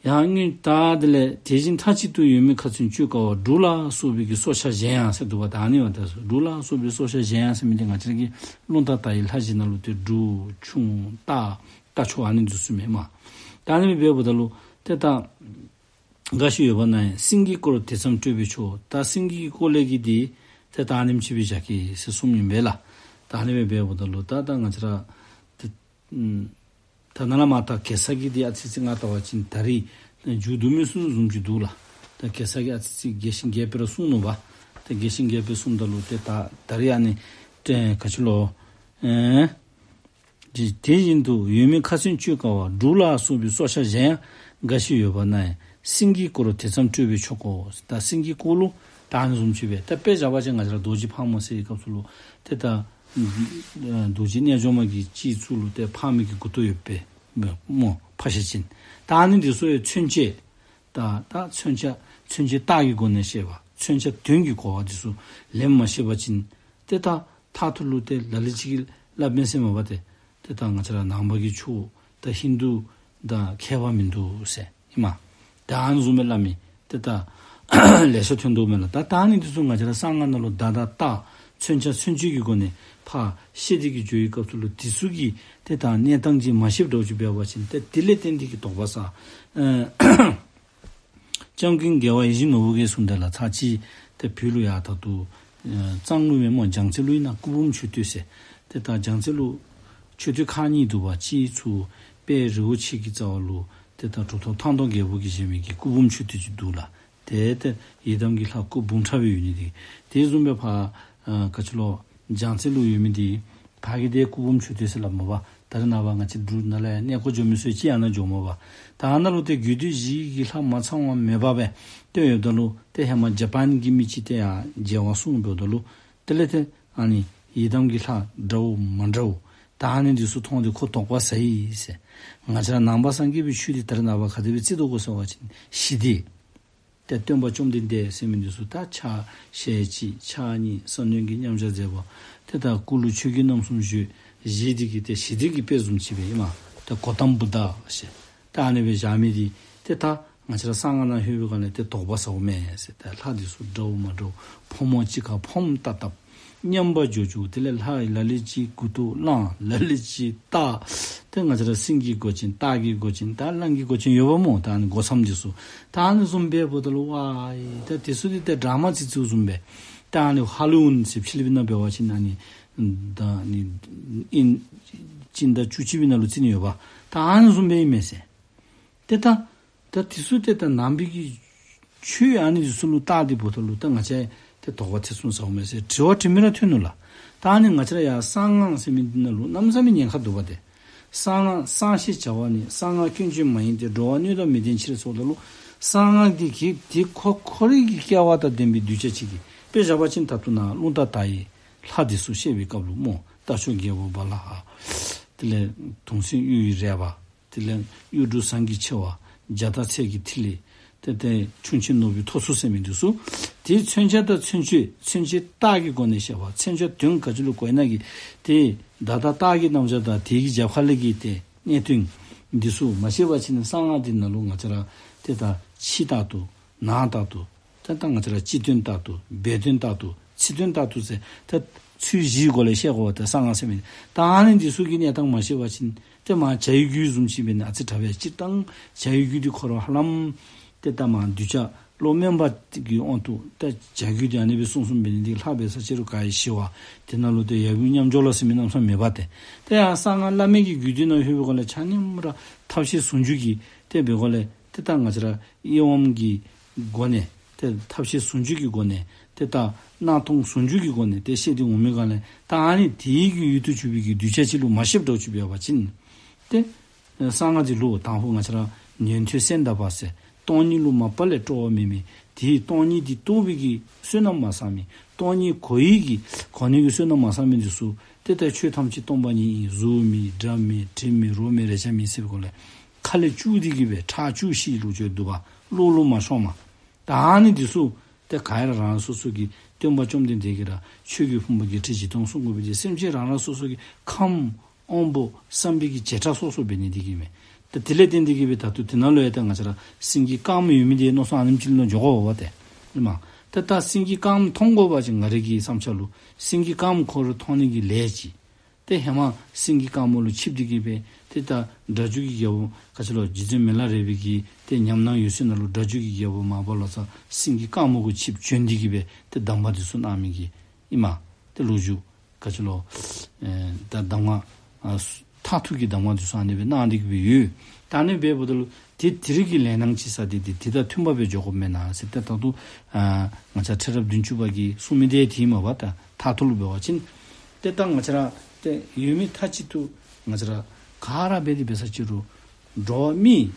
ཡང་སྔོན་ད་དེ་ལས་དེ་བཞིན་མཐའ་གཅིག་ཏུ་ཡོད་མེད་ཁ་ཚོན་གཅོད་དཀའ་བ། འབྲུག་ལ་སོགས་པའི་གི་སྲོག་ཆགས་གཞན་ཡང་ཟེར་འདུག་པ། ད་ཨ་ནི་འབདཝ་ད་འབྲུག་ལ་སོགས་པའི་སྲོག་ཆགས་གཞན་ཡང་ཟེར་མི་འདི་ང་བཅས་ར་གི་རླུང་རྟ་དར་ཡི་ལྷ་བཞི་ནང་ལུ་ཏེ་འབྲུག་ཁྱུང་སྟག་རྟ་མཆོག་ཨ་ནི་འདི་ཚུ་མས་སྨོ། ད་ཨ་ནི་སྦེ་འབདཝ་ད་ལུ་ ཏེ་ད་འགའ་ཞིག་ཡོད་པ་ན་ཡང་སེང་གེའི་སྐོར་དེ་ཙམ་སྤྲོས་པས་ཆོག། ད་སེང་གེའི་སྐོར་ལས་ཀྱི་འདི་ཏེ་ད་ཨ་ནེམ་ཅིག་སྦེ་བཞག་གེ་ཟེར་གསུངམ་ཨིན་པས་ལགས། ད་ཨ་ནི་སྦེ་འབདཝ་ད་ལུ་ད་ད་ང་བཅས་ར་ཏེ་ཨམ་ད་ནཱ་ལས་མར་ད་གེ་སར་གྱི་འདི་ཨ་ཙི་ཙི་ང་བལྟ་བ་ཅིན་ད་རིས་མཇུག་བསྡུ་མི་ཚུ་བཟུམ་ཅིག་འདུག་ལགས། ད་གེ་སར་གྱི་ཨ་ཙི་ཙི་རྒྱས་ཤིང་རྒྱས་པ་ར་གསུངས་ནུག་པ། ད་རྒྱས་ཤིང་རྒྱས་པ་གསུངམ་ད་ལུ་ཏེ་ད་ད་རིས་ཨ་ནི་ཏེ་ག་ཅི་ལོ། ཨེ་དེ་དེ་བཞིན་དུ་འོད་མའི་ཁ་ཚོན་གཅོད་དཀའ་བ་འབྲུག་ལ་སོགས་པའི་སྲོག་ཆགས་གཞན་ཡང་འགའ་ཞིག་ཡོད་པ་ན་ཡང་སེང་གེའི་སྐོར་དེ་ཙམ་སྤྲོས་པས་ཆོག་གོ། ད་སེང་གེའི་སྐོར་ལུ་ད་ཨ་ནི་བཟུམ་ཅིག་སྦེ་ད་དཔེ་བཞག་པ་ཅིན་ང་བཅས་ར་རྡོ་རྗེ་ཕག་མོ་ཟེར་བའི་སྐབས་སུ་ལུ་ཏེ་ད་རྡོ་རྗེ་རྣལ་འབྱོར་མ་གི་སྤྱི་གཙུག་ལུ་ཏེ་ཕག་མོ་གི་མགུ་ཏོ་ཡོདཔ་སྦེ་སྨོ། ཕག་ཤ་ཅན། ད་ཨ་ནི་འདི་ཚུ་ཡང་མཚོན་བྱེད་ད་ད་མཚོན་བྱ་མཚོན་བྱེད་རྟགས་ཀྱི་སྒོ་ནས་བཤད་པ། མཚོན་བྱ་དོན་གྱི་གོ་བ་འདི་ཚུ་ལེན་མ་ཤེས་པ་ཅིན་ཏེ་ད་མཐའ་མཇུག་ལུ་ཏེ་ལ་ལུ་ཅིག་གིས་སླབ་མས་ཟེར་མས་པ་ཏེ། ཏེ་ད་ང་བཅས་ར་ནང་པ་གི་ཆོས་ད་ཧིན་དུ་དང་ཁྱད་པར་མིན་འདུག་ཟེར་ཨིན་མས། ད་ཨ་ནི་བཟུམ་སྦེ་སླབ་མི་ཏེ་ད་ལེ་ཤ་ཐོན་དོ་མས་ལགས། ད་ད་ཨ་ནི་འདི་ཚུ་ང་བཅས་ར་གསང་སྔགས་ནང་ལུ་བརྡ་དང་རྟགས་མཚོན་བྱ་མཚོན་བྱེད་ཀྱི་སྒོ་ནས་ཕར་བཤད་དེ་གི་འགྱོ་བའི་སྐབས་སུ་ལུ་འདི་ཚུ་གི་ཏེ་ད་གནས་སྟངས་ཅིག་མ་ཤེསཔ་འདྲཝ་ཅིག་འབད་བ་ཅིན་ཏེ་དེ་ལས་བརྟེན་ཏེ་གི་དོགས་པ་ཟ། ཨ་སྐྱབས་མགོན་རྒྱལ་བ་ཡིད་བཞིན་ནོར་བུ་གིས་གསུངས་ཏེ་ལགས། ཚར་གཅིག་ཏེ་བོད་ལུ་ཡར་ད་ལྟོ་ཨེ་གཙང་ལུ་མེན་སྨོ། རྒྱལ་རྩེ་ལུ་ཨིན་ན། སྐུ་འབུམ་མཆོད་རྟེན་ཟེར། ཏེ་ད་རྒྱལ་རྩེ་ལུ་མཆོད་རྟེན་ཁག་གཉིས་འདུག་པ། གཅིག་ཚུར་དཔལ་རི་བོ་ཆེ་གི་རྩ་བ་ལུ་ཏེ་ད་གྲུབ་ཐོབ་ཐང་སྟོང་རྒྱལ་པོ་གིས་བཞེངས་མི་གི་སྐུ་འབུམ་མཆོད་རྟེན་ཅིག་འདུག་ལགས། ཏེ་ཏེ་ཡི་དམ་གྱི་ལྷ་སྐུ་འབུམ་ཕྲག་སྦེ་ཡོད་ནི་འདི། དེ་བཟུམ་སྦེ་ཕར་ཨ་ག་ཅི་ལོ་རྒྱལ་རྩེ་ལུ་ཡོད་མི་འདི་ཕར་གི་ཏེ་སྐུ་འབུམ་མཆོད་རྟེན་ཟེར་སླབ་མས་པ། ད་རེས་ནངས་པ་ང་བཅས་འབྲུག་ནང་ལས་ཡར་གནས་སྐོར་འགྱོ་མི་ཚུ་ཅིག་ཨ་ནཱ་འགྱོཝ་མས་པ། ད་ཨ་ནཱ་ལུ་ཏེ་རྒྱུད་སྡེ་བཞི་གི་ལྷ་མ་ཚང་བ་མེད་པ་སྦེ་ཏེ་ཡོདཔ་ད་ལུ་ཏེ་ཧེ་མ་ཇ་པཱན་གྱི་མི་ཅིག་ཏེ་ཡར་མཇལ་བར་སོངམ་ད་ལུ་དེ་ལས་ཏེ་ཨ་ནི་ཡི་དམ་གྱི་ལྷ་འདྲཝ་མ་འདྲཝ་ད་ཨ་ནི་འདི་ཚུ་མཐོང་སྟེ་ཁོ་དོགས་པ་ཟ་ཡི་ཟེར། ང་བཅས་ར་ནང་པ་སངས་རྒྱས་པའི་ཆོས་འདི་ད་རེས་ནངས་པ་ག་དེ་སྦེ་བརྩི་དོ་གོ་ཟེར་བ་ཅིན་ཞི་བདེ། ཏེ་སྟོན་པ་བཅོམ་ལྡན་འདས་ཟེར་མི་འདི་ཚུ་ད་ཕྱག་ཞལ་གཅིག་ཕྱག་གཉིས་ས་གནོན་གྱི་མཉམ་བཞག་མཛད་པ། ཏེ་ད་སྐུ་ལུ་ཆོས་གོས་རྣམ་གསུམ་བཞེས། བཞེས་ཏེ་གི་ཏེ་ཞི་བདེ་གི་དཔེ་བཟུམ་ཅིག་སྦེ་ཨིན་མས། ཏེ་གོ་ཏམ་བུདྡྷ་ཟེར་ད་ཨ་ནི་སྦེ་བཞག་མི་འདི་ཏེ་ད་ང་བཅས་ར་གསང་སྔགས་ནང་ལྷོད་པའི་སྒང་ལས་ཏེ་དོགས་པ་ཟཝ་མས་ཟེར། ད་ལྷ་འདི་ཚུ་འདྲཝ་མ་འདྲཝ་ཕོ་མོ་གཅིག་ཁར་ཕོངམ་བཏབ་བཏབ། མཉམ་པར་སྦྱོར་བཅུག། དེ་ལས་ལྷ་ལ་ལུ་ཅིག་མགུ་ཏོ་བླངས། ལ་ལུ་ཅིག་བཏགས། ཏེ་ང་བཅས་ར་སེང་གེའི་མགོ་ཅན་སྟག་གི་མགོ་ཅན་ད་གླང་གི་མགོ་ཅན་ཡོདཔ་སྨོ། ད་ཨ་ནི་སྒོ་མཚམས་འདི་ཚུ་ད་ཨ་ནི་བཟུམ་སྦེ་འབདཝ་ད་ལུ་ཝའི་ད་འདི་ཚུ་འདི་ཏེ་ཌ་ར་མ་ཅིག་བརྩིཝ་བཟུམ་སྦེ། ད་ཨ་ནི་ཧ་ལི་ཝུཌ་ཟེར་ཕྱི་གླིང་པའི་ནང་འབད་བ་ཅིན་ཨ་ནི་ད་ཨ་ནི་ཨིན་སྤྱི་ཟླ་བཅུ་གཅིག་པའི་ནང་ལུ་བརྩི་ནི་ཡོདཔ། ད་ཨ་ནི་བཟུམ་སྦེ་ཨིན་མས་ཟེར། ཏེ་ད་ད་འདི་ཚུ་ཏེ་ད་ནང་པའི་གི་ཆོས་ཨ་ནི་འདི་ཚུ་ལུ་བལྟ་སྟེ་འབདཝ་ད་ལུ་ད་ང་བཅས་ཏེ་དོགས་པ་ཐེ་ཚོམ་ཟཝ་མས་ཟེར་དྲི་བ་དྲི་མི་ར་ཐོན་ནུག་ལགས། ད་ཨ་ནི་ང་བཅས་ར་ཡར་གསང་སྔགས་ཟེར་མི་འདི་ནང་ལུ་གནམ་མེད་ས་མེད་ཉེན་ཁ་འདུག་པ་ཏེ། གསང་སྔགས་གསང་ཞེས་བྱ་བ་ནི། གསང་སྔགས་སྐྱོན་ཅན་མ་ཡིན་ཏེ། འགྲོ་བ་སྣོད་དང་མི་ལྡན་ཕྱིར་ཟེརཝ་ད་ལུ་གསང་སྔགས་འདི་གིས་འདི་ཁོ་ཁོ་རའི་གི་སྐལ་བ་དང་ལྡན་པའི་གདུལ་བྱ་ཅིག་གིས་དཔེ་བཞག་པ་ཅིན་ད་ལྟོ་ནཱ་རླུང་རྟ་དར་ཡི་ལྷ་འདི་ཚུ་བཤད་པའི་སྐབས་ལུ་སྨོ། རྟ་མཆོག་རྒྱལ་པོ་བ་ལ་ཧ། དེ་ལས་དུང་སེང་གཡུ་ཡི་རལ་པ། དེ་ལས་གཡུ་འབྲུག་ཟངས་ཀྱི་མཆེ་བ། རྒྱ་སྟག་མཚལ་གྱི་ཐིག་ལེ། ཏེ་ཏེ་ཁྱུང་ཆེན་ནོར་བུའི་ཐོར་ཚུགས་ཟེར་མི་འདི་ཚུ། དེའི་མཚོན་བྱ་དང་མཚོན་བྱེད་མཚོན་བྱེད་རྟགས་ཀྱི་སྒོ་ནས་བཤད་པ། མཚོན་བྱ་དོན་ག་ཅི་ལུ་གོ་ཡི་ན་གི་ཏེ་བརྡ་དང་རྟགས་ཀྱི་རྣམ་གཞག་དང་དེ་གི་རྒྱབ་ཁ་ལས་ཀྱི་ཏེ་གནད་དོན་འདི་ཚུ་མ་ཤེས་པ་ཅིན་གསང་སྔགས་འདི་ནང་ལུ་ང་བཅས་ར་ཏེ་ད་ཕྱི་ལྟར་དུ་ནང་ལྟར་དུ། ད་ད་ང་བཅས་ར་སྤྱི་དོན་ལྟར་དུ་སྦས་དོན་ལྟར་དུ་ཚིག་དོན་ལྟར་དུ་ཟེར་ད་ཚུལ་བཞིའི་སྒོ་ལས་བཤད་དགོ་པ་ད་གསང་སྔགས་ཟེར་མི་ད་ཨ་ནི་འདི་ཚུ་གི་གནས་སྟངས་མ་ཤེས་པ་ཅིན་ཏེ་མར་བྱ་ཡི་རྒྱུད་བཟུམ་ཅིག་འབད་ནི་ཨ་ཙི་དྲག་པས། སྤྱིར་བཏང་བྱ་ཡི་རྒྱུད་འདི་ཁོ་ར་ཧ་ལམ་ཏེ་ད་མར་གདུལ་བྱ་བློ་དམན་པ་གི་དབང་དུ་ད་བྱ་རྒྱུད་འདི་ཨ་ནི་སྦེ་གསུངས་གསུངསམ་འབད་ནི་འདི་ལྷག་པའི་ས་ཕྱི་རུ་ག་ཡི་ཞི་བ་དེ་ནང་ལུ་ཏེ་ཡབ་ཡུམ་མཉམ་སྦྱོར་ལ་ཟེར་མི་གནམ་མེད་ས་མེད་མེད་པ་ཏེ། ཏེ་ཡང་གསང་སྔགས་བླ་མེད་ཀྱི་རྒྱུད་སྡེ་ནང་ལྷོད་པའི་སྒོ་ལས་ཆ་མཉམ་ར་ཐབས་ཤེས་ཟུང་འཇུག་གི་ཏེ་འབད་སྒོ་ལས་ཏེ་ད་ང་བཅས་ར་དབྱེ་བའམ་གི་སྒོ་ནས་ཏེ་ཐབས་ཤེས་ཟུང་འཇུག་གི་སྒོ་ནས་ཏེ་ད་སྣང་སྟོང་ཟུང་འཇུག་གི་སྒོ་ནས་ཏེ་བཤད་དེ་འོང་མི་སྒང་ལས་ད་ཨ་ནི་དེའི་གི་ཡུལ་དུ་གྱུར་པའི་གི་གདུལ་བྱ་ཅིག་ལུ་མ་ཤེསཔ་འདྲཝ་ཅིག་འབད་བ་ཅིན་ཏེ་གསང་སྔགས་འདི་ལུ་དང་ཕུ་ང་བཅས་ར་ཉན་ཐོས་སེམས་དག་པ་ཟེར་སྟོང་ཉིད་ལུ་མ་པ་ལས་སྤྲོ་བ་མེད་མི་དེའི་སྟོང་ཉིད་འདི་རྟོགས་པའི་གི་བསོད་ནམས་མ་བསགས་མི་སྟོང་ཉིད་གོ་ཡི་གི་གོ་ནི་གི་བསོད་ནམས་མ་བསགས་མི་འདི་ཚུ་ཏེ་ད་ཆོས་ཐམས་ཅད་སྟོང་པ་ཉིད་ཨིན། གཟུགས་མེད་སྒྲ་མེད་དྲི་མེད་རོ་མེད་རེག་བྱ་མེད་ཟེར་བའི་སྒོ་ལས་ཁ་ལས་བཅུག་སྟེ་གི་སྦེ་ཁྲག་བཅུག་ཤི་ལུགས་ཅིག་འདུག་པ། བློ་ལུ་མ་ཤོངམ། ད་ཨ་ནི་འདི་ཚུ་ཏེ་ག་ར་རང་རང་སོ་སོ་གི་སྟོན་པ་བཅོམ་ལྡན་འདས་ཀྱིས་ར་ཆོས་ཀྱི་ཕུང་པོ་བརྒྱད་ཁྲི་བཞི་སྟོང་གསུང་དགོ་པའི་དེ་སེམས་ཅན་རང་རང་སོ་སོ་གི་ཁམས་དབང་པོ་བསམ་པའི་གི་བྱེ་བྲག་སོ་སོ་འབད་ནི་འདི་གིས་མས། ད་དེ་ལས་བརྟེན་ཏེ་གི་སྦེ་ད་ལྟོ་དེ་ནང་ལུ་ཡང་ད་ང་བཅས་ར་སེང་གེ་དཀརམོ་ཡོད་མི་དེ་མནོ་བསམ་ཨ་ནེམ་ཅིག་ལུ་འགྱོ་དགོ་པ་ཏེ། ཨིན་མས། ད་ད་སེང་གེ་དཀརམོ་མཐོང་དགོ་པ་ཅིན་ང་རའི་གི་བསམ་འཆར་ལུ་སེང་གེ་དཀརམོ་ཁོ་ར་མཐོང་ནི་གི་ལས་ཅིག་ ཏེ་ཧེ་མ་སེང་གེ་དཀར་མོ་ལུ་ཆིབས་ཏེ་གི་སྦེ་ཏེ་ད་སྒྲ་སྒྱུར་གྱི་རྒྱལ་པོ་ག་ཅི་ལོ་རྗེ་བཙུན་མི་ལ་རས་པའི་གི་ཏེ་ཉམས་སྣང་འོད་གསལ་ནང་ལུ་སྒྲ་སྒྱུར་གྱི་རྒྱལ་པོ་མར་པ་ལོ་ཙཱ་སེང་གེ་དཀར་མོ་གུ་ཆིབས་བྱོན་ཏེ་གི་སྦེ་ཏེ་གདམས་པ་འདི་ཚུ་གནང་མི་གི་ཨིན་མས། ཏེ་ལོ་རྒྱུས་ག་ཅི་ལོ་ཨེ་ད་གདམས་ངག་ཨ་མཐར་ཐུག་གི་གདམས་ངག་འདི་ཚུ་ཨ་ནི་སྦེ་གནང་སྟེ་གི་སྦེ་ཡོད། ད་ཨ་ནི་སྦེ་འབདཝ་ད་ལུ་ཏེ་དེ་རིགས་ཀྱི་ལས་སྣང་ཅིག་ཟེར་ཏེ་ཏེ་དེ་དང་མཐུན་པ་སྦེ་འགྱོ་དགོཔ་མེན་ན་ཟེར། ཏེ་ད་ལྟོ་ཨ་ང་བཅས་ཁྲི་རབས་བདུན་ཅུ་པ་གིས་གསུངས་མི་དེ་དེ་ཨིན་མས་པ། ད་མཐར་ཐུག་ལུ་འབད་བ་ཅིན་ཏེ་ད་ང་བཅས་ར་ཏེ་ཡོད་མི་མཐའ་གཅིག་ཏུ་ང་བཅས་ར་ག་ར་འབད་དེ་འབད་ས་ཅི་རུང་འགྲོ་བ་མི་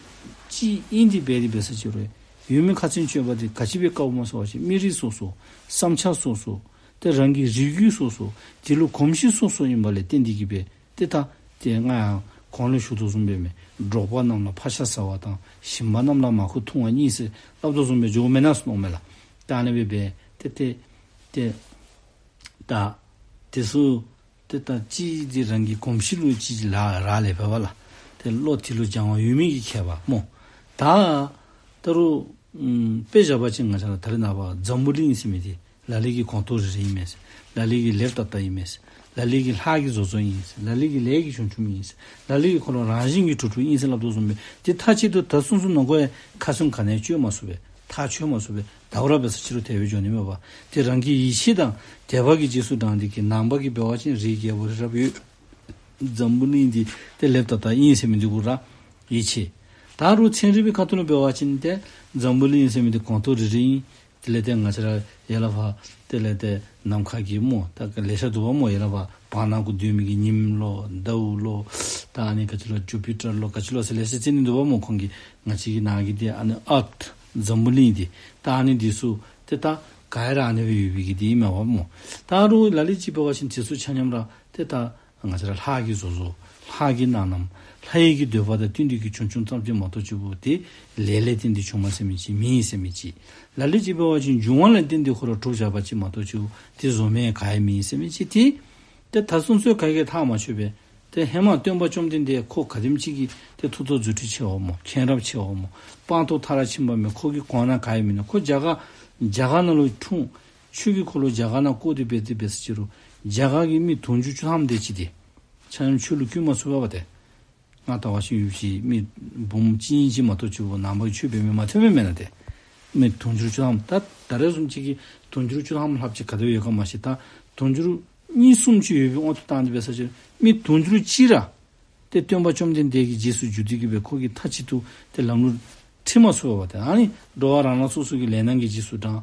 གཅིག་ཨིན་ཏེ་འབད་དེ་འབད་ས་ཅི་རུང་ཡོད་མི་ཁ་ཚོན་གཅོད་པ་དེ་ག་ཅི་སྦེ་དཀའཝ་སྨོ་ཟེར་བ་ཅིན་མི་རིགས་སོ་སོ་བསམ་འཆར་སོ་སོ་ཏེ་རང་གི་རིགས་རྒྱུད་སོ་སོ་དེ་ལུ་གོམས་གཤིས་སོ་སོ་ཨིན་པ་ལས་བརྟེན་ཏེ་གི་སྦེ་ཏེ་ད་ཏེ་ང་ཡང་གོང་ལུ་ཞུ་དོ་བཟུམ་སྦེ་མས། འབྲོག་པ་རྣམས་ལ་ཕ་ཤ་ཟ་བ་དང་ཞིང་པ་རྣམས་ལ་མར་ཁུ་འཐུང་བ་གཉིས་ཟེར་སླབ་དོ་བཟུམ་སྦེ་འགྱོཝ་མེན་ན་ཟེར་མནོཝ་མས་ལགས། ད་ཨ་ནི་སྦེ་འབད་ཏེ་ཏེ་ཏེ་ད་དེ་ཚུ་ཏེ་ད་ཅིག་འདི་རང་གི་གོམས་གཤིས་ལུ་ཅིག་ཅིག་རག་ལས་པས་པ་ལགས། ཏེ་བློ་དེ་ལུ་སྦྱང་བ་ཡོད་མི་གིས་མཁས་པ་སྨོ། ད་ད་རུང་ཨམ་དཔེ་བཞག་པ་ཅིན་ང་བཅས་ར་ད་རེས་ནངས་པ་འཛམ་བུ་གླིང་ཟེར་མི་འདི་ལ་ལུ་གིས་སྒོང་རྡོག་རིལ་རིལ་ཨིན་མས་ཟེར། ལ་ལུ་གིས་ལེབ་ཏག་ཏག་ཨིན་མས་ཟེར། ལ་ལུ་གིས་ལྷ་གིས་བཟོ་བཟོཝ་ཨིན་ཟེར། ལ་ལུ་གིས་ལས་ཀྱིས་བྱུང་བྱུངམ་ཨིན་ཟེར། ལ་ལུ་གིས་ཁོ་ར་རང་བཞིན་གྱིས་གྲུབ་གྲུབ་ཨིན་ཟེར་སླབ་དོ་བཟུམ་སྦེ་ཏེ་མཐའ་གཅིག་ཏུ་ད་གསུངས་གསུངསམ་ནང་ཁོ་ཡང་ཁ་ཚོན་ག་ནི་ཡང་གཅོད་མ་ཚུགས་པས། ཐག་ཆོད་མ་ཚུགས་པས། ད་རུང་འབད་ས་ཅི་རུང་དེ་སྦེ་འགྱོ་ནི་མས་པ། ཏེ་རང་གི་ཡིད་ཆེས་དང་དད་པ་གི་རྗེས་སུ་འབྲངས་ཏེ་གི་ནང་པ་གིས་འབད་བ་ཅིན་རིའི་རྒྱལ་པོ་རི་རབ་ཡོད། འཛམ་བུ་གླིང་འདི་ཏེ་ལེབ་ཏག་ཏག་ཨིན་ཟེར་མི་འདི་གུ་ར་ཡིད་ཆེས། ད་རུང་ཚན་རིག་པའི་ཁ་ཐུག་ལུ་འབད་བ་ཅིན་ཏེ་འཛམ་བུ་གླིང་ཟེར་མི་འདི་སྒོང་རྡོག་རིལ་རིལ་ཨིན། དེ་ལས་ཏེ་ང་བཅས་ར་ཡར་ལས་ཕར་དེ་ལས་ཏེ་ནམ་མཁའ་གི་སྨོ་ད་ལེ་ཤ་འདུག་པ་སྨོ། ཡར་ལས་ཕར་བར་སྣང་གུ་སྡོད་མི་གི་ཉིམ་ལོ་ཟླཝ་ལོ་ད་ཨ་ནི་ག་ཅི་ལོ་ཇུ་པི་ཊར་ལོ་ག་ཅི་ལོ་ཟེར་ལེ་ཤ་རྩི་ནི་འདུག་པ་སྨོ། ཁོང་གིས་ང་བཅས་ཀྱི་ནང་གི་འདི་ཨ་ནི་ཨརཐ་འཛམ་བུ་གླིང་འདི་ད་ཨ་ནི་འདི་ཚུ་ཏེ་ད་ག་ར་ཨ་ནི་སྦེ་ཡོད་པའི་གི་འདི་ཨིན་མས་པ་སྨོ། ད་རུང་ལ་ལུ་ཅིག་འབད་བ་ཅིན་དེ་ཚུ་ཆ་མཉམ་ར་ཏེ་ད་ང་བཅས་ར་ལྷ་གིས་བཟོ་བཟོཝ་ལྷ་གི་སྣ་ནམ་ལྷ་ཡི་གི་འདོད་པ་དང་བསྟུན་ཏེ་གི་བྱུང་བྱུངམ་ཙམ་ཅིག་མ་གཏོགས་ཅིག་པོ་ཏེ་ལས་ལས་བརྟེན་ཏེ་བྱུངམ་ཟེར་མི་ཅིག་མེད་ཟེར་མི་ཅིག། ལ་ལུ་ཅིག་འབད་བ་ཅིན་འབྱུང་བ་ལས་བརྟེན་ཏེ་ཁོ་ར་གྲུབ་བཞག་པ་ཅིག་མ་གཏོགས་ཅིག་པོ་ཏེ་བཟོ་མི་ག་ཡང་མེད་ཟེར་མི་ཅིག། ཏེ་ཏེ་ད་གསུངས་ཚུལ་ག་གིས་ཐག་མ་ཆོད་པས། ཏེ་ཧེ་མ་སྟོན་པ་བཅོམ་ལྡན་འདས་ཁོ་ག་དེམ་ཅིག་གི་ཏེ་མཐུ་སྟོབས་རྫུ་འཕྲུལ་ཆེ་བ་སྨོ། མཁྱེན་རབ་ཆེ་བ་སྨོ། སྤངས་རྟོགས་མཐར་ཕྱིན་པ་མས། ཁོ་གི་གོང་ན་ག་ཡང་མིན་ནུག། ཁོ་རྒྱ་གར་རྒྱ་གར་ནང་ལུ་འཁྲུངས། ཆོས་ཀྱི་འཁོར་ལོ་རྒྱ་གར་ནང་བསྐོར་ཏེ་འབད་དེ་འབད་ས་ཅི་རུང་རྒྱ་གར་གྱི་མི་དུང་ཕྱུར་བཅུ་ཐམ་དེ་ཅིག་ཏེ་ཆ་མཉམ་ཆོས་ལུ་བསྐུལ་མ་ཚུགས་པས་པ་ཏེ། ང་ལྟ་བ་ཅིན་ཡོད་ཅི་མི་འབུམ་གཅིག་གཉིས་ཅིག་མ་གཏོགས་ཅིག་པོ་ནང་པའི་ཆོས་འབད་མི་མ་ཐོན་མི་མེན་ན་ཏེ། མི་དུང་ཕྱུར་བཅུ་ཐམ་ད་ད་རེས་བཟུམ་ཅིག་གི་དུང་ཕྱུར་བཅུ་ཐམ་ལྷགཔ་ཅིག་ག་དེ་ཡོད་ག་མ་ཤེས། ད་དུང་ཕྱུར་གཉིས་གསུམ་ཅིག་ཡོད་པའི་དབང་དུ་བཏང་སྟེ་འབད་ས་ཅི་རུང་མི་དུང་ཕྱུར་གཅིག་ར་ཏེ་སྟོན་པ་བཅོམ་ལྡན་འདས་ཀྱི་རྗེས་སུ་འཇུག་སྟེ་གི་སྦེ་ཁོ་གིས་མཐའ་གཅིག་ཏུ་ཏེ་ལམ་ལུ་ཁྲིད་མ་ཚུགས་པས་པ་ཏེ། ཨ་ནི་འགྲོ་བ་རང་རང་སོ་སོ་གི་ལས་སྣང་གི་རྗེས་སུ་འབྲངས།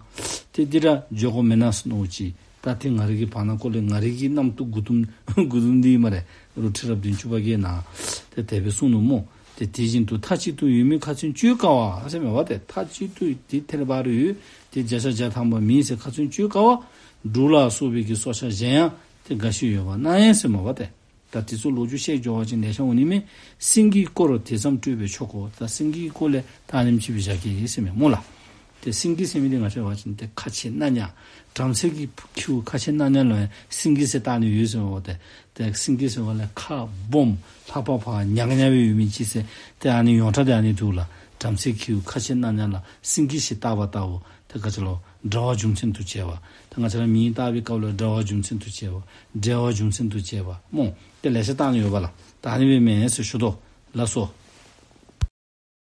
ཏེ་འདི་ར་འགྱོ་དགོཔ་མེན་ན་ཟེར་མནོ་ཅི། ད་ཏེ་ང་རའི་གི་བར་ན་ཀོ་ལས་ང་རའི་གི་རྣམ་རྟོག་མགུ་ཏོམ་མགུ་ཏོམ་འདི་ཨིན་སྨ་རེ། རུང་ཁྲི་རབས་བདུན་ཅུ་པ་གིས་ནཱ་ཏེ་དེ་སྦེ་གསུངས་ནུག་སྨོ། ཏེ་དེ་བཞིན་དུ་མཐའ་གཅིག་ཏུ་ཡོད་མེད་ཁ་ཚོན་གཅོད་དཀའ་བ་ཟེར་མས་པ་ཏེ། མཐའ་གཅིག་ཏུ་ཏེ་ཐད་རི་བ་རི་ཡོད་ཏེ་བརྒྱ་ཆ་བརྒྱ་ཐམ་པ་མེད་ཟེར་ཁ་ཚོན་གཅོད་དཀའ་བ། འབྲུག་ལ་སོགས་པའི་གི་སྲོག་ཆགས་གཞན་ཡང་ཏེ་འགའ་ཞིག་ཡོད་པ་སྣང་ཡང་ཟེར་མས་པ་ཏེ། ད་དེ་ཚུ་ལོ་རྒྱུས་བཤད་འགྱོ་བ་ཅིན་ལེ་ཤ་འོང་ནི་མས། སེང་གེའི་སྐོར་དེ་ཙམ་སྤྲོས་པས་ཆོག་གོ། ད་སེང་གེའི་སྐོར་ལས་ད་ཨ་ནེམ་ཅིག་སྦེ་བཞག་གེ་ཟེར་མས་སྨོ་ལགས། ཏེ་སེང་གེ་ཟེར་མི་འདི་ང་བཅས་འབད་བ་ཅིན་ཏེ་ཁ་ཆེ་སྣ་ཉག་བྲམ་ཟེ་གི་ཁྱེའུ་ཁ་ཆེ་སྣ་ཉག་ལུ་ཡང་སེང་གེ་ཟེར་བཏགས་ནི་ཡོད་ཟེར་མས་པ་ཏེ། ཏེ་སེང་གེ་ཟེར་བ་ལས་ཁ་སྦོམ་ལྷ་པ་ཕར་ཉག་ཉག་སྦེ་ཡོད་མི་ཅིག་ཟེར། ཏེ་ཨ་ནི་ཡོངས་གྲགས་འདི་ཨ་ནི་འདུག་ལགས། བྲམ་ཟེ་ཁྱེའུ་ཁ་ཆེ་སྣ་ཉག་ལ་སེང་གེ་ཞེས་བཏགས་པ་ལྟ་བུ། ཏེ་ག་ཅི་ལོ། འབྲེལ་བ་རྒྱུ་མཚན་དུ་བྱས་པ། ཏེ་ང་བཅས་ར་མིང་བཏགས་པའི་སྐབས་ལུ་འབྲེལ་བ་རྒྱུ་མཚན་དུ་བྱས་པ། འབྲེལ་བ་རྒྱུ་མཚན་དུ་བྱས་པ་སྨོ། ཏེ་ལེ་ཤ་བཏགས་ནི་ཡོད་པ་ལགས། ད་ཨ་ནི་སྦེ་མས་ཟེར་ཞུ་དོ། ལགས་སོ།